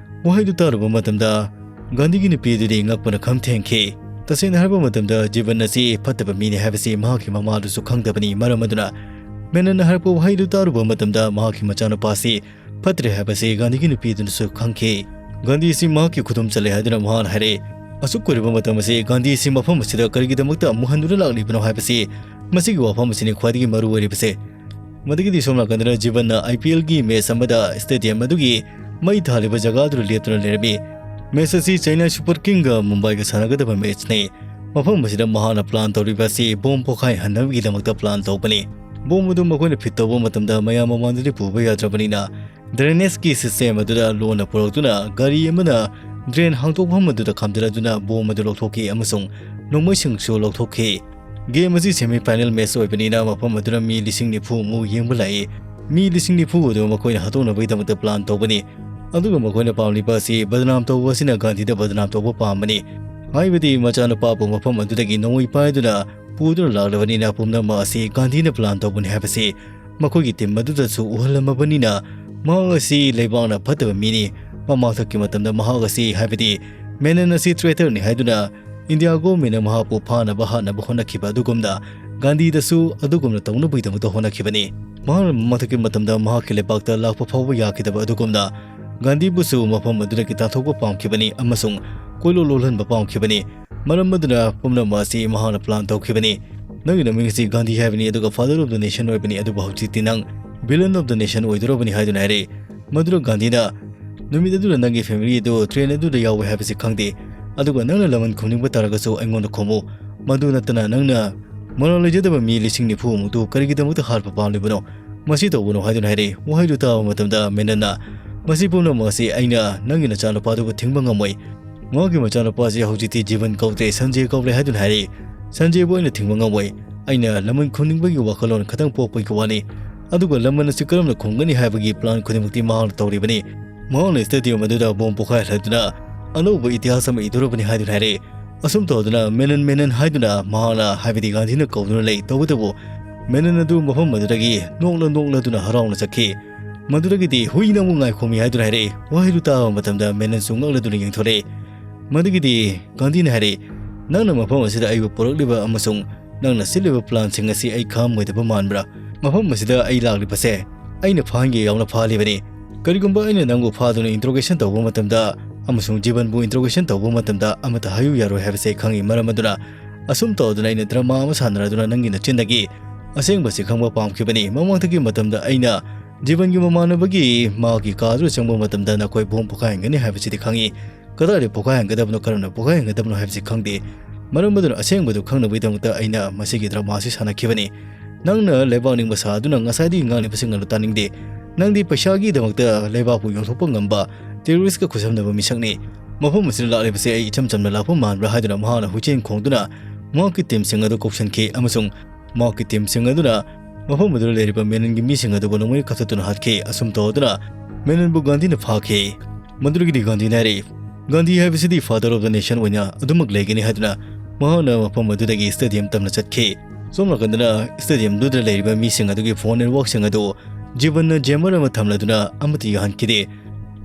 ꯋꯥꯍꯩꯗꯨ ꯇꯥꯔꯨꯕ ꯃꯇꯝꯗ ꯒꯥꯟꯙꯤꯒꯤ ꯅꯨꯄꯤ ꯑꯗꯨꯗꯤ ꯉꯛꯄꯅ ꯈꯝ ꯊꯦꯡꯈꯤ꯫ ꯇꯁꯦꯡꯅ ꯍꯥꯏꯔꯕ ꯃꯇꯝꯗ ꯖꯤꯕꯟ ꯑꯁꯤ ꯐꯠꯇꯕ ꯃꯤꯅꯤ ꯍꯥꯏꯕꯁꯤ ꯃꯍꯥꯛꯀꯤ ꯃꯃꯥꯗꯨꯁꯨ ꯈꯪꯗꯕꯅꯤ꯫ ꯃꯔꯝ ꯑꯗꯨꯅ ꯃꯦꯅꯟꯅ ꯍꯥꯏꯔꯛꯄ ꯋꯥꯍꯩꯗꯨ ꯇꯥꯔꯨꯕ ꯃꯇꯝꯗ ꯃꯍꯥꯛꯀꯤ ꯃꯆꯥꯅꯨꯄꯥ ꯑꯁꯤ ꯐꯠꯇ꯭ꯔꯦ ꯍꯥꯏꯕꯁꯤ ꯒꯥꯟꯙꯤꯒꯤ ꯅꯨꯄꯤ ꯑꯗꯨꯅꯁꯨ ꯈꯪꯈꯤ꯫ ꯒꯥꯟꯙꯤ ꯑꯁꯤ ꯃꯍꯥꯛꯀꯤ ꯈꯨꯗꯨꯝ ꯆꯠꯂꯦ ꯍꯥꯏꯗꯨꯅ ꯃꯍꯥꯛꯅ ꯍꯥꯏꯔꯛꯏ꯫ ꯑꯁꯨꯛ ꯀꯨꯏꯔꯕ ꯃꯇꯝ ꯑꯁꯤ ꯒꯥꯟꯙꯤ ꯑꯁꯤ ꯃꯐꯝ ꯑꯁꯤꯗ ꯀꯔꯤꯒꯤꯗꯃꯛꯇ ꯑꯃꯨꯛ ꯍꯟꯗꯨꯅ ꯂꯥꯛꯂꯤꯕꯅꯣ ꯍꯥꯏꯕꯁꯤ ꯃꯁꯤꯒꯤ ꯋꯥꯐꯝ ꯑꯁꯤꯅꯤ ꯈ꯭ꯋꯥꯏꯗꯒꯤ ꯃꯔꯨ ꯑꯣꯏꯔꯤꯕꯁꯦ꯫ ꯃꯗꯨꯒꯤꯗꯤ ꯁꯣꯝ ꯅꯥꯀꯟꯗꯅ ꯖꯤꯕꯟꯅ IPLꯒꯤ ꯃꯦꯆ ꯑꯃꯗ ꯁ꯭ꯇꯦꯗꯤꯌꯝ ꯑꯗꯨꯒꯤ ꯃꯩ ꯊꯥꯜꯂꯤꯕ ꯖꯒꯥ ꯑꯗꯨꯗ ꯂꯦꯞꯇꯨꯅ ꯂꯩꯔꯝꯃꯤ꯫ ꯃꯦꯆ ꯑꯁꯤ ꯆꯦꯟꯅꯥꯏ ꯁꯨꯄꯔ ꯀꯤꯡꯒ ꯃꯨꯝꯕꯥꯏꯒ ꯁꯥꯟꯅꯒꯗꯕ ꯃꯦꯆꯅꯤ꯫ ꯃꯐꯝ ꯑꯁꯤꯗ ꯃꯍꯥꯛꯅ ꯄ꯭ꯂꯥꯟ ꯇꯧꯔꯤꯕ ꯑꯁꯤ ꯕꯣꯝ ꯄꯣꯈꯥꯏꯍꯟꯅꯕꯒꯤꯗꯃꯛꯇ ꯄ꯭ꯂꯥꯟ ꯇꯧꯕꯅꯤ꯫ ꯕꯣꯝ ꯑꯗꯨ ꯃꯈꯣꯏꯅ ꯐꯤꯠ ꯇꯧꯕ ꯃꯇꯝꯗ ꯃꯌꯥꯝ ꯃꯃꯥꯡꯗꯗꯤ ꯄꯨꯕ ꯌꯥꯗ꯭ꯔꯕꯅꯤꯅ ꯗ꯭ꯔꯦꯅꯦꯖꯀꯤ ꯁꯤꯁꯇꯦꯝ ꯑꯗꯨꯗ ꯂꯣꯟꯅ ꯄꯨꯔꯛꯇꯨꯅ ꯒꯥꯔꯤ ꯑꯃꯅ ꯗ꯭ꯔꯦꯟ ꯍꯥꯡꯗꯣꯛꯐꯝ ꯑꯗꯨꯗ ꯈꯥꯝꯖꯤꯜꯂꯗꯨꯅ ꯕꯣꯝ ꯑꯗꯨ ꯂꯧꯊꯣꯛꯈꯤ ꯑꯃꯁꯨꯡ ꯅꯣꯡꯃꯩꯁꯤꯡꯁꯨ ꯂꯧꯊꯣꯛꯈꯤ꯫ ꯒꯦꯝ ꯑꯁꯤ ꯁꯦꯃꯤ ꯐꯥꯏꯅꯦꯜ ꯃꯦꯆ ꯑꯣꯏꯕꯅꯤꯅ ꯃꯐꯝ ꯑꯗꯨꯗ ꯃꯤ ꯂꯤꯁꯤꯡ ꯅꯤꯐꯨ ꯃꯨꯛ ꯌꯦꯡꯕ ꯂꯥꯛꯏ꯫ ꯃꯤ ꯂꯤꯁꯤꯡ ꯅꯤꯐꯨ ꯑꯗꯨ ꯃꯈꯣꯏꯅ ꯍꯥꯠꯇꯣꯛꯅꯕꯒꯤꯗꯃꯛꯇ ꯄ꯭ꯂꯥꯟ ꯇꯧꯕꯅꯤ꯫ ꯑꯗꯨꯒ ꯃꯈꯣꯏꯅ ꯄꯥꯝꯂꯤꯕ ꯑꯁꯤ ꯕꯗꯅꯥꯝ ꯇꯧꯕ ꯑꯁꯤꯅ ꯒꯥꯟꯙꯤꯗ ꯕꯗꯅꯥꯝ ꯇꯧꯕ ꯄꯥꯝꯕꯅꯤ꯫ ꯍꯥꯏꯕꯗꯤ ꯃꯆꯥꯅꯨꯄꯥꯕꯨ ꯃꯐꯝ ꯑꯗꯨꯗꯒꯤ ꯅꯣꯡꯃꯩ ꯄꯥꯏꯗꯨꯅ ꯄꯨꯗꯨꯅ ꯂꯥꯛꯂꯕꯅꯤꯅ ꯄꯨꯝꯅꯃꯛ ꯑꯁꯤ ꯒꯥꯟꯙꯤꯅ ꯄ꯭ꯂꯥꯟ ꯇꯧꯕꯅꯤ ꯍꯥꯏꯕꯁꯤ ꯃꯈꯣꯏꯒꯤ ꯇꯤꯝ ꯑꯗꯨꯗꯁꯨ ꯎꯍꯜꯂꯝꯃꯕꯅꯤꯅ ꯃꯍꯥꯛ ꯑꯁꯤ ꯂꯩꯕꯥꯛꯅ ꯐꯠꯇꯕ ꯃꯤꯅꯤ꯫ ꯃꯃꯥꯡꯊꯛꯀꯤ ꯃꯇꯝꯗ ꯃꯍꯥꯛ ꯑꯁꯤ, ꯍꯥꯏꯕꯗꯤ ꯃꯦꯅꯟ ꯑꯁꯤ ꯇ꯭ꯔꯦꯇꯔꯅꯤ ꯍꯥꯏꯗꯨꯅ ꯏꯟꯗꯤꯌꯥ ꯒꯣꯚꯔꯟꯃꯦꯟꯠꯅ ꯃꯍꯥꯛꯄꯨ ꯐꯥꯅꯕ ꯍꯥꯠꯅꯕ ꯍꯣꯠꯅꯈꯤꯕ ꯑꯗꯨꯒꯨꯝꯅ ꯒꯥꯟꯙꯤꯗꯁꯨ ꯑꯗꯨꯒꯨꯝꯅ ꯇꯧꯅꯕꯒꯤꯗꯃꯛꯇ ꯍꯣꯠꯅꯈꯤꯕꯅꯤ꯫ ꯃꯍꯥꯛꯅ ꯃꯃꯥꯡꯊꯛꯀꯤ ꯃꯇꯝꯗ ꯃꯍꯥꯛꯀꯤ ꯂꯩꯕꯥꯛꯇ ꯂꯥꯛꯄ ꯐꯥꯎꯕ ꯌꯥꯈꯤꯗꯕ ꯑꯗꯨꯒꯨꯝꯅ ꯒꯥꯟꯙꯤꯕꯨꯁꯨ ꯃꯐꯝ ꯑꯗꯨꯗꯒꯤ ꯇꯥꯟꯊꯣꯛꯄ ꯄꯥꯝꯈꯤꯕꯅꯤ ꯑꯃꯁꯨꯡ ꯀꯣꯏꯂꯣ ꯂꯣꯜꯍꯟꯕ ꯄꯥꯝꯈꯤꯕꯅꯤ꯫ ꯃꯔꯝ ꯑꯗꯨꯅ ꯄꯨꯝꯅꯃꯛ ꯑꯁꯤ ꯃꯍꯥꯛꯅ ꯄ꯭ꯂꯥꯟ ꯇꯧꯈꯤꯕꯅꯤ꯫ ꯅꯪꯒꯤ ꯅꯃꯤꯡ ꯑꯁꯤ ꯒꯥꯟꯙꯤ ꯍꯥꯏꯕꯅꯤ, ꯑꯗꯨꯒ Father of the Nation ꯑꯣꯏꯕꯅꯤ, ꯑꯗꯨꯕꯨ ꯍꯧꯖꯤꯛꯇꯤ ꯅꯪ Villain of the Nation ꯑꯣꯏꯗꯧꯔꯕꯅꯤ ꯍꯥꯏꯗꯨꯅ ꯍꯥꯏꯔꯛꯏ꯫ ꯃꯗꯨꯗ ꯒꯥꯟꯙꯤꯅ, "ꯅꯨꯃꯤꯠ ꯑꯗꯨꯗ ꯅꯪꯒꯤ ꯐꯦꯃꯤꯂꯤ ꯑꯗꯨ ꯇ꯭ꯔꯦꯟ ꯑꯗꯨꯗ ꯌꯥꯎꯋꯦ ꯍꯥꯏꯕꯁꯤ ꯈꯪꯗꯦ, ꯑꯗꯨꯒ ꯅꯪꯅ ꯂꯃꯟ ꯈꯨꯝꯅꯤꯡꯕ ꯇꯥꯔꯒꯁꯨ ꯑꯩꯉꯣꯟꯗ ꯈꯨꯝꯃꯨ꯫ ꯃꯗꯨ ꯅꯠꯇꯅ ꯅꯪꯅ ꯃꯔꯥꯜ ꯂꯩꯖꯗꯕ ꯃꯤ ꯂꯤꯁꯤꯡ ꯅꯤꯐꯨ ꯃꯨꯛꯇꯨ ꯀꯔꯤꯒꯤꯗꯃꯛꯇ ꯍꯥꯠꯄ ꯄꯥꯝꯂꯤꯕꯅꯣ? ꯃꯁꯤ ꯇꯧꯒꯅꯨ" ꯍꯥꯏꯗꯨꯅ ꯍꯥꯏꯔꯛꯏ꯫ ꯋꯥꯍꯩꯗꯨ ꯇꯥꯕ ꯃꯇꯝꯗ ꯃꯦꯅꯟꯅ, "ꯃꯁꯤ ꯄꯨꯝꯅꯃꯛ ꯑꯁꯤ ꯑꯩꯅ ꯅꯪꯒꯤ ꯅꯆꯥꯅꯨꯄꯥꯗꯨꯕꯨ ꯊꯤꯡꯕ ꯉꯝꯃꯣꯏ꯫ ꯃꯍꯥꯛꯀꯤ ꯃꯆꯥꯅꯨꯄꯥ ꯑꯁꯤ ꯍꯧꯖꯤꯛꯇꯤ ꯖꯤꯕꯟ ꯀꯧꯗ꯭ꯔꯦ, ꯁꯟꯖꯦ ꯀꯧꯔꯦ" ꯍꯥꯏꯗꯨꯅ ꯍꯥꯏꯔꯛꯏ꯫ "ꯁꯟꯖꯦꯕꯨ ꯑꯩꯅ ꯊꯤꯡꯕ ꯉꯝꯃꯣꯏ꯫ ꯑꯩꯅ ꯂꯃꯟ ꯈꯨꯝꯅꯤꯡꯕꯒꯤ ꯋꯥꯈꯜꯂꯣꯟ ꯈꯛꯇꯪ ꯄꯣꯛꯄꯒꯤ ꯋꯥꯅꯤ꯫ ꯑꯗꯨꯒ ꯂꯃꯟ ꯑꯁꯤ ꯀꯔꯝꯅ ꯈꯨꯝꯒꯅꯤ ꯍꯥꯏꯕꯒꯤ ꯄ꯭ꯂꯥꯟ ꯈꯨꯗꯤꯡꯃꯛꯇꯤ ꯃꯍꯥꯛꯅ ꯇꯧꯔꯤꯕꯅꯤ"꯫ ꯃꯍꯥꯛꯅ ꯁ꯭ꯇꯦꯗꯤꯌꯝ ꯑꯗꯨꯗ ꯕꯣꯝ ꯄꯣꯈꯥꯏꯍꯜꯂꯗꯨꯅ ꯑꯅꯧꯕ ꯏꯇꯤꯍꯥꯁ ꯑꯃ ꯏꯗꯣꯔꯕꯅꯤ ꯍꯥꯏꯗꯨꯅ ꯍꯥꯏꯔꯛꯏ꯫ ꯑꯁꯨꯝ ꯇꯧꯗꯨꯅ ꯃꯦꯅꯟ, ꯃꯦꯅꯟ ꯍꯥꯏꯗꯨꯅ ꯃꯍꯥꯛꯅ, ꯍꯥꯏꯕꯗꯤ ꯒꯥꯟꯙꯤꯅ ꯀꯧꯗꯨꯅ ꯂꯩ꯫ ꯇꯧꯕꯇꯕꯨ ꯃꯦꯅꯟ ꯑꯗꯨ ꯃꯐꯝ ꯑꯗꯨꯗꯒꯤ ꯅꯣꯛꯂ ꯅꯣꯛꯂꯗꯨꯅ ꯍꯔꯥꯎꯅ ꯆꯠꯈꯤ꯫ ꯃꯗꯨꯗꯒꯤꯗꯤ ꯍꯨꯏꯅ ꯑꯃꯨꯛ ꯉꯥꯏꯈꯣꯃꯤ ꯍꯥꯏꯗꯨꯅ ꯍꯥꯏꯔꯛꯏ꯫ ꯋꯥꯍꯩꯗꯨ ꯇꯥꯕ ꯃꯇꯝꯗ ꯃꯦꯅꯟꯁꯨ ꯉꯛꯂꯗꯨꯅ ꯌꯦꯡꯊꯣꯔꯛꯏ꯫ ꯃꯗꯨꯒꯤꯗꯤ ꯒꯥꯟꯙꯤꯅ ꯍꯥꯏꯔꯛꯏ, "ꯅꯪꯅ ꯃꯐꯝ ꯑꯁꯤꯗ ꯑꯩꯕꯨ ꯄꯨꯔꯛꯂꯤꯕ ꯑꯃꯁꯨꯡ ꯅꯪꯅ ꯁꯤꯜꯂꯤꯕ ꯄ꯭ꯂꯥꯟꯁꯤꯡ ꯑꯁꯤ ꯑꯩ ꯈꯪꯉꯝꯃꯣꯏꯗꯕ ꯃꯥꯟꯕ꯭ꯔꯥ? ꯃꯐꯝ ꯑꯁꯤꯗ ꯑꯩ ꯂꯥꯛꯂꯤꯕꯁꯦ ꯑꯩꯅ ꯐꯥꯍꯟꯒꯦ ꯌꯥꯎꯅ ꯐꯥꯍꯜꯂꯤꯕꯅꯤ꯫ ꯀꯔꯤꯒꯨꯝꯕ ꯑꯩꯅ ꯅꯪꯕꯨ ꯐꯥꯗꯨꯅ ꯏꯟꯇ꯭ꯔꯣꯒꯦꯁꯟ ꯇꯧꯕ ꯃꯇꯝꯗ ꯑꯃꯁꯨꯡ ꯖꯤꯕꯟꯕꯨ ꯏꯟꯇ꯭ꯔꯣꯒꯦꯁꯟ ꯇꯧꯕ ꯃꯇꯝꯗ ꯑꯃꯠꯇ ꯍꯥꯏꯌꯨ ꯌꯥꯔꯣꯏ ꯍꯥꯏꯕꯁꯦ ꯑꯩ ꯈꯪꯏ꯫ ꯃꯔꯝ ꯑꯗꯨꯅ ꯑꯁꯨꯝ ꯇꯧꯗꯨꯅ ꯑꯩꯅ ꯗ꯭ꯔꯃꯥ ꯑꯃ ꯁꯥꯟꯅꯔꯗꯨꯅ ꯅꯪꯒꯤ ꯅꯆꯤꯟꯗꯒꯤ ꯑꯁꯦꯡꯕꯁꯤ ꯈꯪꯕ ꯄꯥꯝꯈꯤꯕꯅꯤ꯫ ꯃꯃꯥꯡꯗꯒꯤ ꯃꯇꯝꯗ ꯑꯩꯅ ꯖꯤꯕꯟꯒꯤ ꯃꯃꯥꯟꯅꯕꯒꯤ ꯃꯥꯒꯤ ꯀꯥꯗꯨꯗ ꯆꯪꯕ ꯃꯇꯝꯗ ꯅꯈꯣꯏ ꯕꯣꯝ ꯄꯣꯈꯥꯏꯍꯟꯒꯅꯤ ꯍꯥꯏꯕꯁꯤꯗꯤ ꯈꯪꯏ꯫ ꯀꯗꯥꯏꯗ ꯄꯣꯈꯥꯏꯍꯟꯒꯗꯕꯅꯣ, ꯀꯔꯝꯅ ꯄꯣꯈꯥꯏꯍꯟꯒꯗꯕꯅꯣ ꯍꯥꯏꯕꯁꯤ ꯈꯪꯗꯦ꯫ ꯃꯔꯝ ꯑꯗꯨꯅ ꯑꯁꯦꯡꯕꯗꯨ ꯈꯪꯅꯕꯒꯤꯗꯃꯛꯇ ꯑꯩꯅ ꯃꯁꯤꯒꯤ ꯗ꯭ꯔꯃꯥ ꯑꯁꯤ ꯁꯥꯟꯅꯈꯤꯕꯅꯤ꯫ ꯅꯪꯅ ꯂꯩꯕꯥꯛ ꯅꯤꯡꯕ ꯁꯥꯗꯨꯅ ꯉꯁꯥꯏꯗꯒꯤ ꯉꯥꯡꯂꯤꯕꯁꯤꯡ ꯑꯗꯨ ꯇꯥꯅꯤꯡꯗꯦ꯫ ꯅꯪꯗꯤ ꯄꯩꯁꯥꯒꯤꯗꯃꯛꯇ ꯂꯩꯕꯥꯛꯄꯨ ꯌꯣꯟꯊꯣꯛꯄ ꯉꯝꯕ ꯇꯦꯔꯣꯔꯤꯁꯀ ꯈꯨꯠꯁꯝꯅꯕ ꯃꯤꯁꯛꯅꯤ꯫ ꯃꯐꯝ ꯑꯁꯤꯗ ꯂꯥꯛꯂꯤꯕꯁꯤ ꯑꯩ ꯏꯆꯝ ꯆꯝꯅ ꯂꯥꯛꯄ ꯃꯥꯟꯕ꯭ꯔꯥ?" ꯍꯥꯏꯗꯨꯅ ꯃꯍꯥꯛꯅ ꯍꯨꯏꯆꯦꯟ ꯈꯣꯡꯗꯨꯅ ꯃꯍꯥꯛꯀꯤ ꯇꯤꯝꯁꯤꯡ ꯑꯗꯨ ꯀꯧꯁꯤꯟꯈꯤ ꯑꯃꯁꯨꯡ ꯃꯍꯥꯛꯀꯤ ꯇꯤꯝꯁꯤꯡ ꯑꯗꯨꯅ ꯃꯐꯝ ꯑꯗꯨꯗ ꯂꯩꯔꯤꯕ ꯃꯦꯅꯟꯒꯤ ꯃꯤꯁꯤꯡ ꯑꯗꯨꯕꯨ ꯅꯣꯡꯃꯩꯅ ꯀꯛꯊꯠꯇꯨꯅ ꯍꯥꯠꯈꯤ꯫ ꯑꯁꯨꯝ ꯇꯧꯗꯨꯅ ꯃꯦꯅꯟꯕꯨ ꯒꯥꯟꯙꯤꯅ ꯐꯥꯈꯤ꯫ ꯃꯗꯨꯗꯒꯤꯗꯤ ꯒꯥꯟꯙꯤꯅ ꯍꯥꯏꯔꯛꯏ, "ꯒꯥꯟꯙꯤ ꯍꯥꯏꯕꯁꯤꯗꯤ father of the nation ꯑꯣꯏꯅ ꯑꯗꯨꯃꯛ ꯂꯩꯒꯅꯤ" ꯍꯥꯏꯗꯨꯅ ꯃꯍꯥꯛꯅ ꯃꯐꯝ ꯑꯗꯨꯗꯒꯤ ꯁ꯭ꯇꯦꯗꯤꯌꯝ ꯇꯝꯅ ꯆꯠꯈꯤ꯫ ꯁꯣꯝ ꯅꯥꯀꯟꯗꯅ ꯁ꯭ꯇꯦꯗꯤꯌꯝꯗꯨꯗ ꯂꯩꯔꯤꯕ ꯃꯤꯁꯤꯡ ꯑꯗꯨꯒꯤ ꯐꯣꯟ ꯅꯦꯠꯋꯥꯛꯁꯤꯡ ꯑꯗꯨ ꯖꯤꯕꯟꯅ ꯖꯦꯃꯔ ꯑꯃ ꯊꯝꯂꯗꯨꯅ ꯑꯃꯠꯇ ꯌꯥꯍꯟꯈꯤꯗꯦ꯫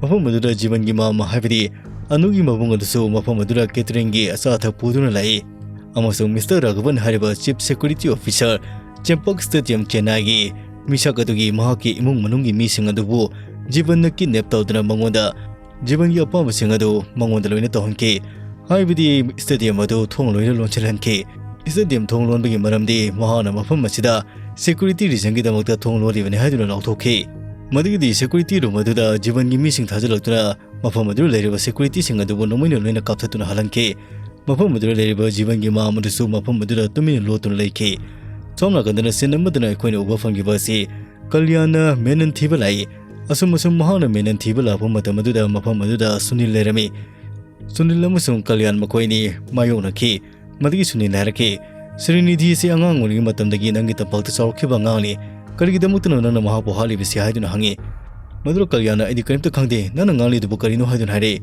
ꯃꯐꯝ ꯑꯗꯨꯗ ꯖꯤꯕꯟꯒꯤ ꯃꯃꯥ, ꯍꯥꯏꯕꯗꯤ ꯑꯅꯨꯒꯤ ꯃꯕꯨꯡ ꯑꯗꯨꯁꯨ ꯃꯐꯝ ꯑꯗꯨꯗ ꯀꯦꯇꯔꯤꯡꯒꯤ ꯑꯆꯥ ꯑꯊꯛ ꯄꯨꯗꯨꯅ ꯂꯥꯛꯏ꯫ ꯑꯃꯁꯨꯡ ꯃꯤꯁꯇꯔ ꯔꯥꯘꯕꯟ ꯍꯥꯏꯔꯤꯕ ꯆꯤꯐ ꯁꯦꯀ꯭ꯌꯨꯔꯤꯇꯤ ꯑꯣꯐꯤꯁꯔ ꯆꯦꯝꯄꯛ ꯁ꯭ꯇꯦꯗꯤꯌꯝ ꯆꯦꯟꯅꯥꯏꯒꯤ ꯃꯤꯁꯛ ꯑꯗꯨꯒꯤ ꯃꯍꯥꯛꯀꯤ ꯏꯃꯨꯡ ꯃꯅꯨꯡꯒꯤ ꯃꯤꯁꯤꯡ ꯑꯗꯨꯕꯨ ꯖꯤꯕꯟꯅ ꯀꯤꯗꯅꯦꯞ ꯇꯧꯗꯨꯅ ꯃꯉꯣꯟꯗ ꯖꯤꯕꯟꯒꯤ ꯑꯄꯥꯝꯕꯁꯤꯡ ꯑꯗꯨ ꯃꯉꯣꯟꯗ ꯂꯣꯏꯅ ꯇꯧꯍꯟꯈꯤ꯫ ꯍꯥꯏꯕꯗꯤ ꯁ꯭ꯇꯦꯗꯤꯌꯝ ꯑꯗꯨ ꯊꯣꯡ ꯂꯣꯏꯅ ꯂꯣꯟꯁꯤꯜꯍꯟꯈꯤ꯫ ꯁ꯭ꯇꯦꯗꯤꯌꯝ ꯊꯣꯡ ꯂꯣꯟꯕꯒꯤ ꯃꯔꯝꯗꯤ ꯃꯍꯥꯛꯅ ꯃꯐꯝ ꯑꯁꯤꯗ ꯁꯦꯀ꯭ꯌꯨꯔꯤꯇꯤ ꯔꯤꯖꯟꯒꯤꯗꯃꯛꯇ ꯊꯣꯡ ꯂꯣꯜꯂꯤꯕꯅꯤ ꯍꯥꯏꯗꯨꯅ ꯂꯥꯎꯊꯣꯛꯈꯤ꯫ ꯃꯗꯨꯒꯤꯗꯤ ꯁꯦꯀ꯭ꯌꯨꯔꯤꯇꯤ ꯔꯨꯝ ꯑꯗꯨꯗ ꯖꯤꯕꯟꯒꯤ ꯃꯤꯁꯤꯡ ꯊꯥꯖꯤꯜꯂꯛꯇꯨꯅ ꯃꯐꯝ ꯑꯗꯨꯗ ꯂꯩꯔꯤꯕ ꯁꯦꯀ꯭ꯌꯨꯔꯤꯇꯤꯁꯤꯡ ꯑꯗꯨꯕꯨ ꯅꯣꯡꯃꯩꯅ ꯂꯣꯏꯅ ꯀꯥꯞꯊꯠꯇꯨꯅ ꯍꯜꯍꯟꯈꯤ꯫ ꯃꯐꯝ ꯑꯗꯨꯗ ꯂꯩꯔꯤꯕ ꯖꯤꯕꯟꯒꯤ ꯃꯃꯥ ꯑꯗꯨꯁꯨ ꯃꯐꯝ ꯑꯗꯨꯗ ꯇꯨꯃꯤꯟꯅ ꯂꯣꯠꯇꯨꯅ ꯂꯩꯈꯤ꯫ ꯁꯣꯝ ꯅꯥꯀꯟꯗꯅ ꯁꯤꯟ ꯑꯃꯗꯅ ꯑꯩꯈꯣꯏꯅ ꯎꯕ ꯐꯪꯈꯤꯕ ꯑꯁꯤ ꯀꯜꯌꯥꯟꯅ ꯃꯦꯅꯟ ꯊꯤꯕ ꯂꯥꯛꯏ꯫ ꯑꯁꯨꯝ ꯑꯁꯨꯝ ꯃꯍꯥꯛꯅ ꯃꯦꯅꯟ ꯊꯤꯕ ꯂꯥꯛꯄ ꯃꯇꯝ ꯑꯗꯨꯗ ꯃꯐꯝ ꯑꯗꯨꯗ ꯁꯨꯅꯤꯜ ꯂꯩꯔꯝꯃꯤ꯫ ꯁꯨꯅꯤꯜ ꯑꯃꯁꯨꯡ ꯀꯜꯌꯥꯟ ꯃꯈꯣꯏ ꯑꯅꯤ ꯃꯥꯌꯣꯛꯅꯈꯤ꯫ ꯃꯗꯨꯒꯤ ꯁꯨꯅꯤꯜꯅ ꯍꯥꯏꯔꯛꯈꯤ, "ꯁ꯭ꯔꯤꯅꯤꯙꯤ ꯑꯁꯤ ꯑꯉꯥꯡ ꯑꯣꯏꯔꯤꯉꯩ ꯃꯇꯝꯗꯒꯤ ꯅꯪꯒꯤ ꯇꯝꯄꯥꯛꯇ ꯆꯥꯎꯔꯛꯈꯤꯕ ꯑꯉꯥꯡꯅꯤ꯫ ꯀꯔꯤꯒꯤꯗꯃꯛꯇꯅꯣ ꯅꯪꯅ ꯃꯍꯥꯛꯄꯨ ꯍꯥꯠꯂꯤꯕꯁꯤ?" ꯍꯥꯏꯗꯨꯅ ꯍꯪꯉꯤ꯫ ꯃꯗꯨꯗ ꯀꯜꯌꯥꯟꯅ, "ꯑꯩꯗꯤ ꯀꯔꯤꯝꯇ ꯈꯪꯗꯦ, ꯅꯪꯅ ꯉꯥꯡꯂꯤꯗꯨꯕꯨ ꯀꯔꯤꯅꯣ?" ꯍꯥꯏꯗꯨꯅ ꯍꯥꯏꯔꯛꯏ꯫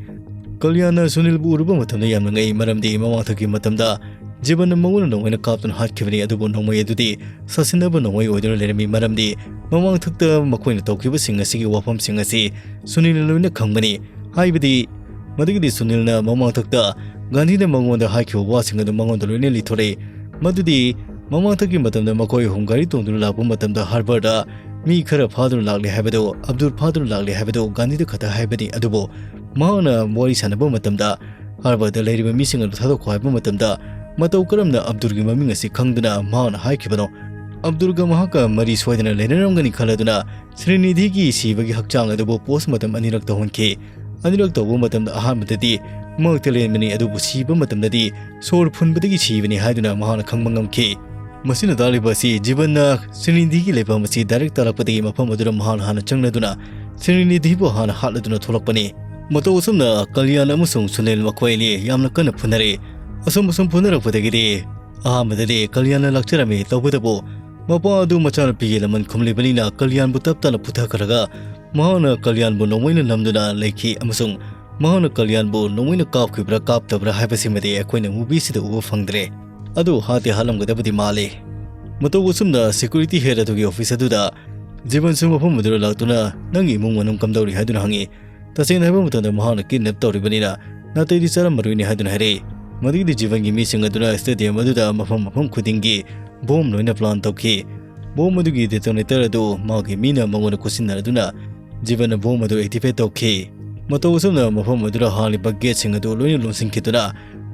ꯀꯜꯌꯥꯟꯅ ꯁꯨꯅꯤꯜꯕꯨ ꯎꯔꯨꯕ ꯃꯇꯝꯗ ꯌꯥꯝꯅ ꯉꯛꯏ, ꯃꯔꯝꯗꯤ ꯃꯃꯥꯡꯊꯛꯀꯤ ꯃꯇꯝꯗ ꯖꯤꯕꯟꯅ ꯃꯉꯣꯟꯗ ꯅꯣꯡꯃꯩꯅ ꯀꯥꯞꯇꯨꯅ ꯍꯥꯠꯈꯤꯕꯅꯤ, ꯑꯗꯨꯕꯨ ꯅꯣꯡꯃꯩ ꯑꯗꯨꯗꯤ ꯁꯥꯁꯤꯟꯅꯕ ꯅꯣꯡꯃꯩ ꯑꯣꯏꯗꯨꯅ ꯂꯩꯔꯝꯃꯤ, ꯃꯔꯝꯗꯤ ꯃꯃꯥꯡꯊꯛꯇ ꯃꯈꯣꯏꯅ ꯇꯧꯈꯤꯕꯁꯤꯡ ꯑꯁꯤꯒꯤ ꯋꯥꯐꯝꯁꯤꯡ ꯑꯁꯤ ꯁꯨꯅꯤꯜꯅ ꯂꯣꯏꯅ ꯈꯪꯕꯅꯤ꯫ ꯍꯥꯏꯕꯗꯤ ꯃꯗꯨꯒꯤꯗꯤ ꯁꯨꯅꯤꯜꯅ ꯃꯃꯥꯡꯊꯛꯇ ꯒꯥꯟꯙꯤꯅ ꯃꯉꯣꯟꯗ ꯍꯥꯏꯈꯤꯕ ꯋꯥꯁꯤꯡ ꯑꯗꯨ ꯃꯉꯣꯟꯗ ꯂꯣꯏꯅ ꯂꯤꯊꯣꯔꯛꯏ꯫ ꯃꯗꯨꯗꯤ ꯃꯃꯥꯡꯊꯛꯀꯤ ꯃꯇꯝꯗ ꯃꯈꯣꯏ ꯑꯍꯨꯝ ꯒꯥꯔꯤ ꯇꯣꯡꯗꯨꯅ ꯂꯥꯛꯄ ꯃꯇꯝꯗ ꯍꯥꯔꯕꯔꯗ ꯃꯤ ꯈꯔ ꯐꯥꯗꯨꯅ ꯂꯥꯛꯂꯦ ꯍꯥꯏꯕꯗꯨ, ꯑꯕꯗꯨꯜ ꯐꯥꯗꯨꯅ ꯂꯥꯛꯂꯦ ꯍꯥꯏꯕꯗꯨ ꯒꯥꯟꯙꯤꯗ ꯈꯛꯇ ꯍꯥꯏꯕꯅꯤ, ꯑꯗꯨꯕꯨ ꯃꯍꯥꯛꯅ ꯋꯥꯔꯤ ꯁꯥꯟꯅꯕ ꯃꯇꯝꯗ ꯍꯥꯔꯕꯔꯗ ꯂꯩꯔꯤꯕ ꯃꯤꯁꯤꯡ ꯑꯗꯨ ꯊꯥꯗꯣꯛꯈꯣ ꯍꯥꯏꯕ ꯃꯇꯝꯗ ꯃꯇꯧ ꯀꯔꯝꯅ ꯑꯕꯗꯨꯜꯒꯤ ꯃꯃꯤꯡ ꯑꯁꯤ ꯈꯪꯗꯨꯅ ꯃꯍꯥꯛꯅ ꯍꯥꯏꯈꯤꯕꯅꯣ? ꯑꯕꯗꯨꯜꯒ ꯃꯍꯥꯛꯀ ꯃꯔꯤ ꯁꯣꯏꯗꯅ ꯂꯩꯅꯔꯝꯒꯅꯤ ꯈꯜꯂꯗꯨꯅ ꯁ꯭ꯔꯤꯅꯤꯙꯤꯒꯤ ꯁꯤꯕꯒꯤ ꯍꯛꯆꯥꯡ ꯑꯗꯨꯕꯨ ꯄꯣꯁꯃꯣꯔꯇꯦꯝ ꯑꯅꯤꯔꯛ ꯇꯧꯍꯟꯈꯤ꯫ ꯑꯅꯤꯔꯛ ꯇꯧꯕ ꯃꯇꯝꯗ ꯑꯍꯥꯟꯕꯗꯗꯤ ꯃꯉꯛꯇ ꯂꯦꯟꯕꯅꯤ, ꯑꯗꯨꯕꯨ ꯁꯤꯕ ꯃꯇꯝꯗꯗꯤ ꯁꯣꯔ ꯐꯨꯟꯕꯗꯒꯤ ꯁꯤꯕꯅꯤ ꯍꯥꯏꯗꯨꯅ ꯃꯍꯥꯛꯅ ꯈꯪꯕ ꯉꯝꯈꯤ꯫ ꯃꯁꯤꯅ ꯇꯥꯛꯂꯤꯕ ꯑꯁꯤ ꯖꯤꯕꯟꯅ ꯁ꯭ꯔꯤꯅꯤꯙꯤꯒꯤ ꯂꯩꯐꯝ ꯑꯁꯤ ꯗꯥꯏꯔꯦꯛ ꯇꯥꯔꯛꯄꯗꯒꯤ ꯃꯐꯝ ꯑꯗꯨꯗ ꯃꯍꯥꯛꯅ ꯍꯥꯟꯅ ꯆꯪꯂꯗꯨꯅ ꯁ꯭ꯔꯤꯅꯤꯙꯤꯕꯨ ꯍꯥꯟꯅ ꯍꯥꯠꯂꯗꯨꯅ ꯊꯣꯛꯂꯛꯄꯅꯤ꯫ ꯃꯇꯧ ꯑꯁꯨꯝꯅ ꯀꯜꯌꯥꯟ ꯑꯃꯁꯨꯡ ꯁꯨꯅꯤꯜ ꯃꯈꯣꯏ ꯑꯅꯤ ꯌꯥꯝꯅ ꯀꯟꯅ ꯐꯨꯅꯔꯦ꯫ ꯑꯁꯨꯝ ꯑꯁꯨꯝ ꯐꯨꯅꯔꯛꯄꯗꯒꯤꯗꯤ ꯑꯍꯥꯟꯕꯗꯗꯤ ꯀꯜꯌꯥꯟꯅ ꯂꯥꯛꯆꯔꯝꯃꯤ, ꯇꯧꯕꯇꯕꯨ ꯃꯄꯥ ꯑꯗꯨ ꯃꯆꯥꯅꯨꯄꯤꯒꯤ ꯂꯃꯟ ꯈꯨꯝꯂꯤꯕꯅꯤꯅ ꯀꯜꯌꯥꯟꯕꯨ ꯇꯞ ꯇꯥꯅ ꯐꯨꯊꯈ꯭ꯔꯒ ꯃꯍꯥꯛꯅ ꯀꯜꯌꯥꯟꯕꯨ ꯅꯣꯡꯃꯩꯅ ꯅꯝꯗꯨꯅ ꯂꯩꯈꯤ ꯑꯃꯁꯨꯡ ꯃꯍꯥꯛꯅ ꯀꯜꯌꯥꯟꯕꯨ ꯅꯣꯡꯃꯩꯅ ꯀꯥꯞꯈꯤꯕ꯭ꯔꯥ ꯀꯥꯞꯇꯕ꯭ꯔꯥ ꯍꯥꯏꯕꯁꯤꯃꯗꯤ ꯑꯩꯈꯣꯏꯅ ꯃꯨꯚꯤꯁꯤꯗ ꯎꯕ ꯐꯪꯗ꯭ꯔꯦ꯫ ꯑꯗꯨ ꯍꯥꯠꯇꯤ ꯍꯥꯠꯂꯝꯒꯗꯕꯗꯤ ꯃꯥꯜꯂꯤ꯫ ꯃꯇꯧ ꯑꯁꯨꯝꯅ ꯁꯦꯀ꯭ꯌꯨꯔꯤꯇꯤ ꯍꯦꯗ ꯑꯗꯨꯒꯤ ꯑꯣꯐꯤꯁ ꯑꯗꯨꯗ ꯖꯤꯕꯟꯁꯨ ꯃꯐꯝ ꯑꯗꯨꯗ ꯂꯥꯛꯇꯨꯅ ꯅꯪꯒꯤ ꯏꯃꯨꯡ ꯃꯅꯨꯡ ꯀꯝꯗꯧꯔꯤ ꯍꯥꯏꯗꯨꯅ ꯍꯪꯉꯤ꯫ ꯇꯁꯦꯡꯅ ꯍꯥꯏꯕ ꯃꯇꯝꯗ ꯃꯍꯥꯛꯅ ꯀꯤꯗꯅꯦꯞ ꯇꯧꯔꯤꯕꯅꯤꯅ ꯅꯥꯇꯩꯗꯤ ꯆꯥꯔꯝꯃꯔꯣꯏꯅꯤ ꯍꯥꯏꯗꯨꯅ ꯍꯥꯏꯔꯛꯏ꯫ ꯃꯗꯨꯒꯤꯗꯤ ꯖꯤꯕꯟꯒꯤ ꯃꯤꯁꯤꯡ ꯑꯗꯨꯅ ꯁ꯭ꯇꯦꯗꯤꯌꯝ ꯑꯗꯨꯗ ꯃꯐꯝ ꯃꯐꯝ ꯈꯨꯗꯤꯡꯒꯤ ꯕꯣꯝ ꯂꯣꯏꯅ ꯄ꯭ꯂꯥꯟ ꯇꯧꯈꯤ꯫ ꯕꯣꯝ ꯑꯗꯨꯒꯤ ꯗꯦꯇꯣꯅꯦꯇꯔ ꯑꯗꯨ ꯃꯥꯒꯤ ꯃꯤꯅ ꯃꯉꯣꯟꯗ ꯈꯨꯠꯁꯤꯟꯅꯗꯨꯅ ꯖꯤꯕꯟꯅ ꯕꯣꯝ ꯑꯗꯨ ꯑꯦꯛꯇꯤꯚꯦꯠ ꯇꯧꯈꯤ꯫ ꯃꯇꯧ ꯑꯁꯨꯝꯅ ꯃꯐꯝ ꯑꯗꯨꯗ ꯍꯥꯡꯂꯤꯕ ꯒꯦꯠꯁꯤꯡ ꯑꯗꯨ ꯂꯣꯏꯅ ꯂꯣꯟꯁꯤꯟꯈꯤꯗꯨꯅ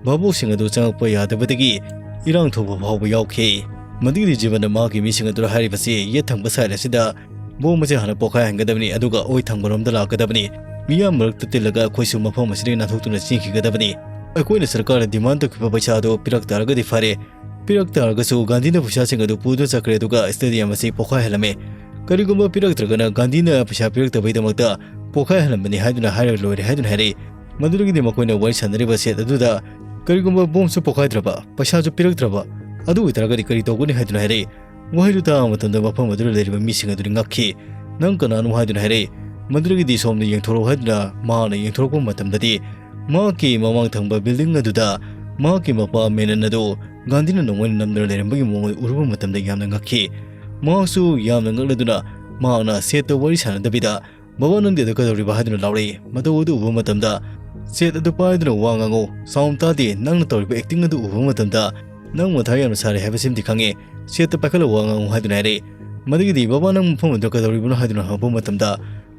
ꯚꯥꯕꯣꯛꯁꯤꯡ ꯑꯗꯨ ꯆꯪꯂꯛꯄ ꯌꯥꯗꯕꯗꯒꯤ ꯏꯔꯥꯡ ꯊꯣꯛꯄ ꯐꯥꯎꯕ ꯌꯥꯎꯈꯤ꯫ ꯃꯗꯨꯒꯤꯗꯤ ꯖꯤꯕꯟꯅ ꯃꯍꯥꯛꯀꯤ ꯃꯤꯁꯤꯡ ꯑꯗꯨꯗ ꯍꯥꯏꯔꯤꯕꯁꯤ ꯌꯦꯠ ꯊꯪꯕ ꯁꯥꯏꯠ ꯑꯁꯤꯗ ꯕꯣꯝ ꯑꯁꯤ ꯍꯥꯟꯅ ꯄꯣꯈꯥꯏꯍꯟꯒꯗꯕꯅꯤ, ꯑꯗꯨꯒ ꯑꯣꯏ ꯊꯪꯕꯔꯣꯝꯗ ꯂꯥꯛꯀꯗꯕꯅꯤ꯫ ꯃꯤꯌꯥꯝ ꯃꯔꯛꯇ ꯇꯤꯜꯂꯒ ꯑꯩꯈꯣꯏꯁꯨ ꯃꯐꯝ ꯑꯁꯤꯗꯒꯤ ꯅꯥꯟꯊꯣꯛꯇꯨꯅ ꯆꯦꯟꯈꯤꯒꯗꯕꯅꯤ꯫ ꯑꯩꯈꯣꯏꯅ ꯁꯔꯀꯥꯔꯗ ꯗꯤꯃꯥꯟ ꯇꯧꯈꯤꯕ ꯄꯩꯁꯥ ꯑꯗꯨ ꯄꯤꯔꯛ ꯇꯥꯔꯒꯗꯤ ꯐꯔꯦ꯫ ꯄꯤꯔꯛ ꯇꯥꯔꯒꯁꯨ ꯒꯥꯟꯙꯤꯅ ꯄꯩꯁꯥꯁꯤꯡ ꯑꯗꯨ ꯄꯨꯗꯨꯅ ꯆꯠꯈ꯭ꯔꯦ, ꯑꯗꯨꯒ ꯁ꯭ꯇꯦꯗꯤꯌꯝ ꯑꯁꯤ ꯄꯣꯈꯥꯏꯍꯜꯂꯝꯃꯦ꯫ ꯀꯔꯤꯒꯨꯝꯕ ꯄꯤꯔꯛꯇ꯭ꯔꯒꯅ ꯒꯥꯟꯙꯤꯅ ꯄꯩꯁꯥ ꯄꯤꯔꯛꯇꯕꯩꯗꯃꯛꯇ ꯄꯣꯈꯥꯏꯍꯜꯂꯝꯕꯅꯤ ꯍꯥꯏꯗꯨꯅ ꯍꯥꯏꯔꯒ ꯂꯣꯏꯔꯦ ꯍꯥꯏꯗꯨꯅ ꯍꯥꯏꯔꯛꯏ꯫ ꯃꯗꯨꯗꯒꯤꯗꯤ ꯃꯈꯣꯏꯅ ꯋꯥꯔꯤ ꯁꯥꯟꯅꯔꯤꯕ ꯁꯦꯠ ꯑꯗꯨꯗ ꯀꯔꯤꯒꯨꯝꯕ ꯕꯣꯝꯁꯨ ꯄꯣꯈꯥꯏꯗ꯭ꯔꯕ, ꯄꯩꯁꯥꯁꯨ ꯄꯤꯔꯛꯇ꯭ꯔꯕ, ꯑꯗꯨ ꯑꯣꯏꯇꯥꯔꯒꯗꯤ ꯀꯔꯤ ꯇꯧꯒꯅꯤ ꯍꯥꯏꯗꯨꯅ ꯍꯥꯏꯔꯛꯏ꯫ ꯋꯥꯍꯩꯗꯨ ꯇꯥꯕ ꯃꯇꯝꯗ ꯃꯐꯝ ꯑꯗꯨꯗ ꯂꯩꯔꯤꯕ ꯃꯤꯁꯤꯡ ꯑꯗꯨꯗꯤ ꯉꯛꯈꯤ꯫ "ꯅꯪ ꯀꯅꯥꯅꯣ?" ꯍꯥꯏꯗꯨꯅ ꯍꯥꯏꯔꯛꯏ꯫ ꯃꯗꯨꯗꯒꯤꯗꯤ ꯁꯣꯝꯗ ꯌꯦꯡꯊꯣꯔꯛꯎ ꯍꯥꯏꯗꯨꯅ ꯃꯍꯥꯛꯅ ꯌꯦꯡꯊꯣꯔꯛꯄ ꯃꯇꯝꯗꯗꯤ ꯃꯍꯥꯛꯀꯤ ꯃꯃꯥꯡ ꯊꯪꯕ building ꯑꯗꯨꯗ ꯃꯍꯥꯛꯀꯤ ꯃꯄꯥ ꯃꯦꯅꯟ ꯑꯗꯨ ꯒꯥꯟꯙꯤꯅ ꯅꯣꯡꯃꯩꯅ ꯅꯝꯗꯨꯅ ꯂꯩꯔꯝꯕꯒꯤ ꯃꯑꯣꯡ ꯑꯗꯨ ꯎꯔꯨꯕ ꯃꯇꯝꯗ ꯌꯥꯝꯅ ꯉꯛꯈꯤ꯫ ꯃꯍꯥꯛꯁꯨ ꯌꯥꯝꯅ ꯉꯛꯂꯗꯨꯅ ꯃꯍꯥꯛꯅ ꯁꯦꯠꯇ ꯋꯥꯔꯤ ꯁꯥꯟꯅꯗꯕꯤꯗ, "ꯕꯕꯥ, ꯅꯪꯗꯤ ꯑꯗꯨ ꯀꯩꯗꯧꯔꯤꯕ?" ꯍꯥꯏꯗꯨꯅ ꯂꯥꯎꯔꯛꯏ꯫ ꯃꯇꯧ ꯑꯗꯨ ꯎꯕ ꯃꯇꯝꯗ, "ꯁꯦꯠ ꯑꯗꯨ ꯄꯥꯏꯗꯨꯅ ꯋꯥ ꯉꯥꯡꯉꯨ, sound ꯇꯥꯗꯦ, ꯅꯪꯅ ꯇꯧꯔꯤꯕ acting ꯑꯗꯨ ꯎꯕ ꯃꯇꯝꯗ ꯅꯪ ꯃꯊꯥ ꯌꯥꯝꯅ ꯁꯥꯔꯦ ꯍꯥꯏꯕꯁꯤꯃꯗꯤ ꯈꯪꯉꯦ, ꯁꯦꯠꯇ ꯄꯥꯏꯈꯠꯂ ꯋꯥ ꯉꯥꯡꯉꯨ" ꯍꯥꯏꯗꯨꯅ ꯍꯥꯏꯔꯛꯏ꯫ ꯃꯗꯨꯒꯤꯗꯤ, "ꯕꯕꯥ, ꯅꯪ ꯃꯐꯝ ꯑꯗꯨꯗ ꯀꯩꯗꯧꯔꯤꯕꯅꯣ?" ꯍꯥꯏꯗꯨꯅ ꯍꯪꯉꯛꯄ ꯃꯇꯝꯗ,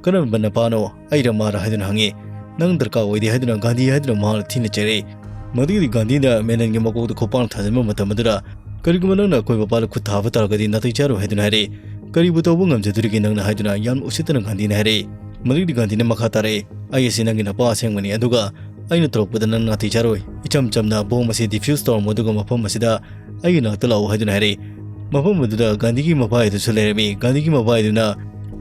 "ꯀꯔꯝꯕ ꯅꯄꯥꯅꯣ? ꯑꯩꯔ ꯃꯥꯔ?" ꯍꯥꯏꯗꯨꯅ ꯍꯪꯉꯤ꯫ "ꯅꯪ ꯗꯔꯀꯥꯔ ꯑꯣꯏꯗꯦ" ꯍꯥꯏꯗꯨꯅ ꯒꯥꯟꯙꯤ ꯍꯥꯏꯗꯨꯅ ꯃꯍꯥꯛꯅ ꯊꯤꯅ ꯆꯩꯔꯛꯏ꯫ ꯃꯗꯨꯒꯤꯗꯤ ꯒꯥꯟꯙꯤꯅ ꯃꯦꯅꯟꯒꯤ ꯃꯀꯣꯛꯇ ꯈꯣꯡꯄꯥꯛꯅ ꯊꯥꯖꯤꯟꯕ ꯃꯇꯝ ꯑꯗꯨꯗ, "ꯀꯔꯤꯒꯨꯝꯕ ꯅꯪꯅ ꯑꯩꯈꯣꯏ ꯕꯕꯥꯗ ꯈꯨꯠ ꯊꯥꯕ ꯇꯥꯔꯒꯗꯤ ꯅꯥꯇꯩ ꯆꯥꯔꯣꯏ" ꯍꯥꯏꯗꯨꯅ ꯍꯥꯏꯔꯛꯏ꯫ "ꯀꯔꯤꯕꯨ ꯇꯧꯕ ꯉꯝꯖꯗꯣꯔꯤꯒꯦ ꯅꯪꯅ?" ꯍꯥꯏꯗꯨꯅ ꯌꯥꯝ ꯎꯁꯤꯠꯇꯅ ꯒꯥꯟꯙꯤꯅ ꯍꯥꯏꯔꯛꯏ꯫ ꯃꯗꯨꯒꯤꯗꯤ ꯒꯥꯟꯙꯤꯅ ꯃꯈꯥ ꯇꯥꯔꯛꯏ, "ꯑꯩ ꯑꯁꯤ ꯅꯪꯒꯤ ꯅꯄꯥ ꯑꯁꯦꯡꯕꯅꯤ, ꯑꯗꯨꯒ ꯑꯩꯅ ꯇꯧꯔꯛꯄꯗ ꯅꯪ ꯅꯥꯇꯩ ꯆꯥꯔꯣꯏ꯫ ꯏꯆꯝ ꯆꯝꯅ bomb ꯑꯁꯤ defuse ꯇꯧꯔꯝꯃꯨ, ꯑꯗꯨꯒ ꯃꯐꯝ ꯑꯁꯤꯗ ꯑꯩꯒꯤ ꯅꯥꯛꯇ ꯂꯥꯛꯎ" ꯍꯥꯏꯗꯨꯅ ꯍꯥꯏꯔꯛꯏ꯫ ꯃꯐꯝ ꯑꯗꯨꯗ ꯒꯥꯟꯙꯤꯒꯤ ꯃꯄꯥ ꯑꯗꯨꯁꯨ ꯂꯩꯔꯝꯃꯤ꯫ ꯒꯥꯟꯙꯤꯒꯤ ꯃꯄꯥ ꯑꯗꯨꯅ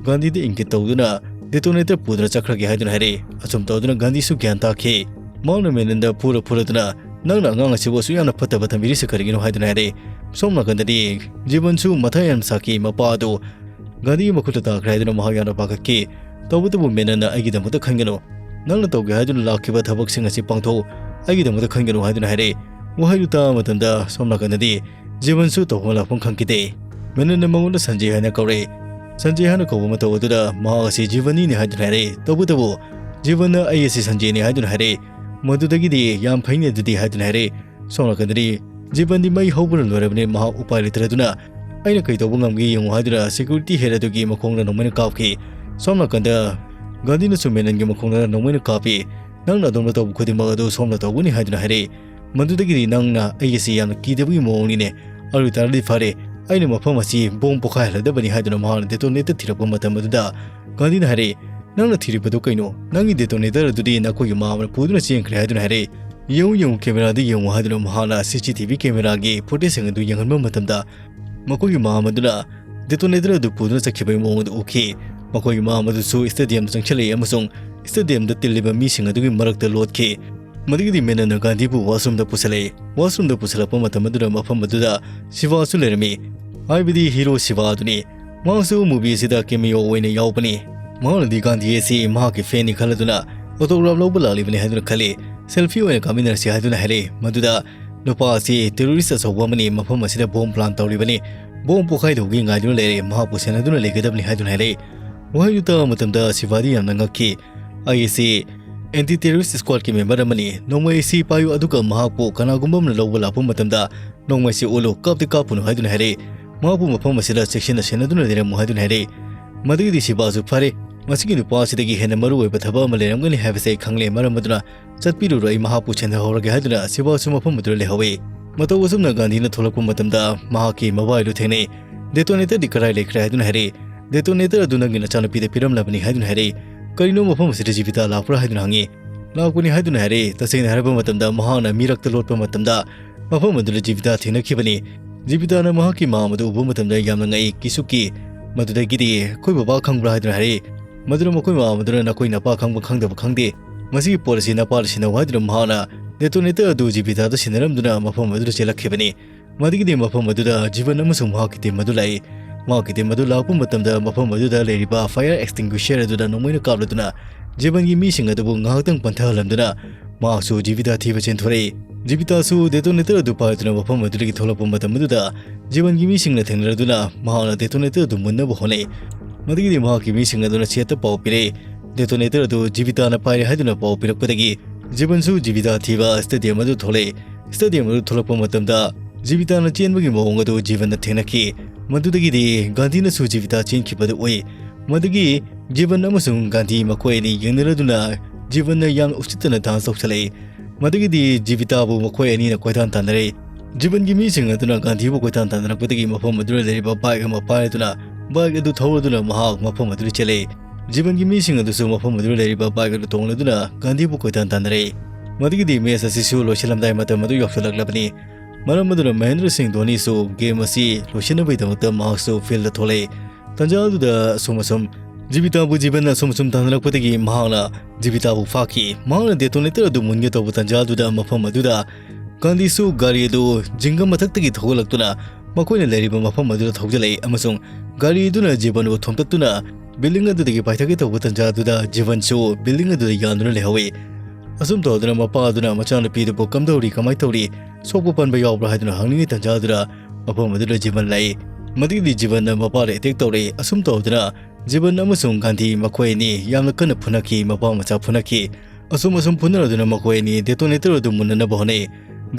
ꯒꯥꯟꯙꯤꯗ ꯏꯪꯒꯤꯠ ꯇꯧꯗꯨꯅ, "Detonator ꯄꯨꯗꯨꯅ ꯆꯠꯈ꯭ꯔꯒꯦ" ꯍꯥꯏꯗꯨꯅ ꯍꯥꯏꯔꯛꯏ꯫ ꯑꯁꯨꯝ ꯇꯧꯗꯨꯅ ꯒꯥꯟꯙꯤꯁꯨ ꯒ꯭ꯌꯥꯟ ꯇꯥꯈꯤ꯫ ꯃꯍꯥꯛꯅ ꯃꯦꯅꯟꯗ ꯐꯨꯔ ꯐꯨꯔꯗꯨꯅ, "ꯅꯪꯅ ꯑꯉꯥꯡ ꯑꯁꯤꯕꯨ ꯑꯁꯨꯛ ꯌꯥꯝꯅ ꯐꯠꯇꯕ ꯊꯝꯕꯤꯔꯤꯁꯤ ꯀꯔꯤꯒꯤꯅꯣ?" ꯍꯥꯏꯗꯨꯅ ꯍꯥꯏꯔꯛꯏ꯫ ꯁꯣꯝ ꯅꯥꯀꯟꯗꯗꯤ ꯖꯤꯕꯟꯁꯨ ꯃꯊꯥ ꯌꯥꯝ ꯁꯥꯈꯤ꯫ ꯃꯄꯥ ꯑꯗꯨ ꯒꯥꯟꯙꯤꯒꯤ ꯃꯈꯨꯠꯇ ꯇꯥꯈ꯭ꯔꯦ ꯍꯥꯏꯗꯨꯅ ꯃꯍꯥꯛ ꯌꯥꯝꯅ ꯄꯥꯈꯠꯈꯤ꯫ ꯇꯧꯕꯇꯕꯨ ꯃꯦꯅꯟꯅ, "ꯑꯩꯒꯤꯗꯃꯛꯇ ꯈꯟꯒꯅꯨ, ꯅꯪꯅ ꯇꯧꯒꯦ ꯍꯥꯏꯗꯨꯅ ꯂꯥꯛꯈꯤꯕ ꯊꯕꯛꯁꯤꯡ ꯑꯁꯤ ꯄꯥꯡꯊꯣꯛꯎ, ꯑꯩꯒꯤꯗꯃꯛꯇ ꯈꯟꯒꯅꯨ" ꯍꯥꯏꯗꯨꯅ ꯍꯥꯏꯔꯛꯏ꯫ ꯋꯥꯍꯩꯗꯨ ꯇꯥꯕ ꯃꯇꯝꯗ ꯁꯣꯝ ꯅꯥꯀꯟꯗꯗꯤ ꯖꯤꯕꯟꯁꯨ ꯇꯧꯐꯝ ꯂꯥꯛꯐꯝ ꯈꯪꯈꯤꯗꯦ꯫ ꯃꯦꯅꯟꯅ ꯃꯉꯣꯟꯗ ꯁꯟꯖꯦ ꯍꯥꯏꯅ ꯀꯧꯔꯛꯏ꯫ ꯁꯟꯖꯦ ꯍꯥꯏꯅ ꯀꯧꯕ ꯃꯇꯧ ꯑꯗꯨꯗ ꯃꯍꯥꯛ ꯑꯁꯤ ꯖꯤꯕꯟꯅꯤꯅꯦ ꯍꯥꯏꯗꯨꯅ ꯍꯥꯏꯔꯛꯏ꯫ ꯇꯧꯕꯇꯕꯨ ꯖꯤꯕꯟꯅ "ꯑꯩ ꯑꯁꯤ ꯁꯟꯖꯦꯅꯤ" ꯍꯥꯏꯗꯨꯅ ꯍꯥꯏꯔꯛꯏ꯫ ꯃꯗꯨꯗꯒꯤꯗꯤ, "ꯌꯥꯝ ꯐꯩꯅꯦ ꯑꯗꯨꯗꯤ" ꯍꯥꯏꯗꯨꯅ ꯍꯥꯏꯔꯛꯏ꯫ ꯁꯣꯝ ꯅꯥꯀꯟꯗꯗꯤ ꯖꯤꯕꯟꯗꯤ ꯃꯩ ꯍꯧꯕꯅ ꯂꯣꯏꯔꯕꯅꯤ꯫ ꯃꯍꯥꯛ ꯎꯄꯥꯏ ꯂꯩꯇ꯭ꯔꯗꯨꯅ, "ꯑꯩꯅ ꯀꯩ ꯇꯧꯕ ꯉꯝꯒꯦ ꯌꯦꯡꯉꯨ" ꯍꯥꯏꯗꯨꯅ security head ꯑꯗꯨꯒꯤ ꯃꯈꯣꯡꯗ ꯅꯣꯡꯃꯩꯅ ꯀꯥꯞꯈꯤ꯫ ꯁꯣꯝ ꯅꯥꯀꯟꯗ ꯒꯥꯟꯙꯤꯅꯁꯨ ꯃꯦꯅꯟꯒꯤ ꯃꯈꯣꯡꯗ ꯅꯣꯡꯃꯩꯅ ꯀꯥꯞꯄꯤ꯫ "ꯅꯪꯅ ꯑꯗꯣꯝꯅ ꯇꯧꯕ ꯈꯨꯗꯤꯡꯃꯛ ꯑꯗꯨ ꯁꯣꯝꯅ ꯇꯧꯒꯅꯤ" ꯍꯥꯏꯗꯨꯅ ꯍꯥꯏꯔꯛꯏ꯫ ꯃꯗꯨꯗꯒꯤꯗꯤ ꯅꯪꯅ ꯑꯩ ꯑꯁꯤ ꯌꯥꯝꯅ ꯀꯤꯗꯕꯒꯤ ꯃꯑꯣꯡꯅꯤꯅꯦ꯫ "ꯑꯗꯨ ꯑꯣꯏꯇꯥꯔꯗꯤ ꯐꯔꯦ, ꯑꯩꯅ ꯃꯐꯝ ꯑꯁꯤ bomb ꯄꯣꯈꯥꯏꯍꯜꯂꯗꯕꯅꯤ" ꯍꯥꯏꯗꯨꯅ ꯃꯍꯥꯛꯅ detonator ꯊꯤꯔꯛꯄ ꯃꯇꯝ ꯑꯗꯨꯗ ꯒꯥꯟꯙꯤꯅ ꯍꯥꯏꯔꯛꯏ, "ꯅꯪꯅ ꯊꯤꯔꯤꯕꯗꯨ ꯀꯩꯅꯣ? ꯅꯪꯒꯤ detonator ꯑꯗꯨꯗꯤ ꯅꯈꯣꯏꯒꯤ ꯃꯃꯥꯅ ꯄꯨꯗꯨꯅ ꯆꯦꯟꯈ꯭ꯔꯦ" ꯍꯥꯏꯗꯨꯅ ꯍꯥꯏꯔꯛꯏ꯫ "ꯌꯦꯡꯉꯨ, ꯌꯦꯡꯉꯨ, camera ꯗ ꯌꯦꯡꯉꯨ" ꯍꯥꯏꯗꯨꯅ ꯃꯍꯥꯛꯅ C C T V camera ꯒꯤ footage ꯁꯤꯡ ꯑꯗꯨ ꯌꯦꯡꯍꯟꯕ ꯃꯇꯝꯗ, ꯃꯈꯣꯏꯒꯤ ꯃꯃꯥ ꯑꯗꯨꯅ detonator ꯑꯗꯨ ꯄꯨꯗꯨꯅ ꯆꯠꯈꯤꯕꯒꯤ ꯃꯑꯣꯡ ꯑꯗꯨ ꯎꯈꯤ꯫ ꯃꯈꯣꯏꯒꯤ ꯃꯃꯥ ꯑꯗꯨꯁꯨ stadium ꯗ ꯆꯪꯁꯤꯜꯂꯛꯏ ꯑꯃꯁꯨꯡ stadium ꯗ ꯇꯤꯜꯂꯤꯕ ꯃꯤꯁꯤꯡ ꯑꯗꯨꯒꯤ ꯃꯔꯛꯇ ꯂꯣꯠꯈꯤ꯫ ꯃꯗꯨꯒꯤꯗꯤ ꯃꯦꯅꯟꯅ ꯒꯥꯟꯙꯤꯕꯨ washroom ꯗ ꯄꯨꯁꯤꯜꯂꯛꯏ꯫ Washroom ꯗ ꯄꯨꯁꯤꯜꯂꯛꯄ ꯃꯇꯝ ꯑꯗꯨꯗ ꯃꯐꯝ ꯑꯗꯨꯗ ꯁꯤꯚꯥꯁꯨ ꯂꯩꯔꯝꯃꯤ, ꯍꯥꯏꯕꯗꯤ hero ꯁꯤꯚꯥ ꯑꯗꯨꯅꯤ꯫ ꯃꯍꯥꯛꯁꯨ movie ꯑꯁꯤꯗ cameo ꯑꯣꯏꯅ ꯌꯥꯎꯕꯅꯤ꯫ ꯃꯍꯥꯛꯅꯗꯤ ꯒꯥꯟꯙꯤ ꯑꯁꯤ ꯃꯍꯥꯛꯀꯤ fan ꯅꯤ ꯈꯜꯂꯗꯨꯅ autograph ꯂꯧꯕ ꯂꯥꯛꯂꯤꯕꯅꯤ ꯍꯥꯏꯗꯨꯅ ꯈꯜꯂꯤ꯫ Selfie ꯑꯣꯏꯅ ꯀꯥꯃꯤꯟꯅꯔꯁꯤ ꯍꯥꯏꯗꯨꯅ ꯍꯥꯏꯔꯛꯏ꯫ ꯃꯗꯨꯗ ꯅꯨꯄꯥ ꯑꯁꯤ terrorist ꯑꯆꯧꯕ ꯑꯃꯅꯤ, ꯃꯐꯝ ꯑꯁꯤꯗ bomb plant ꯇꯧꯔꯤꯕꯅꯤ, bomb ꯄꯣꯈꯥꯏꯗꯧꯒꯤ ꯉꯥꯏꯗꯨꯅ ꯂꯩꯔꯦ, ꯃꯍꯥꯛꯄꯨ ꯁꯦꯟꯅꯗꯨꯅ ꯂꯩꯒꯗꯕꯅꯤ ꯍꯥꯏꯗꯨꯅ ꯍꯥꯏꯔꯛꯏ꯫ ꯋꯥꯍꯩꯗꯨ ꯇꯥꯕ ꯃꯇꯝꯗ ꯁꯤꯕꯥꯗꯤ ꯌꯥꯝꯅ ꯉꯛꯈꯤ꯫ "ꯑꯩ ꯑꯁꯤ anti terrorist squadꯀꯤ member ꯑꯃꯅꯤ, ꯅꯣꯡꯃꯩ ꯑꯁꯤ ꯄꯥꯏꯌꯨ, ꯑꯗꯨꯒ ꯃꯍꯥꯛꯄꯨ ꯀꯅꯥꯒꯨꯝꯕ ꯑꯃꯅ ꯂꯧꯕ ꯂꯥꯛꯄ ꯃꯇꯝꯗ ꯅꯣꯡꯃꯩꯁꯤ ꯎꯠꯂꯨ, ꯀꯥꯞꯇꯤ ꯀꯥꯞꯄꯨꯅꯨ" ꯍꯥꯏꯗꯨꯅ ꯍꯥꯏꯔꯛꯏ꯫ "ꯃꯍꯥꯛꯄꯨ ꯃꯐꯝ ꯑꯁꯤꯗ ꯆꯦꯛꯁꯤꯟꯅ ꯁꯦꯟꯅꯗꯨꯅ ꯂꯩꯔꯝꯃꯨ" ꯍꯥꯏꯗꯨꯅ ꯍꯥꯏꯔꯛꯏ꯫ ꯃꯗꯨꯒꯤꯗꯤ ꯁꯤꯕꯥꯁꯨ ꯐꯔꯦ, ꯃꯁꯤꯒꯤ ꯅꯨꯄꯥ ꯑꯁꯤꯗꯒꯤ ꯍꯦꯟꯅ ꯃꯔꯨ ꯑꯣꯏꯕ ꯊꯕꯛ ꯑꯃ ꯂꯩꯔꯝꯒꯅꯤ ꯍꯥꯏꯕꯁꯦ ꯑꯩ ꯈꯪꯂꯦ, ꯃꯔꯝ ꯑꯗꯨꯅ ꯆꯠꯄꯤꯔꯨꯔꯣ, ꯑꯩ ꯃꯍꯥꯛꯄꯨ ꯁꯦꯟꯅꯍꯧꯔꯒꯦ ꯍꯥꯏꯗꯨꯅ ꯁꯤꯕꯥꯁꯨ ꯃꯐꯝ ꯑꯗꯨꯗ ꯂꯩꯍꯧꯏ꯫ ꯃꯇꯧ ꯑꯁꯨꯝꯅ ꯒꯥꯟꯙꯤꯅ ꯊꯣꯛꯂꯛꯄ ꯃꯇꯝꯗ ꯃꯍꯥꯛꯀꯤ ꯃꯕꯥꯏꯗꯨ ꯊꯦꯡꯅꯩ꯫ "Detonatorꯗꯤ ꯀꯗꯥꯏ ꯂꯩꯈ꯭ꯔꯦ?" ꯍꯥꯏꯗꯨꯅ ꯍꯥꯏꯔꯛꯏ꯫ "Detonator ꯑꯗꯨ ꯅꯪꯒꯤ ꯅꯆꯥꯅꯨꯄꯤꯗ ꯄꯤꯔꯝꯂꯕꯅꯤ" ꯍꯥꯏꯗꯨꯅ ꯍꯥꯏꯔꯛꯏ꯫ "ꯀꯔꯤꯅꯣ, ꯃꯐꯝ ꯑꯁꯤꯗ ꯖꯤꯕꯤꯇꯥ ꯂꯥꯛꯄ꯭ꯔꯥ?" ꯍꯥꯏꯗꯨꯅ ꯍꯪꯉꯤ꯫ "ꯂꯥꯛꯄꯅꯤ" ꯍꯥꯏꯗꯨꯅ ꯍꯥꯏꯔꯛꯏ꯫ ꯇꯁꯦꯡꯅ ꯍꯥꯏꯔꯕ ꯃꯇꯝꯗ ꯃꯍꯥꯛꯅ ꯃꯤꯔꯛꯇ ꯂꯣꯠꯄ ꯃꯇꯝꯗ ꯃꯐꯝ ꯑꯗꯨꯗ ꯖꯤꯕꯤꯇꯥ ꯊꯦꯡꯅꯈꯤꯕꯅꯤ꯫ ꯖꯤꯕꯤꯇꯥꯅ ꯃꯍꯥꯛꯀꯤ ꯃꯥꯝ ꯑꯗꯨ ꯎꯕ ꯃꯇꯝꯗ ꯌꯥꯝꯅ ꯉꯛꯏ, ꯀꯤꯁꯨ ꯀꯤ꯫ ꯃꯗꯨꯗꯒꯤꯗꯤ "ꯑꯩꯈꯣꯏ ꯕꯕꯥ ꯈꯪꯕ꯭ꯔꯥ?" ꯍꯥꯏꯗꯨꯅ ꯍꯥꯏꯔꯛꯏ꯫ ꯃꯗꯨꯗ ꯃꯈꯣꯏ ꯃꯥꯝ ꯑꯗꯨꯅ "ꯅꯈꯣꯏ ꯅꯄꯥ ꯈꯪꯕ ꯈꯪꯗꯕ ꯈꯪꯗꯦ, ꯃꯁꯤꯒꯤ ꯄꯣꯠ ꯑꯁꯤ ꯅꯄꯥꯗ ꯁꯤꯟꯅꯧ" ꯍꯥꯏꯗꯨꯅ ꯃꯍꯥꯛꯅ detonator ꯑꯗꯨ ꯖꯤꯕꯤꯇꯥꯗ ꯁꯤꯟꯅꯔꯝꯗꯨꯅ ꯃꯐꯝ ꯑꯗꯨꯗ ꯆꯦꯜꯂꯛꯈꯤꯕꯅꯤ꯫ ꯃꯗꯨꯒꯤꯗꯤ ꯃꯐꯝ ꯑꯗꯨꯗ ꯖꯤꯕꯟ ꯑꯃꯁꯨꯡ ꯃꯍꯥꯛꯀꯤ team ꯑꯗꯨ ꯂꯥꯛꯏ꯫ ꯃꯍꯥꯛꯀꯤ team ꯑꯗꯨ ꯂꯥꯛꯄ ꯃꯇꯝꯗ ꯃꯐꯝ ꯑꯗꯨꯗ ꯂꯩꯔꯤꯕ fire extinguisher ꯑꯗꯨꯗ ꯅꯣꯡꯃꯩꯅ ꯀꯥꯞꯂꯗꯨꯅ ꯖꯤꯕꯟꯒꯤ ꯃꯤꯁꯤꯡ ꯑꯗꯨꯕꯨ ꯉꯥꯏꯍꯥꯛꯇꯪ ꯄꯟꯊꯍꯜꯂꯝꯗꯨꯅ ꯃꯍꯥꯛꯁꯨ ꯖꯤꯕꯤꯇꯥ ꯊꯤꯕ ꯆꯦꯟꯊꯣꯔꯛꯏ꯫ ꯖꯤꯕꯤꯇꯥꯁꯨ detonator ꯑꯗꯨ ꯄꯥꯏꯗꯨꯅ ꯃꯐꯝ ꯑꯗꯨꯗꯒꯤ ꯊꯣꯛꯂꯛꯄ ꯃꯇꯝ ꯑꯗꯨꯗ ꯖꯤꯕꯟꯒꯤ ꯃꯤꯁꯤꯡꯅ ꯊꯦꯡꯅꯔꯗꯨꯅ ꯃꯍꯥꯛꯅ detonator ꯑꯗꯨ ꯃꯨꯟꯅꯕ ꯍꯣꯠꯅꯩ꯫ ꯃꯗꯨꯒꯤꯗꯤ ꯃꯍꯥꯛꯀꯤ ꯃꯤꯁꯤꯡ ꯑꯗꯨꯅ ꯆꯦꯠꯇ ꯄꯥꯎ ꯄꯤꯔꯛꯏ꯫ Detonator ꯑꯗꯨ ꯖꯤꯕꯤꯇꯥꯅ ꯄꯥꯏꯔꯦ ꯍꯥꯏꯗꯨꯅ ꯄꯥꯎ ꯄꯤꯔꯛꯄꯗꯒꯤ ꯖꯤꯕꯟꯁꯨ ꯖꯤꯕꯤꯇꯥ ꯊꯤꯕ stadium ꯑꯗꯨ ꯊꯣꯛꯂꯛꯏ꯫ Stadium ꯑꯗꯨ ꯊꯣꯛꯂꯛꯄ ꯃꯇꯝꯗ ꯖꯤꯕꯤꯇꯥꯅ ꯆꯦꯟꯕꯒꯤ ꯃꯑꯣꯡ ꯑꯗꯨ ꯖꯤꯕꯟꯅ ꯊꯦꯡꯅꯈꯤ꯫ ꯃꯗꯨꯗꯒꯤꯗꯤ ꯒꯥꯟꯙꯤꯅꯁꯨ ꯖꯤꯕꯤꯇꯥ ꯆꯦꯟꯈꯤꯕꯗꯨ ꯎꯏ꯫ ꯃꯗꯨꯒꯤ ꯖꯤꯕꯟ ꯑꯃꯁꯨꯡ ꯒꯥꯟꯙꯤ ꯃꯈꯣꯏ ꯑꯅꯤ ꯌꯦꯡꯅꯔꯗꯨꯅ ꯖꯤꯕꯟꯅ ꯌꯥꯝꯅ ꯎꯁꯤꯠꯇꯅ dance ꯇꯧꯁꯜꯂꯛꯏ꯫ ꯃꯗꯨꯒꯤꯗꯤ ꯖꯤꯕꯤꯇꯥꯕꯨ ꯃꯈꯣꯏ ꯑꯅꯤꯅ ꯀꯣꯏꯇꯥꯟ ꯇꯥꯟꯅꯔꯛꯏ꯫ ꯖꯤꯕꯟꯒꯤ ꯃꯤꯁꯤꯡ ꯑꯗꯨꯅ ꯒꯥꯟꯙꯤꯕꯨ ꯀꯣꯏꯇꯥꯟ ꯇꯥꯟꯅꯔꯛꯄꯗꯒꯤ ꯃꯐꯝ ꯑꯗꯨꯗ ꯂꯩꯔꯤꯕ bike ꯑꯃ ꯄꯥꯏꯔꯗꯨꯅ bike ꯑꯗꯨ ꯊꯧꯔꯗꯨꯅ ꯃꯍꯥꯛ ꯃꯐꯝ ꯑꯗꯨꯗ ꯆꯦꯜꯂꯛꯏ꯫ ꯖꯤꯕꯟꯒꯤ ꯃꯤꯁꯤꯡ ꯑꯗꯨꯁꯨ ꯃꯐꯝ ꯑꯗꯨꯗ ꯂꯩꯔꯤꯕ bike ꯑꯗꯨ ꯇꯣꯡꯂꯗꯨꯅ ꯒꯥꯟꯙꯤꯕꯨ ꯀꯣꯏꯇꯥꯟ ꯇꯥꯟꯅꯔꯛꯏ꯫ ꯃꯗꯨꯒꯤꯗꯤ match ꯑꯁꯤꯁꯨ ꯂꯣꯏꯁꯤꯜꯂꯝꯗꯥꯏ ꯃꯇꯝ ꯑꯗꯨ ꯌꯧꯁꯤꯜꯂꯛꯂꯕꯅꯤ꯫ ꯃꯔꯝ ꯑꯗꯨꯅ ꯃꯍꯦꯟꯗ꯭ꯔ ꯁꯤꯡ ꯙꯣꯅꯤꯁꯨ game ꯑꯁꯤ ꯂꯣꯏꯁꯤꯟꯅꯕꯒꯤꯗꯃꯛꯇ ꯃꯍꯥꯛꯁꯨ field ꯊꯣꯛꯂꯛꯏ꯫ ꯇꯟꯖꯥ ꯑꯗꯨꯗ ꯑꯁꯨꯝ ꯑꯁꯨꯝ ꯖꯤꯕꯤꯇꯥꯕꯨ ꯖꯤꯕꯟꯅ ꯑꯁꯨꯝ ꯑꯁꯨꯝ ꯇꯥꯟꯅꯔꯛꯄꯗꯒꯤ ꯃꯍꯥꯛꯅ ꯖꯤꯕꯤꯇꯥꯕꯨ ꯐꯥꯈꯤ꯫ ꯃꯍꯥꯛꯅ detonator ꯑꯗꯨ ꯃꯨꯟꯒꯦ ꯇꯧꯕ ꯇꯟꯖꯥ ꯑꯗꯨꯗ ꯃꯐꯝ ꯑꯗꯨꯗ ꯒꯥꯟꯙꯤꯁꯨ ꯒꯥꯔꯤ ꯑꯗꯨ ꯖꯤꯡꯒ ꯃꯊꯛꯇꯒꯤ ꯊꯧꯒꯠꯂꯛꯇꯨꯅ ꯃꯈꯣꯏꯅ ꯂꯩꯔꯤꯕ ꯃꯐꯝ ꯑꯗꯨꯗ ꯊꯧꯖꯤꯜꯂꯛꯏ ꯑꯃꯁꯨꯡ ꯒꯥꯔꯤ ꯑꯗꯨꯅ ꯖꯤꯕꯟꯕꯨ ꯊꯣꯝꯇꯠꯇꯨꯅ ꯕꯤꯜꯗꯤꯡ ꯑꯗꯨꯗꯒꯤ ꯄꯥꯏꯊꯒꯦ ꯇꯧꯕ ꯇꯥꯟꯖꯥ ꯑꯗꯨꯗ ꯖꯤꯕꯟꯁꯨ ꯕꯤꯜꯗꯤꯡ ꯑꯗꯨꯗ ꯌꯥꯟꯗꯨꯅ ꯂꯩꯍꯧꯏ꯫ ꯑꯁꯨꯝ ꯇꯧꯗꯨꯅ ꯃꯄꯥ ꯑꯗꯨꯅ ꯃꯆꯥꯅꯨꯄꯤꯗꯨꯕꯨ "ꯀꯝꯗꯧꯔꯤ, ꯀꯃꯥꯏ ꯇꯧꯔꯤ, ꯁꯣꯛꯄ ꯄꯟꯕ ꯌꯥꯎꯕ꯭ꯔꯥ?" ꯍꯥꯏꯗꯨꯅ ꯍꯪꯅꯤꯡꯉꯤ ꯇꯥꯟꯖꯥ ꯑꯗꯨꯗ ꯃꯐꯝ ꯑꯗꯨꯗ ꯖꯤꯕꯟ ꯂꯥꯛꯏ꯫ ꯃꯗꯨꯒꯤꯗꯤ ꯖꯤꯕꯟꯅ ꯃꯄꯥꯗ ꯑꯦꯇꯦꯛ ꯇꯧꯔꯛꯏ꯫ ꯑꯁꯨꯝ ꯇꯧꯗꯨꯅ ꯖꯤꯕꯟ ꯑꯃꯁꯨꯡ ꯒꯥꯟꯙꯤ ꯃꯈꯣꯏ ꯑꯅꯤ ꯌꯥꯝꯅ ꯀꯟꯅ ꯐꯨꯅꯈꯤ, ꯃꯄꯥ ꯃꯆꯥ ꯐꯨꯅꯈꯤ꯫ ꯑꯁꯨꯝ ꯑꯁꯨꯝ ꯐꯨꯅꯔꯗꯨꯅ ꯃꯈꯣꯏ ꯑꯅꯤ ꯗꯦꯇꯣꯅꯦꯇꯔ ꯑꯗꯨ ꯃꯨꯟꯅꯅꯕ ꯍꯣꯠꯅꯩ꯫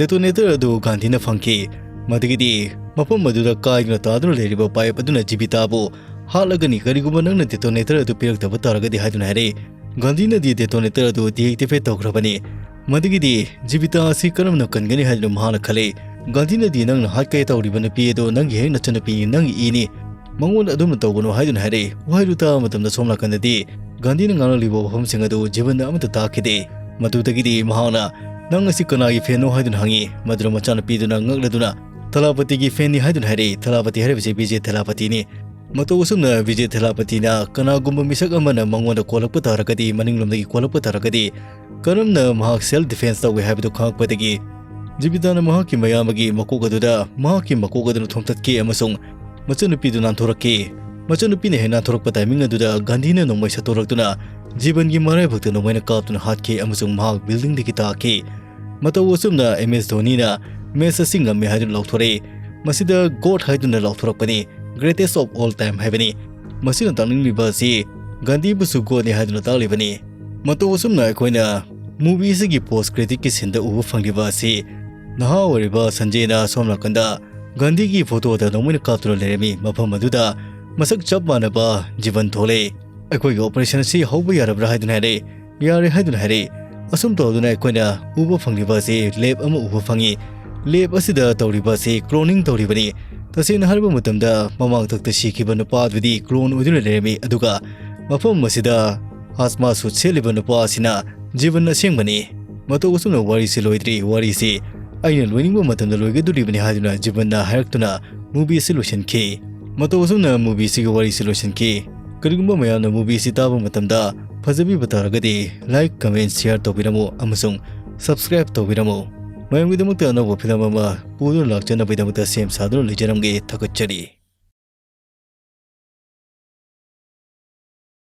ꯗꯦꯇꯣꯅꯦꯇꯔ ꯑꯗꯨ ꯒꯥꯟꯙꯤꯅ ꯐꯪꯈꯤ꯫ ꯃꯗꯨꯒꯤꯗꯤ ꯃꯐꯝ ꯑꯗꯨꯗ ꯀꯥꯏꯗꯨꯅ ꯇꯥꯗꯨꯅ ꯂꯩꯔꯤꯕ ꯄꯥꯏꯞ ꯑꯗꯨꯅ ꯖꯤꯕꯤꯇꯥꯕꯨ ꯍꯥꯠꯂꯒꯅꯤ, ꯀꯔꯤꯒꯨꯝꯕ ꯅꯪꯅ ꯗꯦꯇꯣꯅꯦꯇꯔ ꯑꯗꯨ ꯄꯤꯔꯛꯇꯕ ꯇꯥꯔꯒꯗꯤ ꯍꯥꯏꯗꯨꯅ ꯍꯥꯏꯔꯛꯏ꯫ ꯒꯥꯟꯙꯤꯅꯗꯤ ꯗꯦꯇꯣꯅꯦꯇꯔ ꯑꯗꯨ ꯗꯤꯑꯦꯛꯇꯤꯚꯦꯠ ꯇꯧꯈ꯭ꯔꯕꯅꯤ꯫ ꯃꯗꯨꯒꯤꯗꯤ ꯖꯤꯕꯤꯇꯥ ꯑꯁꯤ ꯀꯔꯝꯅ ꯀꯟꯒꯅꯤ ꯍꯥꯏꯗꯨꯅ ꯃꯍꯥꯛꯅ ꯈꯜꯂꯤ꯫ ꯒꯥꯟꯙꯤꯅꯗꯤ "ꯅꯪꯅ ꯍꯥꯠꯀꯦ ꯇꯧꯔꯤꯕ ꯅꯨꯄꯤ ꯑꯗꯨ ꯅꯪꯒꯤ ꯍꯦꯛ ꯅꯆꯟꯅꯨꯄꯤ, ꯅꯪꯒꯤ ꯏꯅꯤ꯫ ꯃꯉꯣꯟꯗ ꯑꯗꯨꯝꯅ ꯇꯧꯒꯅꯨ" ꯍꯥꯏꯗꯨꯅ ꯍꯥꯏꯔꯛꯏ꯫ ꯋꯥꯍꯩꯗꯨ ꯇꯥꯕ ꯃꯇꯝꯗ ꯁꯣꯝ ꯅꯥꯀꯟꯗꯗꯤ ꯒꯥꯟꯙꯤꯅ ꯉꯥꯡꯂꯛꯂꯤꯕ ꯋꯥꯐꯝꯁꯤꯡ ꯑꯗꯨ ꯖꯤꯕꯟꯗ ꯑꯃꯠꯇ ꯇꯥꯈꯤꯗꯦ꯫ ꯃꯗꯨꯗꯒꯤꯗꯤ ꯃꯍꯥꯛꯅ "ꯅꯪ ꯑꯁꯤ ꯀꯅꯥꯒꯤ ꯐꯦꯟꯅꯣ?" ꯍꯥꯏꯗꯨꯅ ꯍꯪꯉꯤ꯫ ꯃꯗꯨꯗ ꯃꯆꯥꯅꯨꯄꯤꯗꯨꯅ ꯉꯛꯂꯗꯨꯅ "ꯊꯂꯥꯄꯇꯤꯒꯤ ꯐꯦꯟꯅꯤ" ꯍꯥꯏꯗꯨꯅ ꯍꯥꯏꯔꯛꯏ꯫ ꯊꯂꯥꯄꯇꯤ ꯍꯥꯏꯔꯤꯕꯁꯤ ꯕꯤꯖꯦ ꯊꯂꯥꯄꯇꯤꯅꯤ꯫ ꯃꯇꯧ ꯑꯁꯨꯝꯅ ꯕꯤꯖꯦ ꯊꯂꯥꯄꯇꯤꯅ ꯀꯅꯥꯒꯨꯝꯕ ꯃꯤꯁꯛ ꯑꯃꯅ ꯃꯉꯣꯟꯗ ꯀꯣꯜꯂꯛꯄ ꯇꯥꯔꯒꯗꯤ, ꯃꯅꯤꯡꯂꯣꯝꯗꯒꯤ ꯀꯣꯜꯂꯛꯄ ꯇꯥꯔꯒꯗꯤ, ꯀꯔꯝꯅ ꯃꯍꯥꯛ ꯁꯦꯜꯐ ꯗꯤꯐꯦꯟꯁ ꯇꯧꯒꯦ ꯍꯥꯏꯕꯗꯨ ꯈꯪꯂꯛꯄꯗꯒꯤ ꯖꯤꯕꯤꯇꯥꯅ ꯃꯍꯥꯛꯀꯤ ꯃꯌꯥꯝꯕꯒꯤ ꯃꯀꯣꯛ ꯑꯗꯨꯗ ꯃꯍꯥꯛꯀꯤ ꯃꯀꯣꯛ ꯑꯗꯨꯅ ꯊꯣꯝꯇꯠꯈꯤ ꯑꯃꯁꯨꯡ ꯃꯆꯟꯅꯨꯄꯤꯗꯨ ꯅꯥꯟꯊꯣꯔꯛꯈꯤ꯫ ꯃꯆꯟꯅꯨꯄꯤꯅ ꯍꯦꯛ ꯅꯥꯟꯊꯣꯔꯛꯄ ꯇꯥꯏꯃꯤꯡ ꯑꯗꯨꯗ ꯒꯥꯟꯙꯤꯅ ꯅꯣꯡꯃꯩ ꯁꯠꯇꯣꯔꯛꯇꯨꯅ ꯖꯤꯕꯟꯒꯤ ꯃꯔꯥꯏꯕꯛꯇ ꯅꯣꯡꯃꯩꯅ ꯀꯥꯞꯇꯨꯅ ꯍꯥꯠꯈꯤ ꯑꯃꯁꯨꯡ ꯃꯍꯥꯛ ꯕꯤꯜꯗꯤꯡꯗꯒꯤ ꯇꯥꯈꯤ꯫ ꯃꯇꯧ ꯑꯁꯨꯝꯅ ꯑꯦꯝ ꯑꯦꯁ ꯙꯣꯅꯤꯅ ꯃꯦꯆ ꯑꯁꯤ ꯉꯝꯃꯦ ꯍꯥꯏꯗꯨꯅ ꯂꯥꯎꯊꯣꯔꯛꯏ꯫ ꯃꯁꯤꯗ "ꯒꯣꯠ" ꯍꯥꯏꯗꯨꯅ ꯂꯥꯎꯊꯣꯔꯛꯄꯅꯤ꯫ "Greatest of all time" ꯍꯥꯏꯕꯅꯤ꯫ ꯃꯁꯤꯅ ꯇꯥꯛꯅꯤꯡꯂꯤꯕ ꯑꯁꯤ ꯒꯥꯟꯙꯤꯕꯨꯁꯨ ꯒꯣꯠꯅꯤ ꯍꯥꯏꯗꯨꯅ ꯇꯥꯛꯂꯤꯕꯅꯤ꯫ ꯃꯇꯧ ꯑꯁꯨꯝꯅ ꯑꯩꯈꯣꯏꯅ ꯃꯨꯚꯤ ꯑꯁꯤꯒꯤ ꯄꯣꯁ ꯀ꯭ꯔꯦꯗꯤꯠꯀꯤ ꯁꯤꯟꯗ ꯎꯕ ꯐꯪꯂꯤꯕ ꯑꯁꯤ ꯅꯍꯥ ꯑꯣꯏꯔꯤꯕ ꯁꯟꯖꯦꯅ ꯁꯣꯝ ꯅꯥꯀꯟꯗ ꯒꯥꯟꯙꯤꯒꯤ ꯐꯣꯇꯣꯗ ꯅꯣꯡꯃꯩꯅ ꯀꯥꯞꯇꯨꯅ ꯂꯩꯔꯝꯃꯤ꯫ ꯃꯐꯝ ꯑꯗꯨꯗ ꯃꯁꯛ ꯆꯞ ꯃꯥꯟꯅꯕ ꯖꯤꯕꯟ ꯊꯣꯛꯂꯛꯏ꯫ "ꯑꯩꯈꯣꯏꯒꯤ ꯑꯣꯄꯔꯦꯁꯟ ꯑꯁꯤ ꯍꯧꯕ ꯌꯥꯔꯕ꯭ꯔꯥ?" ꯍꯥꯏꯗꯨꯅ ꯍꯥꯏꯔꯛꯏ꯫ "ꯌꯥꯔꯦ" ꯍꯥꯏꯗꯨꯅ ꯍꯥꯏꯔꯛꯏ꯫ ꯑꯁꯨꯝ ꯇꯧꯗꯨꯅ ꯑꯩꯈꯣꯏꯅ ꯎꯕ ꯐꯪꯂꯤꯕ ꯑꯁꯤ ꯂꯦꯞ ꯑꯃ ꯎꯕ ꯐꯪꯉꯤ꯫ ꯂꯦꯞ ꯑꯁꯤꯗ ꯇꯧꯔꯤꯕ ꯑꯁꯤ ꯀ꯭ꯂꯣꯅꯤꯡ ꯇꯧꯔꯤꯕꯅꯤ꯫ ꯇꯁꯦꯡꯅ ꯍꯥꯏꯔꯕ ꯃꯇꯝꯗ ꯃꯃꯥꯡꯊꯛꯇ ꯁꯤꯈꯤꯕ ꯅꯨꯄꯥ ꯑꯗꯨꯗꯤ ꯀ꯭ꯂꯣꯟ ꯑꯣꯏꯗꯨꯅ ꯂꯩꯔꯝꯃꯤ꯫ ꯑꯗꯨꯒ ꯃꯐꯝ ꯑꯁꯤꯗ ꯍꯥꯖꯃꯥ ꯁꯨꯠ ꯁꯦꯠꯂꯤꯕ ꯅꯨꯄꯥ ꯑꯁꯤꯅ ꯖꯤꯕꯟ ꯑꯁꯦꯡꯕꯅꯤ꯫ ꯃꯇꯧ ꯑꯁꯨꯝꯅ ꯋꯥꯔꯤꯁꯤ ꯂꯣꯏꯗ꯭ꯔꯤ꯫ ꯋꯥꯔꯤꯁꯤ ꯑꯩꯅ ꯂꯣꯏꯅꯤꯡꯕ ꯃꯇꯝꯗ ꯂꯣꯏꯒꯗꯣꯔꯤꯕꯅꯤ ꯍꯥꯏꯗꯨꯅ ꯖꯤꯕꯟꯅ ꯍꯥꯏꯔꯛꯇꯨꯅ ꯃꯨꯚꯤ ꯑꯁꯤ ꯂꯣꯏꯁꯤꯟꯈꯤ꯫ ꯃꯇꯧ ꯑꯁꯨꯝꯅ ꯃꯨꯚꯤ ꯑꯁꯤꯒꯤ ꯋꯥꯔꯤꯁꯤ ꯂꯣꯏꯁꯤꯟꯈꯤ꯫ ꯀꯔꯤꯒꯨꯝꯕ ꯃꯌꯥꯝꯅ ꯃꯨꯚꯤ ꯑꯁꯤ ꯇꯥꯕ ꯃꯇꯝꯗ ꯐꯖꯕꯤꯕ ꯇꯥꯔꯒꯗꯤ ꯂꯥꯏꯛ, ꯀꯃꯦꯟ, ꯁꯤꯌꯥꯔ ꯇꯧꯕꯤꯔꯝꯃꯨ ꯑꯃꯁꯨꯡ ꯁꯕꯁꯀ꯭ꯔꯥꯏꯕ ꯇꯧꯕꯤꯔꯝꯃꯨ꯫ ꯃꯌꯥꯝꯒꯤꯗꯃꯛꯇ ꯑꯅꯧꯕ ꯐꯤꯂꯝ ꯑꯃ ꯄꯨꯗꯨꯅ ꯂꯥꯛꯆꯅꯕꯒꯤꯗꯃꯛꯇ ꯁꯦꯝ ꯁꯥꯗꯨꯅ ꯂꯩꯖꯔꯝꯒꯦ꯫ ꯊꯥꯒꯠꯆꯔꯤ꯫